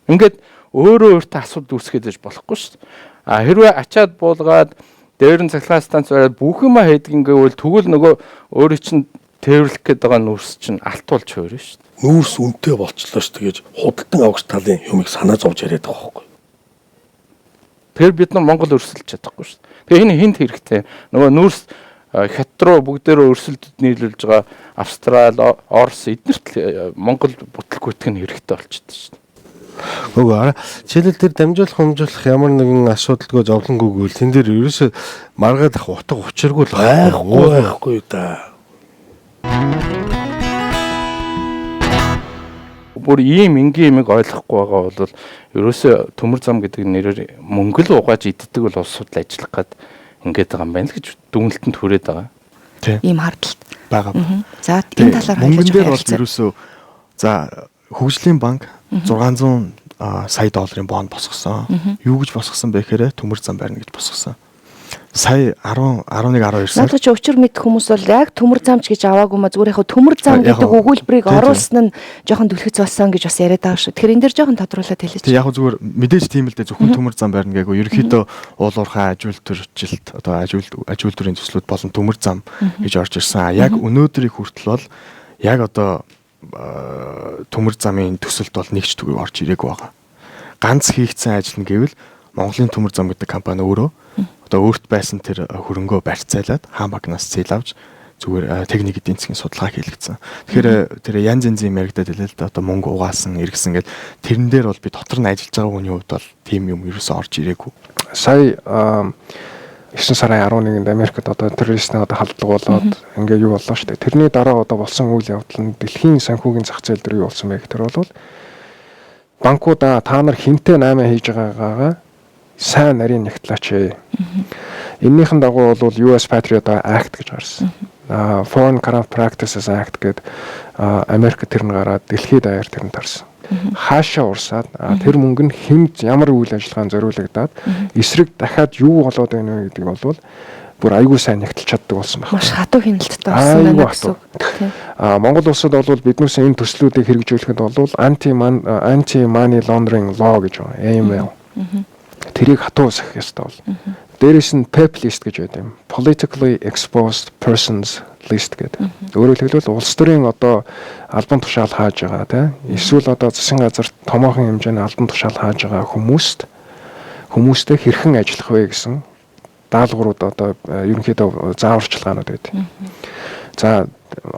Ингээд өөрөө өөртөө асуудал үүсгээд байж болохгүй шүү дээ. А хэрвээ ачаад буулгаад дээр нь цахилгаан станц бариад бүх юма хийдэг ингээвэл тэгвэл нөгөө өөрөө чинь тээвэрлэх гээд байгаа нүүрс чинь алтуулж хөөрнө шүү дээ. Нүүрс үнэтэй болчлоо шүү дээ гэж худалдан авагч талын юмыг санаа зовж яриад байгаа байхгүй. Тэгэхээр бид нар Монгол өрсөлдөж чадахгүй шүү дээ. Тэгээ энэ хинт хэрэгтэй. Нөгөө нүүрс хятад руу бүгдээрээ өрсөлдөд нийлүүлж байгаа Австрали, Орос эднэрт Монгол бүтлгүүтгэх нь хэрэгтэй болчихсон шүү дээ. Үгүй араа жишээлбэл тэр дамжуулах хумжуулах ямар нэгэн асуудалгүй зовлонгүй гэвэл тэн дээр ерөөсөө маргаад ах утга учиргүй л байхгүй да. Бүр ийм энгийн юмыг ойлгохгүй байгаа бол ерөөсөө төмөр зам гэдэг нэрээр мөнгө л угааж иддэг бол улсууд л ажиллах гад ингээд байгаа юм байна л гэж дүгнэлтэнд хүрээд байгаа. Ийм хардталт байгаа. За энэ талаар мөнгөн дээр бол ерөөсөө за хөгжлийн банк 600 сая долларын бонд босгосон. Юу гэж босгосон бэ гэхээр төмөр зам барина гэж босгосон. Сая 10 11 12 сар. Надад ч учир мэдэх хүмүүс бол яг төмөр замч гэж аваагүй ма зүгээр яг төмөр зам гэдэг өгүүлбэрийг оруулсан нь жоохон түлхэц болсон гэж бас яриад байгаа шүү. Тэгэхээр энэ дээр жоохон тодруулаад хэлээч. Тэг яг зүгээр мэдээж тийм л дээ зөвхөн төмөр зам барина гээгүй. Ерөнхийдөө уул уурхай аж үйлдвэржилт одоо аж үйлдвэрийн төслүүд болон төмөр зам гэж орж ирсэн. Яг өнөөдрийг хүртэл бол яг одоо төмөр замын төсөлд бол нэг ч төгрөг орж ирээгүй байгаа. Ганц хийгдсэн ажил нь гэвэл Монголын төмөр зам гэдэг компани өөрөө одоо өөрт байсан тэр хөрөнгөө барьцаалаад хаан банкнаас зээл авч зүгээр техник эдийн засгийн судалгаа хийлгэсэн. Тэгэхээр тэр янз янзын юм яригадад хэлээ л да одоо мөнгө угаасан эргэсэн гэл тэрэн дээр бол би дотор нь ажиллаж байгаа хүний хувьд бол тийм юм ерөөсөө орж ирээгүй. Сая 9 сарын 11-нд Америкт одоо террористний одоо халдлага болоод ингээ юу боллоо шүү дээ. Тэрний дараа одоо болсон үйл явдал нь дэлхийн санхүүгийн зах зээл дээр юу болсон бэ гэхээр бол банкудаа та нар хинтээ 8 хийж байгаагаагаа сайн нарийн нягтлаач. Эннийхэн дагуу бол US Patriot Act гэж гарсан. Foreign Corrupt Practices Act гэдэг Америк тэр нь гараад дэлхийд даяар тэр нь тарсан. Хаашаа урсаад тэр мөнгө нь хэмж ямар үйл ажиллагаанд зориулагдаад эсрэг дахиад юу болоод байна вэ гэдгийг бол бүр айгүй сайн нягтлж чаддаг болсон байна. Маш хатуу хяналттай болсон байна гэсэн үг. Монгол улсад бол биднээс энэ төслүүдийг хэрэгжүүлэхэд бол anti money laundering law гэж байна. AML. Тэрийг хатуу сахих ёстой бол. Дээрээс нь PEP list гэж байдаг юм. Politically Exposed Persons List гэдэг. Өөрөөр хэлбэл улс төрийн одоо албан тушаал хааж байгаа тийм эсвэл одоо засгийн газар томоохон хэмжээний албан тушаал хааж байгаа хүмүүстэй хэрхэн ажиллах вэ гэсэн даалгаврууд одоо ерөнхийдөө зааварчилгаанууд байдаг. За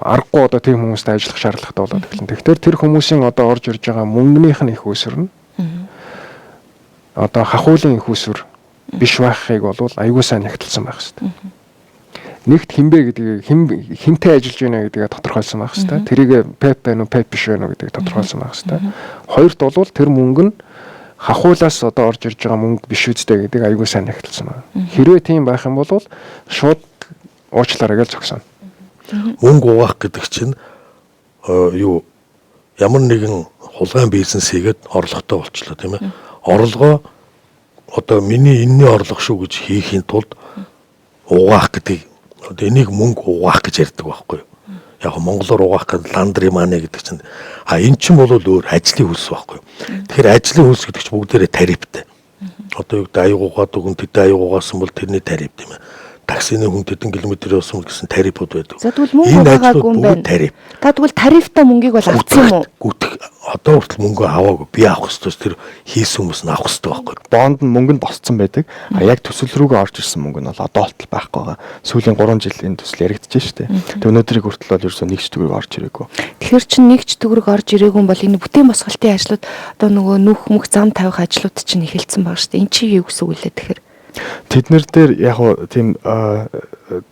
аргагүй одоо тийм хүмүүстэй ажиллах шаардлагатай болоод эхэлнэ. Тэгэхээр тэр хүмүүсийн одоо орж ирж байгаа мөнгөнийх нь их үүсвэр нь одоо хахуулын их үүсвэр биш байхыг бол аягүй сайн нягтлсан байх хэрэгтэй. Нэгт хинбэ гэдгийг хинтэй ажиллаж байна гэдгээ тодорхойлсон байх хэрэгтэй. Тэрийг PEP байна уу, PEP биш байна уу гэдгийг тодорхойлсон байх хэрэгтэй. Хоёрт бол тэр мөнгө нь хахуулаас одоо орж ирж байгаа мөнгө биш үстэй гэдгийг аягүй сайн нягтлсан байна. Хэрвээ тийм байх юм бол шууд уучлаарай гэж зогсооно. Мөнгө угаах гэдэг чинь юу ямар нэгэн хулгайн бизнес хийгээд орлоготой болчлоо тийм ээ. Орлогоо одоо миний энэний орлого шүү гэж хийхийн тулд угаах гэдэг одоо энийг мөнгө угаах гэж ярьдаг байхгүй юу? Яг монголоор угаах гэдэг laundry money гэдэг чинь а эн чинь бол өөр ажлын хөлс байхгүй юу? Тэгэхээр ажлын хөлс гэдэг чинь бүгдээрээ тарифтай. Одоо юу гэдэг аяг угаад өгөн тэдэн аяг угаасан бол тэрний тариф тийм ээ. Таксины хүн тэдэн километр явсан гэсэн тарифууд байдаг. За тэгвэл мөнгө угаагүй юм байна. Тариф. Та тэгвэл тарифтай мөнгийг бол авсан юм уу? Гүтэх одоо хүртэл мөнгө аваагүй. Би авах ёстой тэр хийсэн хүмүүс нь авах ёстой байхгүй. Бонд нь мөнгө нь босцсон байдаг. А яг төсөл рүүгээ орж ирсэн мөнгө нь бол одоо болтол байхгүй байгаа. Сүүлийн 3 жил энэ төсөл яригдчихэж штэ. Тэг өнөөдрийг хүртэл бол ерөөсөө нэг ч төгрөг орж ирээгүй. Тэгэхээр чинь нэг ч төгрөг орж ирээгүй юм бол энэ бүтээн босголтын ажлууд одоо нөгөө нүх мөх зам тавих ажлууд чинь эхэлсэн байгаа штэ. Энд чи юу гэсэн үг лээ тэгэхээр? Тэд нэр дээр яг уу тийм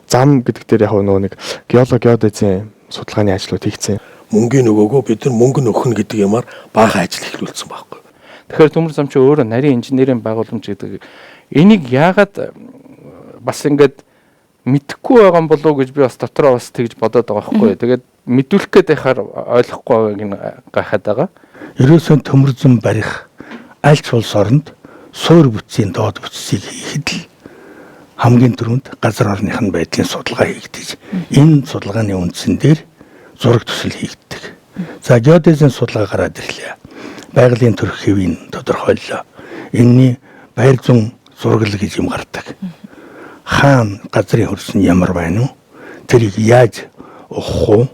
зам гэдэг дээр яг нөгөө нэг геолог геодезийн судалгааны ажлууд хийгдсэн. Мөнгөний нөгөөгөө бид нар мөнгө нөхнө гэдэг юмар баахан ажил эхлүүлсэн байхгүй. Тэгэхээр төмөр зам чи өөрөө нарийн инженерийн байгууламж гэдэг энийг яагаад бас ингээд мэдэхгүй байгаа юм болов уу гэж би бас дотроо бас тэгж бодоод байгаа байхгүй. Тэгээд мэдүүлэх гээд байхаар ойлгохгүй байгааг нь гайхаад байгаа. Ерөөсөн төмөр зам барих аль ч улс оронд суур бүтцийн доод бүтцийг хийхэд л хамгийн түрүүнд газар орных нь байдлын судалгаа хийгдэж энэ судалгааны үндсэн дээр зураг төсөл хийгддэг. За геодезийн судалгаа гараад ирлээ. Байгалийн төрх хэвийг тодорхойллоо. Энэний байр зүүн зураглал гэж юм гардаг. Хаана газрын хөрс нь ямар байна уу? Тэрийг яаж ухах уу?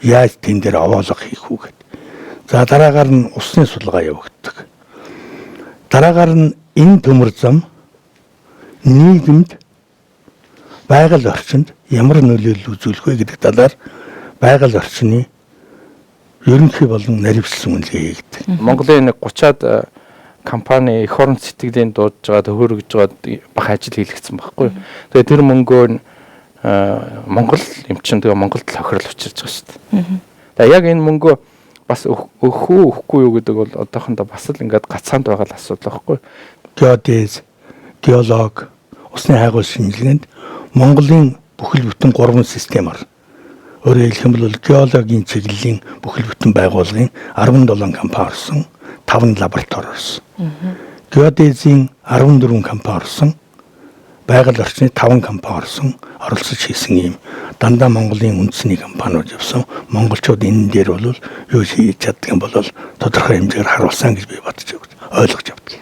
Яаж тэн дээр овоолго хийх үү гэд. За дараагаар нь усны судалгаа явагддаг. Дараагаар нь энэ төмөр зам нийгэмд байгаль орчинд ямар нөлөөлөл үзүүлэх вэ гэдэг талаар байгаль орчны ерөнхий болон наривчлсан үнэлгээ хийгдэг. Монголын нэг 30-аад компани эх орон сэтгэлийн дуудаж байгаа төхөөрөмж байгаа бах ажил хийлгэсэн байхгүй. Тэгээ тэр мөнгөө Монгол юм чинь тэгээ Монголд л хохирол учирч байгаа шүү дээ. Тэгээ яг энэ мөнгөө бас өгөх үү өгөхгүй юу гэдэг бол одоохондоо бас л ингээд гацаанд байгаа л асуудал байхгүй. Геодез, геолог, усны хайгуул шинжилгээнд Монголын бүхэл бүтэн 3 системээр өөрөөр хэлэх юм бол геологийн чиглэлийн бүхэл бүтэн байгууллагын 17 компани орсон, 5 лаборатори орсон. Геодезийн 14 компани орсон, байгаль орчны 5 компани орсон, оролцож хийсэн ийм дандаа Монголын үндэсний компаниуд явсан. Монголчууд энэ дээр бол юу хийж чаддаг юм бол тодорхой хэмжээгээр харуулсан гэж би бодож ойлгож авдаг.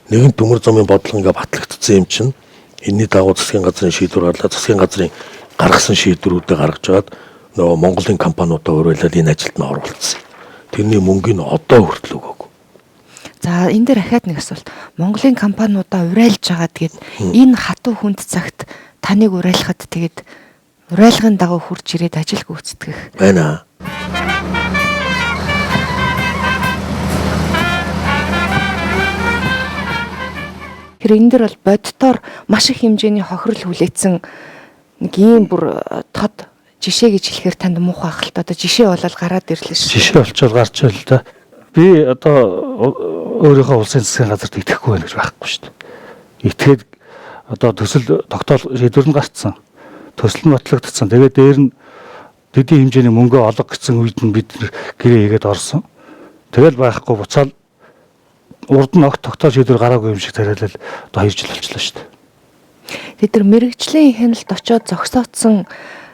Нэгэн төмөр замын бодлого ингээ батлагдсан юм чинь энэний дагуу засгийн газрын шийдвэр гарлаа. Засгийн газрын гаргасан шийдвэрүүдээ гаргаж аваад нөгөө Монголын компаниудаа уриалаад энэ ажилд нь оруулсан. Тэрний мөнгөний одоо хүртэл өгөөгүй. За энэ дээр ахаад нэг асуулт. Монголын компаниудаа уриалж байгаа тэгээд энэ хатуу хүнд цагт таныг уриалхад тэгээд уриалгын дагуу хурж ирээд ажил гүйцэтгэх байна. Тэр энэ дэр бол боддоор маш их хэмжээний хохирол хүлээсэн нэг ийм бүр тод жишээ гэж хэлэхээр танд муухай ах л та. Одоо жишээ болол гараад ирлээ шүү. Жишээ болчвол гарч ийл та. Би одоо өөрийнхөө улсын засгийн газарт итгэхгүй байх гэж байхгүй шүү дээ. Итгээд одоо төсөл тогтоол шийдвэр нь гарцсан. Төсөл нь батлагдсан. Тэгээд дээр нь төдий хэмжээний мөнгө олго гэсэн үед нь бид гэрээ хийгээд орсон. Тэгэл байхгүй буцаал урд нь огт тогтоол шийдвэр гараагүй юм шиг тариалал одоо 2 жил болчихлоо шүү дээ. Тэд нар мэрэгжлийн хяналт очоод зогсоодсон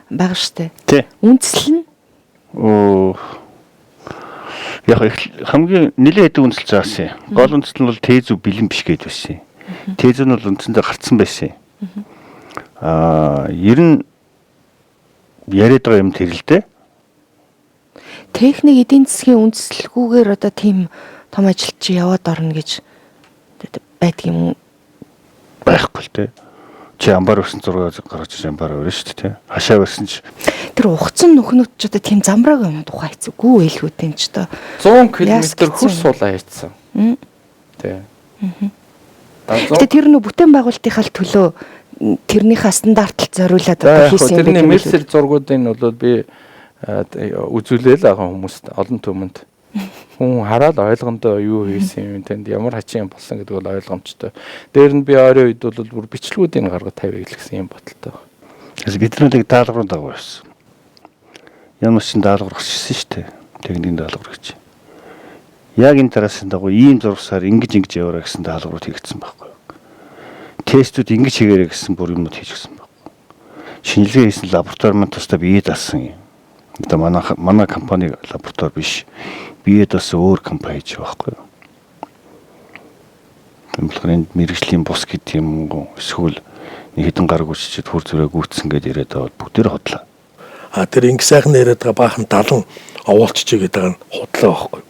байгаа шүү дээ. Тий. Үндсэл нь Оо Яг хамгийн нэлээд хэдэн үндэслэл заасан. Гол үндэслэл нь бол ТЭЗ үү бэлэн биш гэж байсан. ТЭЗ нь бол үндсэндээ гарцсан байсан. Ер нь яриад байгаа юм тэр л дээ. Техник эдийн засгийн үндэслэлгүйгээр одоо тийм том ажилд чи яваад орно гэж байдаг юм уу? Байхгүй л дээ. Чи амбар өрсөн зураг гаргаж иж амбар өрнө шүү дээ. Хашаа өрсөн чи тэр ухцсан нөхнүүд ч одоо тийм замрааг юм тухай хэцүүгүй байлгүй юм ч одоо 100 км хөр суулаа хийцэн. Тий. Гэтэ тэр нөө бүтээн байгуулалтынхаа төлөө тэрнийхээ стандарталд зориулаад одоо хийсэн юм байна. Тэрний Мерсер зургуудын бол би үзүүлээл байгаа хүмүүст олон түмэнд. Хүн хараад ойлгондоо юу хийсэн юм тэнд ямар хачин юм болсон гэдэг бол ойлгомжтой. Дээр нь би ойрын үед бол бүр бичлэгүүдийг гаргаж тавья гэсэн юм бодолтой. Бид нар нэг даалгаврын дагуу явсан. Ямар ч даалгавар гарчсан шүү дээ. Техникийн даалгавар гэж. Яг энэ тарасын дагуу ийм зурсаар ингэж ингэж яваарай гэсэн даалгаврууд хийгдсэн байхгүй юу? Тестүүд ингэж хийгээрэй гэсэн бүр юмнууд хийчихсэн байхгүй. Шинжилгээ хийсэн лаборатори маань тусдаа бие даасан юм. Одоо манай компани лаборатори биш. Бие даасан өөр компани хийж байгаа байхгүй юу? Тийм болохоор энд мэрэгжлийн бус гэдэг юм уу эсвэл нэг хэдэн гар гүччихэд хүр зүрээ гүйтсэн гэдээ яриад байгаа бол бүгдээр худлаа. А тэр инг сайхан яриад байгаа баахан 70 овоолчжээ гэдэг нь худлаа байхгүй.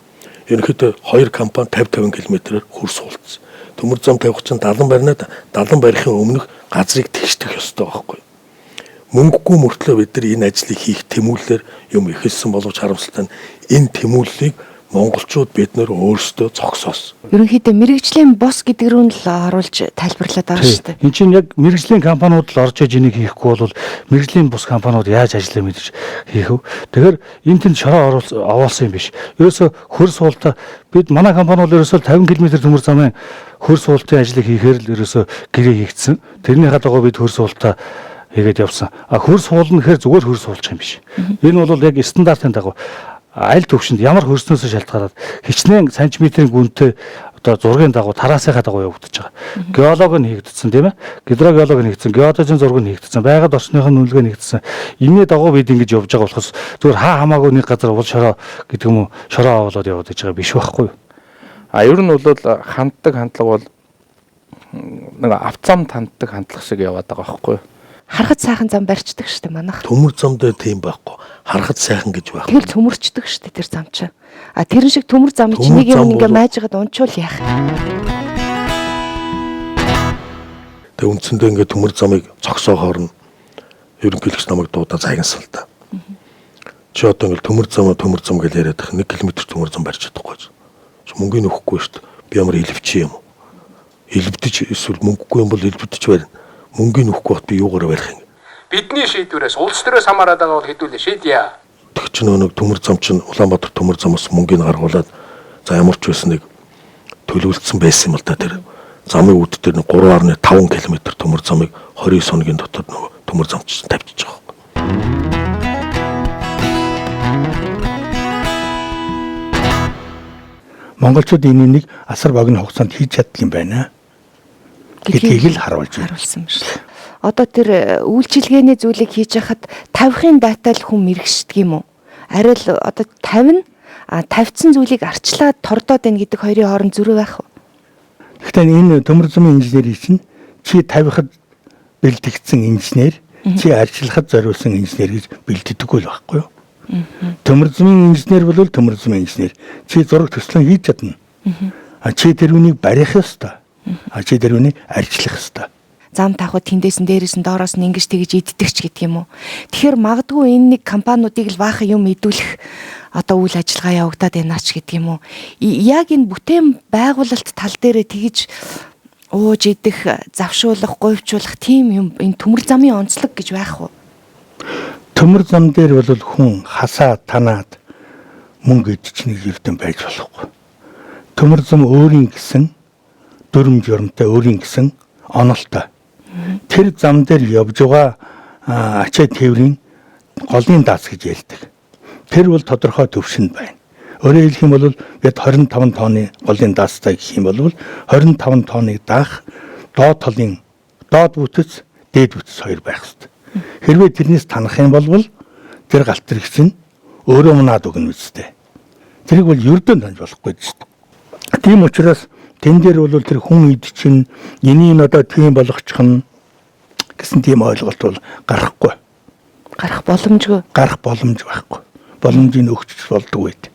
Ерөнхийдөө хоёр компани 50 50 км-ээр хөр суулцсан. Төмөр зам тавих чинь 70 баринаад 70 барихын өмнөх газрыг тэгшдэх ёстой байхгүй. Мөнгөгүй мөртлөө бид нар энэ ажлыг хийх тэмүүллээр юм эхэлсэн боловч харамсалтай нь энэ тэмүүллийг монголчууд бид нар өөрсдөө зогсоосон. Ерөнхийдөө мэрэгжлийн бос гэдэг рүү л оруулж тайлбарлаад байгаа шүү дээ. Энд чинь яг мэрэгжлийн компаниуд л орж иж энийг хийхгүй бол мэрэгжлийн бус компаниуд яаж ажиллаа мэдэж хийх вэ? Тэгэхээр энэ тэнд шороо овоолсон юм биш. Ерөөсө хөр суултаа бид манай компани бол ерөөсө 50 км төмөр замын хөр суултын ажлыг хийхээр л ерөөсө гэрээ хийгдсэн. Тэрнийхээ дагуу бид хөр суултаа хийгээд явсан. А хөр суулна гэхээр зүгээр хөр суулчих юм биш. Энэ бол яг стандартын дагуу аль төвшөнд ямар хөрснөөс шалтгаалаад хичнээн сантиметрийн гүнтэй одоо зургийн дагуу тараасынхаа дагуу явагдаж байгаа. Геолог нь хийгдсэн тийм ээ. Гидрогеолог нь хийгдсэн, геодезийн зураг нь хийгдсэн, байгаль орчныхын үнэлгээ нь хийгдсэн. Энэний дагуу бид ингэж явж байгаа болохоос зүгээр хаа хамаагүй нэг газар уул шороо гэдэг юм уу шороо аваад яваад байгаа биш байхгүй юу? А ер нь бол ханддаг хандлага бол нэг авцамд ханддаг хандлага шиг яваад байгаа байхгүй юу? Харахад сайхан зам барьцдаг шүү дээ манайх. Төмөр зам дээр тийм байхгүй. Харахад сайхан гэж байхгүй. Тэгэл төмөрчдөг шүү дээ тэр зам чинь. А тэрэн шиг төмөр замыг чи нэг юм ингээ майжгаад унчуул яах. Тэг үндсэндээ ингээ төмөр замыг зогсоохоор нь ерөнхийлөгч намайг дуудаа загнасан л да. Чи одоо ингээ төмөр зам гэж яриад байх 1 км төмөр зам барьж чадахгүй. Чи мөнгөний өгөхгүй шүү дээ. Би ямар илвчи юм уу? Илвдэж эсвэл мөнгөгүй юм бол илвдэж барина. Мөнгөний өгөхгүй бат би юугаар барих юм? Бидний шийдвэрээс улс төрөөс хамаарат байгаа бол хэдүүлээ шийдье. Тэг чи нэг төмөр зам чинь Улаанбаатар төмөр замаас мөнгөний гаргуулад за ямар ч байсан нэг төлөвлөсөн байсан юм л да тэр. Замын үд дээр нэг 3.5 км төмөр замыг 29 хоногийн дотор нөгөө төмөр зам чинь тавьчихж байгаа байхгүй. Монголчууд энийг асар богино хугацаанд хийж чаддаг юм байна гэдгийг л харуулж байна. Харуулсан ба шүү. Одоо тэр үйлчилгээний зүйлийг хийж яхад тавихын дата л хүн мэрэгшдэг юм уу? Арай л одоо 50 тавьсан зүйлийг арчлаад тордоод байна гэдэг хоёрын хооронд зөрүү байх уу? Гэхдээ энэ төмөр замын инженерийг чинь чи тавихад бэлтгэгдсэн инженер, чи арчлахад зориулсан инженер гэж бэлтгэдэггүй л байхгүй юу? Төмөр замын инженер бол төмөр замын инженер. Чи зураг төслөн хийж чадна. А чи тэр үнийг барих ёстой. А чи тэр үнийг арчлах ёстой. Зам тавхад тэндээс нь дээрээс нь доороос нь ингэж тэгж иддэг ч гэдэг юм уу. Тэгэхээр магадгүй энэ нэг компаниудыг л баахан юм идүүлэх одоо үйл ажиллагаа явагдаад байна ч гэдэг юм уу. Яг энэ бүтээн байгуулалт тал дээрээ тэгж ууж идэх, завшуулах, говьчуулах тийм юм энэ төмөр замын онцлог гэж байх уу? Төмөр зам дээр бол хүн хасаа танаад мөнгө идчихнэ гэж ердөө байж болохгүй. Төмөр зам өөрийн гэсэн дүрм журамтай, өөрийн гэсэн онолтой. Тэр зам дээр явж байгаа ачаа тээврийн голын даас гэж ярьдаг. Тэр бол тодорхой төвшөнд байна. Өөрөөр хэлэх юм бол бид 25 тонны голын даастай гэх юм бол 25 тонныг даах доод талын доод бүтэц, дээд бүтэц хоёр байх хэрэгтэй. Хэрвээ тэрнээс танах юм бол тэр галт тэрэг чинь өөрөө мунаад өгнө үстэй. Тэрийг бол ердөө таньж болохгүй шүү дээ. Тийм учраас тэн дээр бол тэр хүн ид чинь энийг нь одоо тийм болгочих нь гэсэн тийм ойлголт бол гарахгүй. Гарах боломжгүй. Гарах боломж байхгүй. Боломжийг өгч болдог байд.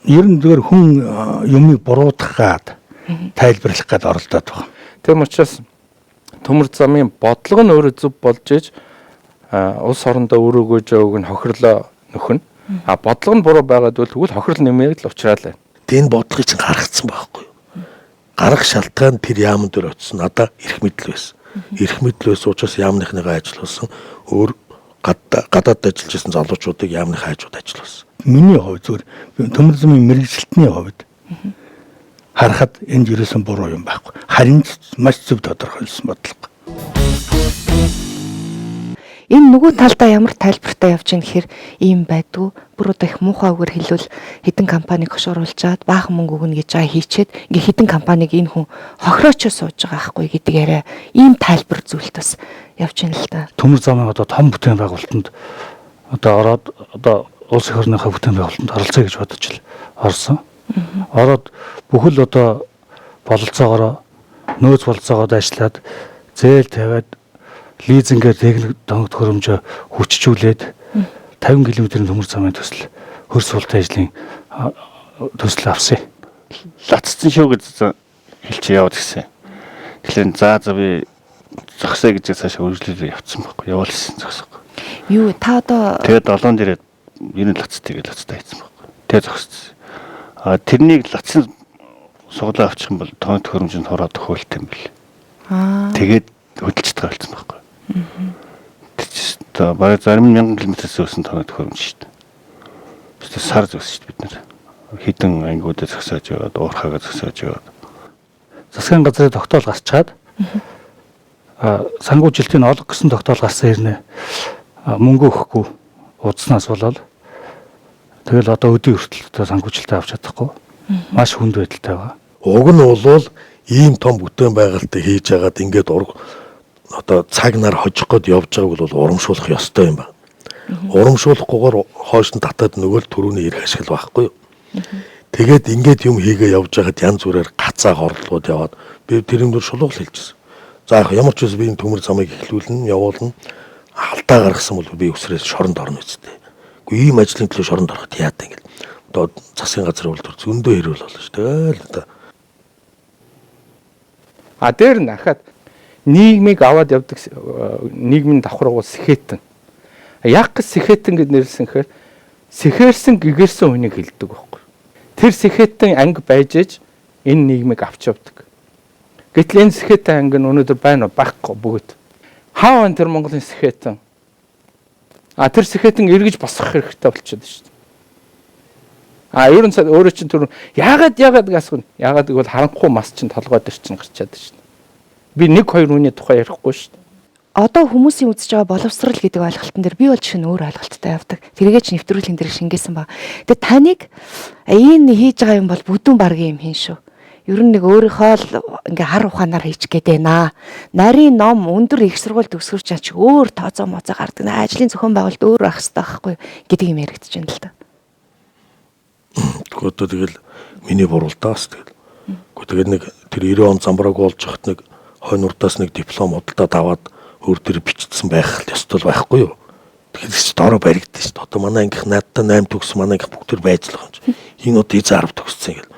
Ер нь зүгээр хүн юмыг буруутгах гад тайлбарлах гад оролдоод байгаа. Тийм учраас төмөр замын бодлого нь өөрөө зөв болж иж улс орондоо өрөөгөөж өгөх нь хохирлоо нөхөн. А бодлого нь буруу байгаад бол тэгвэл хохирол нэмээд л уучраал байна. Энэ бодлогыг чинь гаргацсан байхгүй юу? Гарах шалтгаан тэр яамн дээр очсон. Надаа эрх мэдэл байсан. Эрх мэдэл байсан учраас яамныхныгаа ажилуулсан. Өөр гадаад ажиллаж исэн залуучуудыг яамныхаа хажууд ажилуулсан. Миний хувьд зүгээр төмөр замын мэргэжилтний хувьд харахад энд ерөөсөн буруу юм байхгүй. Харин маш зөв тодорхойлсон бодлого. Энэ нөгөө талдаа ямар тайлбартай явж ийн гэхээр ийм байдгүй. Бүр одоо их муухай үгээр хэлвэл хэдэн компаниг хошууруулж чад баахан мөнгө өгнө гэж байгаа хийчээд ингээ хэдэн компаниг энэ хүн хохироочоо сууж байгаа байхгүй гэдэг яриа ийм тайлбар зүйлт бас явж ийн л та. Төмөр замын одоо том бүтээн байгуулалтанд одоо ороод одоо улс их орныхоо бүтээн байгуулалтанд оролцъё гэж бодож л орсон. Ороод бүхэл одоо бололцоогоороо нөөц бололцоогоо дайчлаад зээл тавиад лизингээр техник төхөөрөмжөө хүчжүүлээд 50 км-ийн төмөр замын төсөл хөр суултын ажлын төсөл авсан. Лацсан шүү гэж хэлчих яваад гисэн. Тэгэхээр за би зогсоо гэж цаашаа үргэлжлүүлээ явцсан байхгүй. Явуулсан зогсохгүй. Юу та одоо тэгээд 7 дээрээ ер нь лацтай гэж лацтай хийсэн байхгүй. Тэгээд зогссон. А тэрнийг лацсан суглаа авчих юм бол тооны төхөөрөмжөнд хороод төхөөлт юм бэл. Тэгээд хөдөлж байгаа болсон байхгүй. Тэр чинь одоо бараг зарим 1000 км-ээс өсөн тооны төхөөрөмж шүү дээ. Тэс сар зөксөн шүү дээ бид нар. Хідэн ангиудаа зөксөөж яваад, уурхаагаа зөксөөж яваад. Засгийн газрын тогтоол гарчаад санхүүжилтийн олго гэсэн тогтоол гарсан хэрнээ мөнгө өгөхгүй удснаас болоод тэгэл одоо өдий хүртэл одоо санхүүжилтээ авч чадахгүй маш хүнд байдалтай байгаа. Уг нь бол ийм том бүтээн байгуулалтыг хийж хагаад ингээд одоо цаг нар хожих гээд явж байгааг бол урамшуулах ёстой юм байна. Урамшуулахгүйгээр хойш нь татаад нөгөө л төрөүний эрх ашигла байхгүй юу? Тэгээд ингээд юм хийгээ явж байхад янз бүрээр гацаа хорлолууд яваад би тэр юм дөр шулуул хэлчихсэн. За яг ямар ч үс би энэ төмөр замыг эхлүүлнэ, явуулна. Алдаа гаргасан бол би өсрээс шоронд орно үсттэй. Үгүй ийм ажлын төлөө шоронд ороход яадаг ингээд. Одоо засгийн газар үйлдвэр зөндөө хэрүүл болно шүү. Тэгэл одоо А дээр нь ахаад нийгмийг аваад явдаг нийгмийн давхар бол сэхэтэн. Яг гэж сэхэтэн гэд нэрлсэн гэхээр сэхэрсэн гэгэрсэн хүнийг хэлдэг байхгүй. Тэр сэхэтэн анги байж ээж энэ нийгмийг авч явдаг. Гэтэл энэ сэхэтэн анги нь өнөөдөр байна уу? Байхгүй бүгд. Хаа байна тэр Монголын сэхэтэн? А тэр сэхэтэн эргэж босгох хэрэгтэй болчиход шүү дээ. А ер нь өөрөө чинь тэр яагаад гасгав? Яагаад гэвэл харанхуй мас чинь толгой дээр чинь гарчаад шүү дээ. Би нэг хоёр хүний тухай ярихгүй шүү дээ. Одоо хүмүүсийн үзэж байгаа боловсрал гэдэг ойлголтон дээр би бол жишээ нь өөр ойлголттой явдаг. Тэргээ ч нэвтрүүлгийн дээр шингээсэн ба. Тэгээ таныг энэ хийж байгаа юм бол бүдүүн баргийн юм хийн шүү. Ер нь нэг өөрийнхөө л ингээ хар ухаанаар хийчих гээд байна. Нарийн ном өндөр их сургууль төгсгөрч чач өөр тооцоо моцоо гардаг. Ажлын зохион байгуулалт өөр байх хэрэгтэй байхгүй гэдэг юм яригдчих юм л да. Тэгэхгүй одоо тэгэл миний буруу л даас тэгэл. Гэхдээ тэгэл нэг тэр 90 он замбрааг болж хахад нэг хойно урдаас нэг диплом худалдаад аваад өөр дээр бичсэн байх ёстой байхгүй юу? Тэгэхээр ч доороо баригдсан шүү дээ. Одоо манай ангих надтай 8 төгссөн манай ангих бүгд төр байж л байгаа юм чи. Энэ одоо эзэн 10 төгссөн гэл.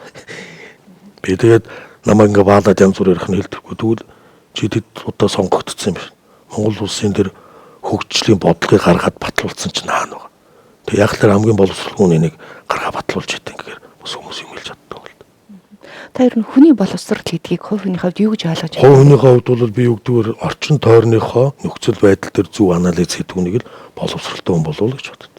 Би тэгээд намайг ингээ баалаад янз бүр ярих нь хэлдэхгүй. Тэгвэл чи тэд удаа сонгогдсон юм биш. Монгол улсын тэр хөгжлийн бодлогыг гаргаад батлуулсан чинь хаана байгаа. Тэг яг л хамгийн боловсролгүй энийг гаргаа батлуулж идэв гэхээр бас хүмүүс юм хэлж чаддаг бол. Та ер нь хүний боловсрол гэдгийг хувь хүний хувьд юу гэж ойлгож байна? Хувь хүний хувьд бол би юу гэдгээр орчин тойрныхоо нөхцөл байдал дээр зөв анализ хийдэг хүнийг л боловсролтой хүн болов уу гэж боддог.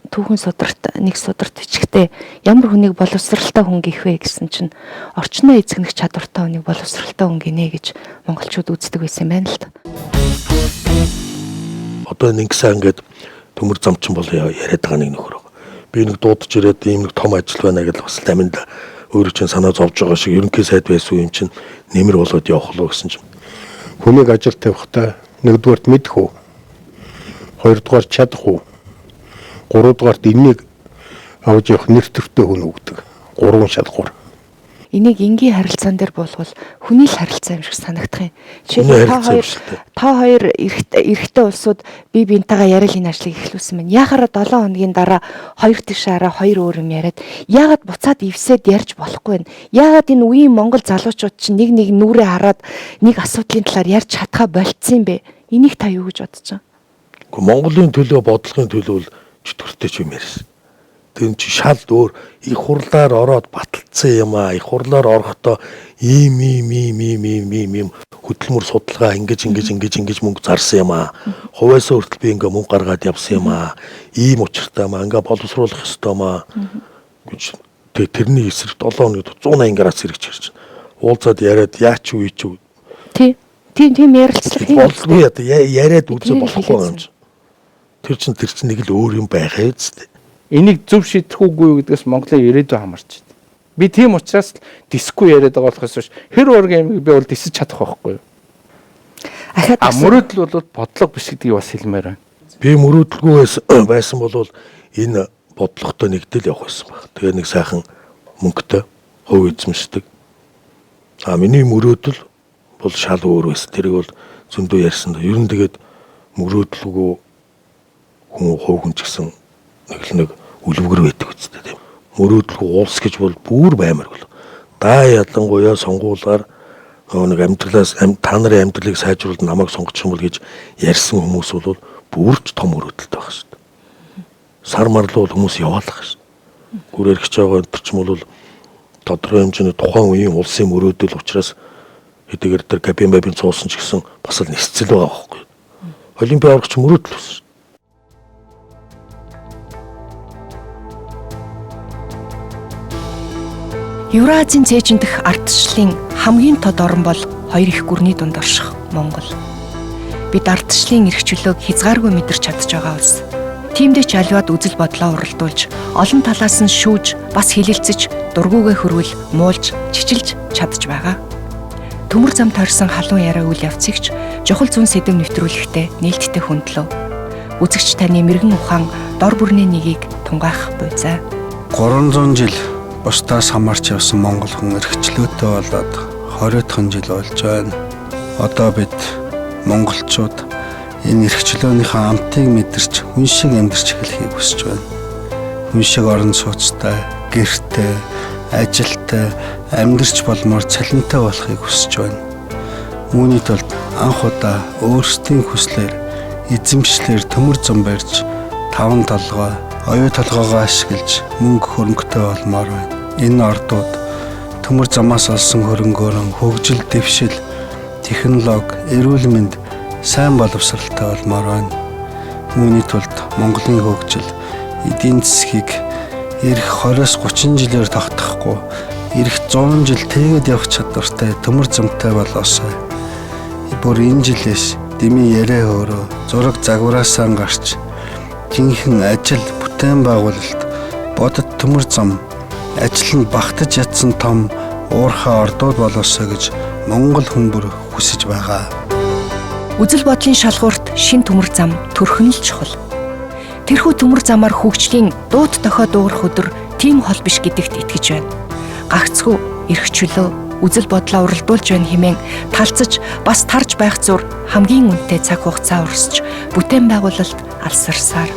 Түүхэн сударт нэг сударт бичгтээ ямар хүнийг боловсралтай хүн гэх вэ гэсэн чинь орчноо эзэгнэх чадвартай хүнийг боловсралтай хүн гинэ гэж монголчууд үздэг байсан юм байна л та. Одоо нэгсэн ингээд төмөр зам чинь бол яриад байгаа нэг нөхөр байгаа. Би нэг дуудаж ирээд ийм нэг том ажил байна гэж бас аминд өөрөө чинь санаа зовж байгаа шиг ерөнхий сайд байсан юм чинь нэмэр болоод явах лоо гэсэн чинь. Хүнийг ажил тавихтаа нэгдүгээрт мэдэх үү? Хоёрдугаар чадах уу? Гуравдугаарт энэнийг авч явах нэр төртэй хүн өгдөг. 3 шалгуур. Энийг энгийн харилцаан дээр буулгавал хүний л харилцаа юм шиг санагдах юм. Жишээлбэл та хоёр эрэгтэй улсууд бие биентэйгээ яриа л энэ ажлыг эхлүүлсэн байна. Яхаараа 7 хоногийн дараа хоёр тийш хараа хоёр өөр юм яриад яагаад буцаад эвсээд ярьж болохгүй вэ? Яагаад энэ үеийн Монгол залуучууд чинь нэг нэг нүрээ хараад нэг асуудлын талаар ярьж чадхаа болцсон юм бэ? Энийг та юу гэж бодож байгаа? Монголын төлөө бодлогын төлөө бол чөтгөртэй ч юм ярьсан. Тэр чи шал өөр их хурлаар ороод баталцсан юм аа. Их хурлаар орохдоо ийм ийм ийм ийм ийм ийм ийм хөдөлмөр судалгаа ингэж ингэж ингэж ингэж мөнгө зарсан юм аа. Хувиасаа хүртэл би ингээ мөнгө гаргаад явсан юм аа. Ийм учиртай юм аа. Ингээ боловсруулах ёстой юм аа гэж тэг тэрний эсрэг 7 хоногт 180 градус эргэж ирж байна. Уулзаад яриад яач юу ийч үү. Тий. Тийм ярилцлага хийх. Болдгүй яриад үзээ болохгүй юм чи. Тэр чинь нэг л өөр юм байгаа үстэй. Энийг зөв шийдэх үгүй юу гэдгээс Монголын ирээдүй хамаарч байна. Би тийм учраас дисгүй яриад байгаа болохоос биш хэр ургийн юм би бол дисэж чадах байхгүй юу. Мөрөөдөл бол бодлого биш гэдгийг бас хэлмээр байна. Би мөрөөдөлгүй байсан бол энэ бодлоготой нэгдэл явах байсан баг. Тэгээ нэг сайхан мөнгөтэй хувь эзэмшдэг. А миний мөрөөдөл бол шал өөр байсан. Тэрийг бол зөндөө ярьсан. Ер нь тэгээд мөрөөдөлгүй хүн хувь хүн ч гэсэн нэг л нэг үлвгэр байдаг үстэй тийм. Мөрөөдөлгүй улс гэж бол бүр баймар бол. Даа ялангуяа сонгуулаар нэг амьдралаас та нарын амьдралыг сайжруулах намайг сонгочих юм бол гэж ярьсан хүмүүс бол бүрч том мөрөөдөлтэй байх шүү дээ. Сар марлуу бол хүмүүс яваалах шүү дээ. Гүрээр гэж байгаа энэ ч юм бол тодорхой хэмжээний тухайн үеийн улсын мөрөөдөл учраас хэдийгээр тэр кабин бабин цуусан ч гэсэн бас л нисцэл байгаа байхгүй. Олимпийн аврагч мөрөөдөл бас. Евразийн цээжин дэх ардчлалын хамгийн тод орн бол хоёр их гүрний дунд орших Монгол. Бид ардчлалын эрх чөлөөг хязгааргүй мэдэрч чадж байгаа улс. Тиймдээ ч аливаад үзэл бодлоо уралдуулж, олон талаас нь шүүж, бас хилэлцэж, дургүйгээ хөрвөл, муулж, чичилж чадж байгаа. Төмөр зам тойрсон халуун яриа үйл явцыг ч чухал зүүн сэдэв нэвтрүүлэхдээ нээлттэй хөндлөө. Үзэгч таны мэрэгэн ухаан дор бүрний нэгийг тунгаах буйзаа. 300 жил бусдаас хамаарч явсан монгол хүн эрхчлөөтэй болоод 20-хан жил болж байна. Одоо бид монголчууд энэ эрхчлөөнийхөө амтыг мэдэрч хүн шиг амьдарч эхлэхийг хүсэж байна. Хүн шиг орон сууцтай, гэртэй, ажилтай, амьдарч болмоор цалинтай болохыг хүсэж байна. Үүний тулд анх удаа өөрсдийн хүслээр эзэмшлэр төмөр зам барьж таван толгой оюу толгоогоо ашиглаж мөнгө хөрөнгөтэй болмоор байна. Энэ ордууд төмөр замаас олсон хөрөнгөөр хөгжил, дэвшил, технологи, эрүүл мэнд сайн боловсралтай болмоор байна. Үүний тулд Монголын хөгжил эдийн засгийг ирэх 20-30 жилээр тогтохгүй ирэх 100 жил тэгээд явах чадвартай төмөр замтай болоосой. Бүр энэ жилээс дэмий яриа хөөрөө зураг загвараасаа гарч жинхэнэ ажил бүтээн байгуулалт бодит төмөр зам ажил нь багтаж ятсан том уурхай ордууд болоосой гэж монгол хүн бүр хүсэж байгаа. Үзэл бодлын шалгуурт шин төмөр зам төрөх нь л чухал. Тэрхүү төмөр замаар хөгжлийн дуут дохио дуугарах өдөр тийм хол биш гэдэгт итгэж байна. Гагцхүү эрх чөлөө үзэл бодлоо уралдуулж байна хэмээн талцаж бас тарж байх зур хамгийн үнэтэй цаг хугацаа урсж бүтээн байгуулалт алсарсаар.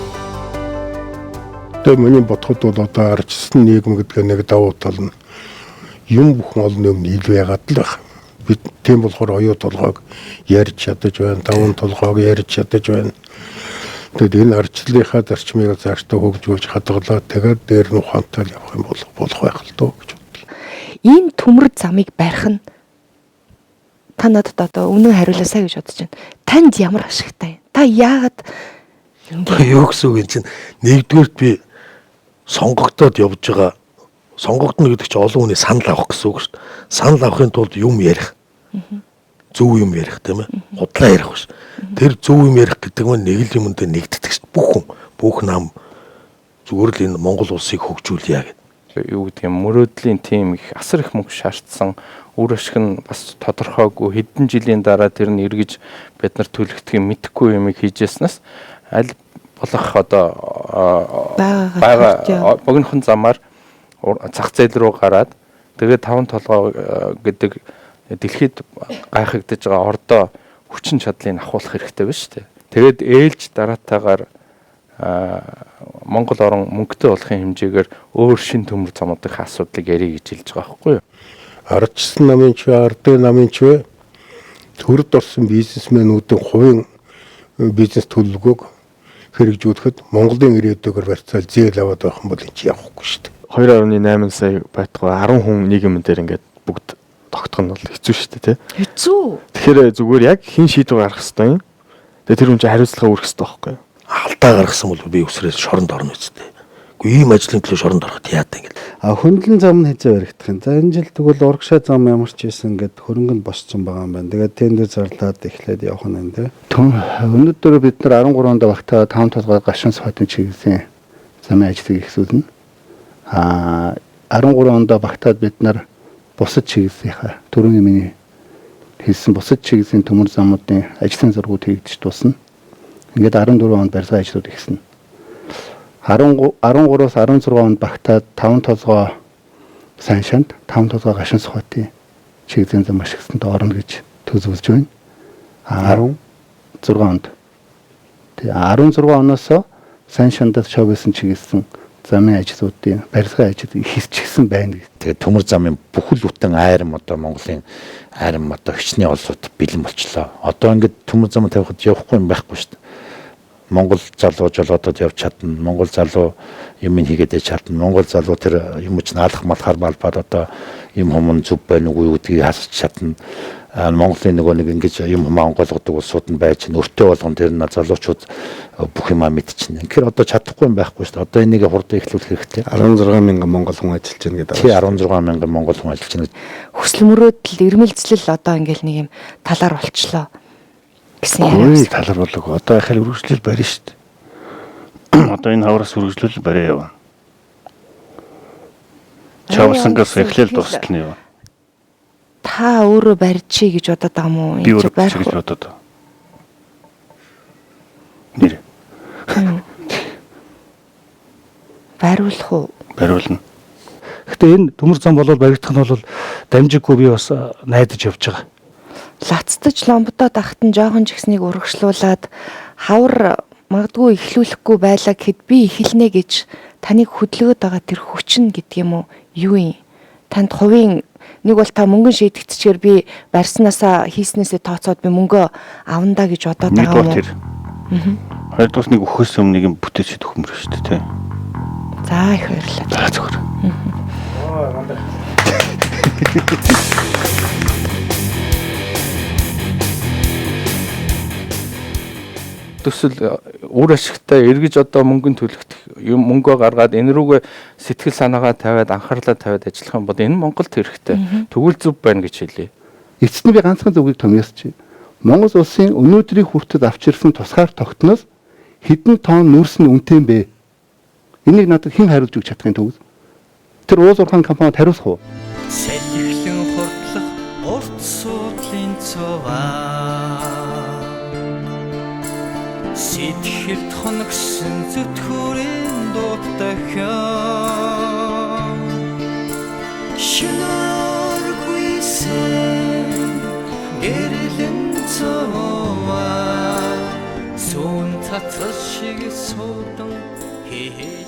Тэгээ миний бодоход бол одоо ардчилсан нийгэм гэдэг нэг давуу тал нь юм бүхэн олон юм ил байгаад л байх. Бид тийм болохоор оюу толгойг ярьж чадаж байна, таван толгойг ярьж чадаж байна. Тэгээд энэ ардчлалынхаа зарчмыг цаашдаа хөгжүүлж хадгалаад тэгээд дээр нь ухаантай явах юм бол болох байх л доо гэж бодлоо. Энэ төмөр замыг барих нь та надад одоо үнэн хариулаасай гэж бодож байна. Танд ямар ашигтай юм? Та яагаад юу гэсэн үг юм чинь нэгдүгээрт би сонгогдоод явж байгаа. Сонгогдно гэдэг чинь олон хүний санал авах гэсэн үг шүү дээ. Санал авахын тулд юм ярих. Зөв юм ярих тийм ээ. Худлаа ярих биш. Тэр зөв юм ярих гэдэг нь нэг л юмд нэгддэг шүү дээ. Бүх хүн, бүх нам зүгээр л энэ Монгол улсыг хөгжүүлье гэдэг. Юу гэдэг юм мөрөөдлийн тим их асар их мөнгө шаардсан. Үр ашиг нь бас тодорхойгүй хэдэн жилийн дараа тэр нь эргэж бид нар төлөгдөх юм мэдэхгүй юмыг хийжсэнээс аль болох одоо байгаа богинохон замаар зах зээл рүү гараад тэгээд таван толгой гэдэг дэлхийд гайхагдаж байгаа ордоо хүчин чадлыг ахуулах хэрэгтэй байна шүү дээ. Тэгээд ээлж дараатаагаар Монгол орон мөнгөтэй болохын хэмжээгээр өөр шин төмөр замуудын асуудлыг ярих гэж хэлж байгаа байхгүй юу? Ардчсан намын ч вэ, ардын намын ч вэ төрд орсон бизнесмэнүүдийн хувийн бизнес төлөвлөгөөг хэрэгжүүлэхэд Монголын ирээдүйгээр барьцаал зээл аваад байх юм бол энэ чи явахгүй шүү дээ. 2.8 сая байтугай 10 хүн нэг юм дээр ингээд бүгд тогтох нь бол хэцүү шүү дээ, тий. Хэцүү. Тэгэхээр зүгээр яг хэн шийдвэр гаргах хэвээр юм. Тэгээ тэр хүн чинь хариуцлага үүрэх хэвээр байхгүй юу? Алдаа гаргасан бол би өсрээс шоронд орно үсттэй. Үгүй ийм ажлын төлөө шоронд ороход яадаг ингээд. А хөндлөн зам нь хэзээ баригдах юм. За энэ жил тэгвэл урагшаа зам ямар ч байсан ингээд хөрөнгө нь босцсон байгаа юм байна. Тэгээд тэн дээр зарлаад эхлээд явах нь энэ. Өнөөдөр бид нар 13 онд багтаа 5 толгой гашуун сохотын чиглэсэн замын ажлыг эхлүүлнэ. А 13 онд багтаад бид нар бусад чиглэлийнхаа түрүүний миний хэлсэн бусад чиглэлийн төмөр замуудын ажлын зургууд хийгдэж дуусна. Ингээд 14 онд барилгын ажлууд эхэлнэ. 13-аас 16 онд багтаад 5 толгой сайн шанд 5 толгой гашин сухатын чиглэлийн зам ашиглалтанд орно гэж төсөөлж байна. 16 онд. Тэгээ 16 оноос сайн шандаас шовсон чиглэсэн замын ажлуудын барилгын ажил хийчихсэн байна гэж. Тэгээд төмөр замын бүхэл бүтэн айрам одоо Монголын айрам одоо хичнээн улсууд бэлэн болчлоо. Одоо ингээд төмөр зам тавихад явахгүй юм байхгүй шүү дээ. Монгол залуу жолоодод явж чадна. Монгол залуу юм хийгээд яж чадна. Монгол залуу тэр юм ч наалах малхаар малбаад одоо юм хүмүүн зүв байна уу гэдгийг хасч чадна. Монголын нөгөө нэг ингэж юм хумаа онгойлгодог улсууд нь байж өртөө болгон тэр нь залуучууд бүх юмаа мэдчихнэ. Тэгэхээр одоо чадахгүй юм байхгүй шүү дээ. Одоо энийг хурдан эхлүүлэх хэрэгтэй. 16 мянган монгол хүн ажиллаж байна гэдэг. Тий, 16 мянган монгол хүн ажиллаж байна. Хүсэл мөрөөдөл, ирмэлзлэл одоо ингээл нэг юм талаар болчлоо гэсэн яриа. Үгүй талаар болоогүй. Одоо ахал үргэлжлэл барина шүү дээ. Одоо энэ хавраас үргэлжлэл бариа явна. Чавсангаас эхлээл дуустал нь явна. Та өөрөө барьчих гэж бодоод байгаа юм уу? Би өөрөө барих гэж бодоод. Нэр. Бариулах уу? Бариулна. Гэхдээ энэ төмөр зам болол баригдах нь бол дамжиггүй би бас найдаж явж байгаа. Лацтаж ломбдоо дахтан жоохон жигснийг урагшлуулад хавар магадгүй эхлүүлэхгүй байлаа гэхэд би эхэлнэ гэж таныг хөдөлгөөд байгаа тэр хүчин гэдэг юм уу? Юу юм? Танд хувийн нэг бол та мөнгөн шийдэгдчихээр би барьснаасаа хийснээсээ тооцоод би мөнгөө авандаа гэж бодоод байгаа юм уу? Тэр. Хоёрдугаар нэг өхөөс өмнө нэг юм бүтээч төхмөр шүү дээ, тий. За их баярлалаа. За зөвхөр. Оо мундаг. Төсөл үр ашигтай эргэж одоо мөнгөн төлөгдөх юм мөнгөө гаргаад энэ рүүгээ сэтгэл санаагаа тавиад анхаарлаа тавиад ажиллах юм бол энэ Монголд хэрэгтэй. Тэгвэл зөв байна гэж хэлье. Эцэст нь би ганцхан зүгийг томьёосч. Монгол улсын өнөөдрийн хүртэл авч ирсэн тусгаар тогтноос хэдэн тонн нүүрс нь үнэтэй юм бэ? Энийг надад хэн хариулж өгч чадах юм төгс? Тэр уул уурхайн компанид хариулах уу? Сэлхлэн хурдлах урт суудлын цуваа Сэтгэлд хоногсон зүтхүүрийн дутахаа Шинэргүйсэн гэрлэн цуваа Сүүн цацал шиг суудан хийх.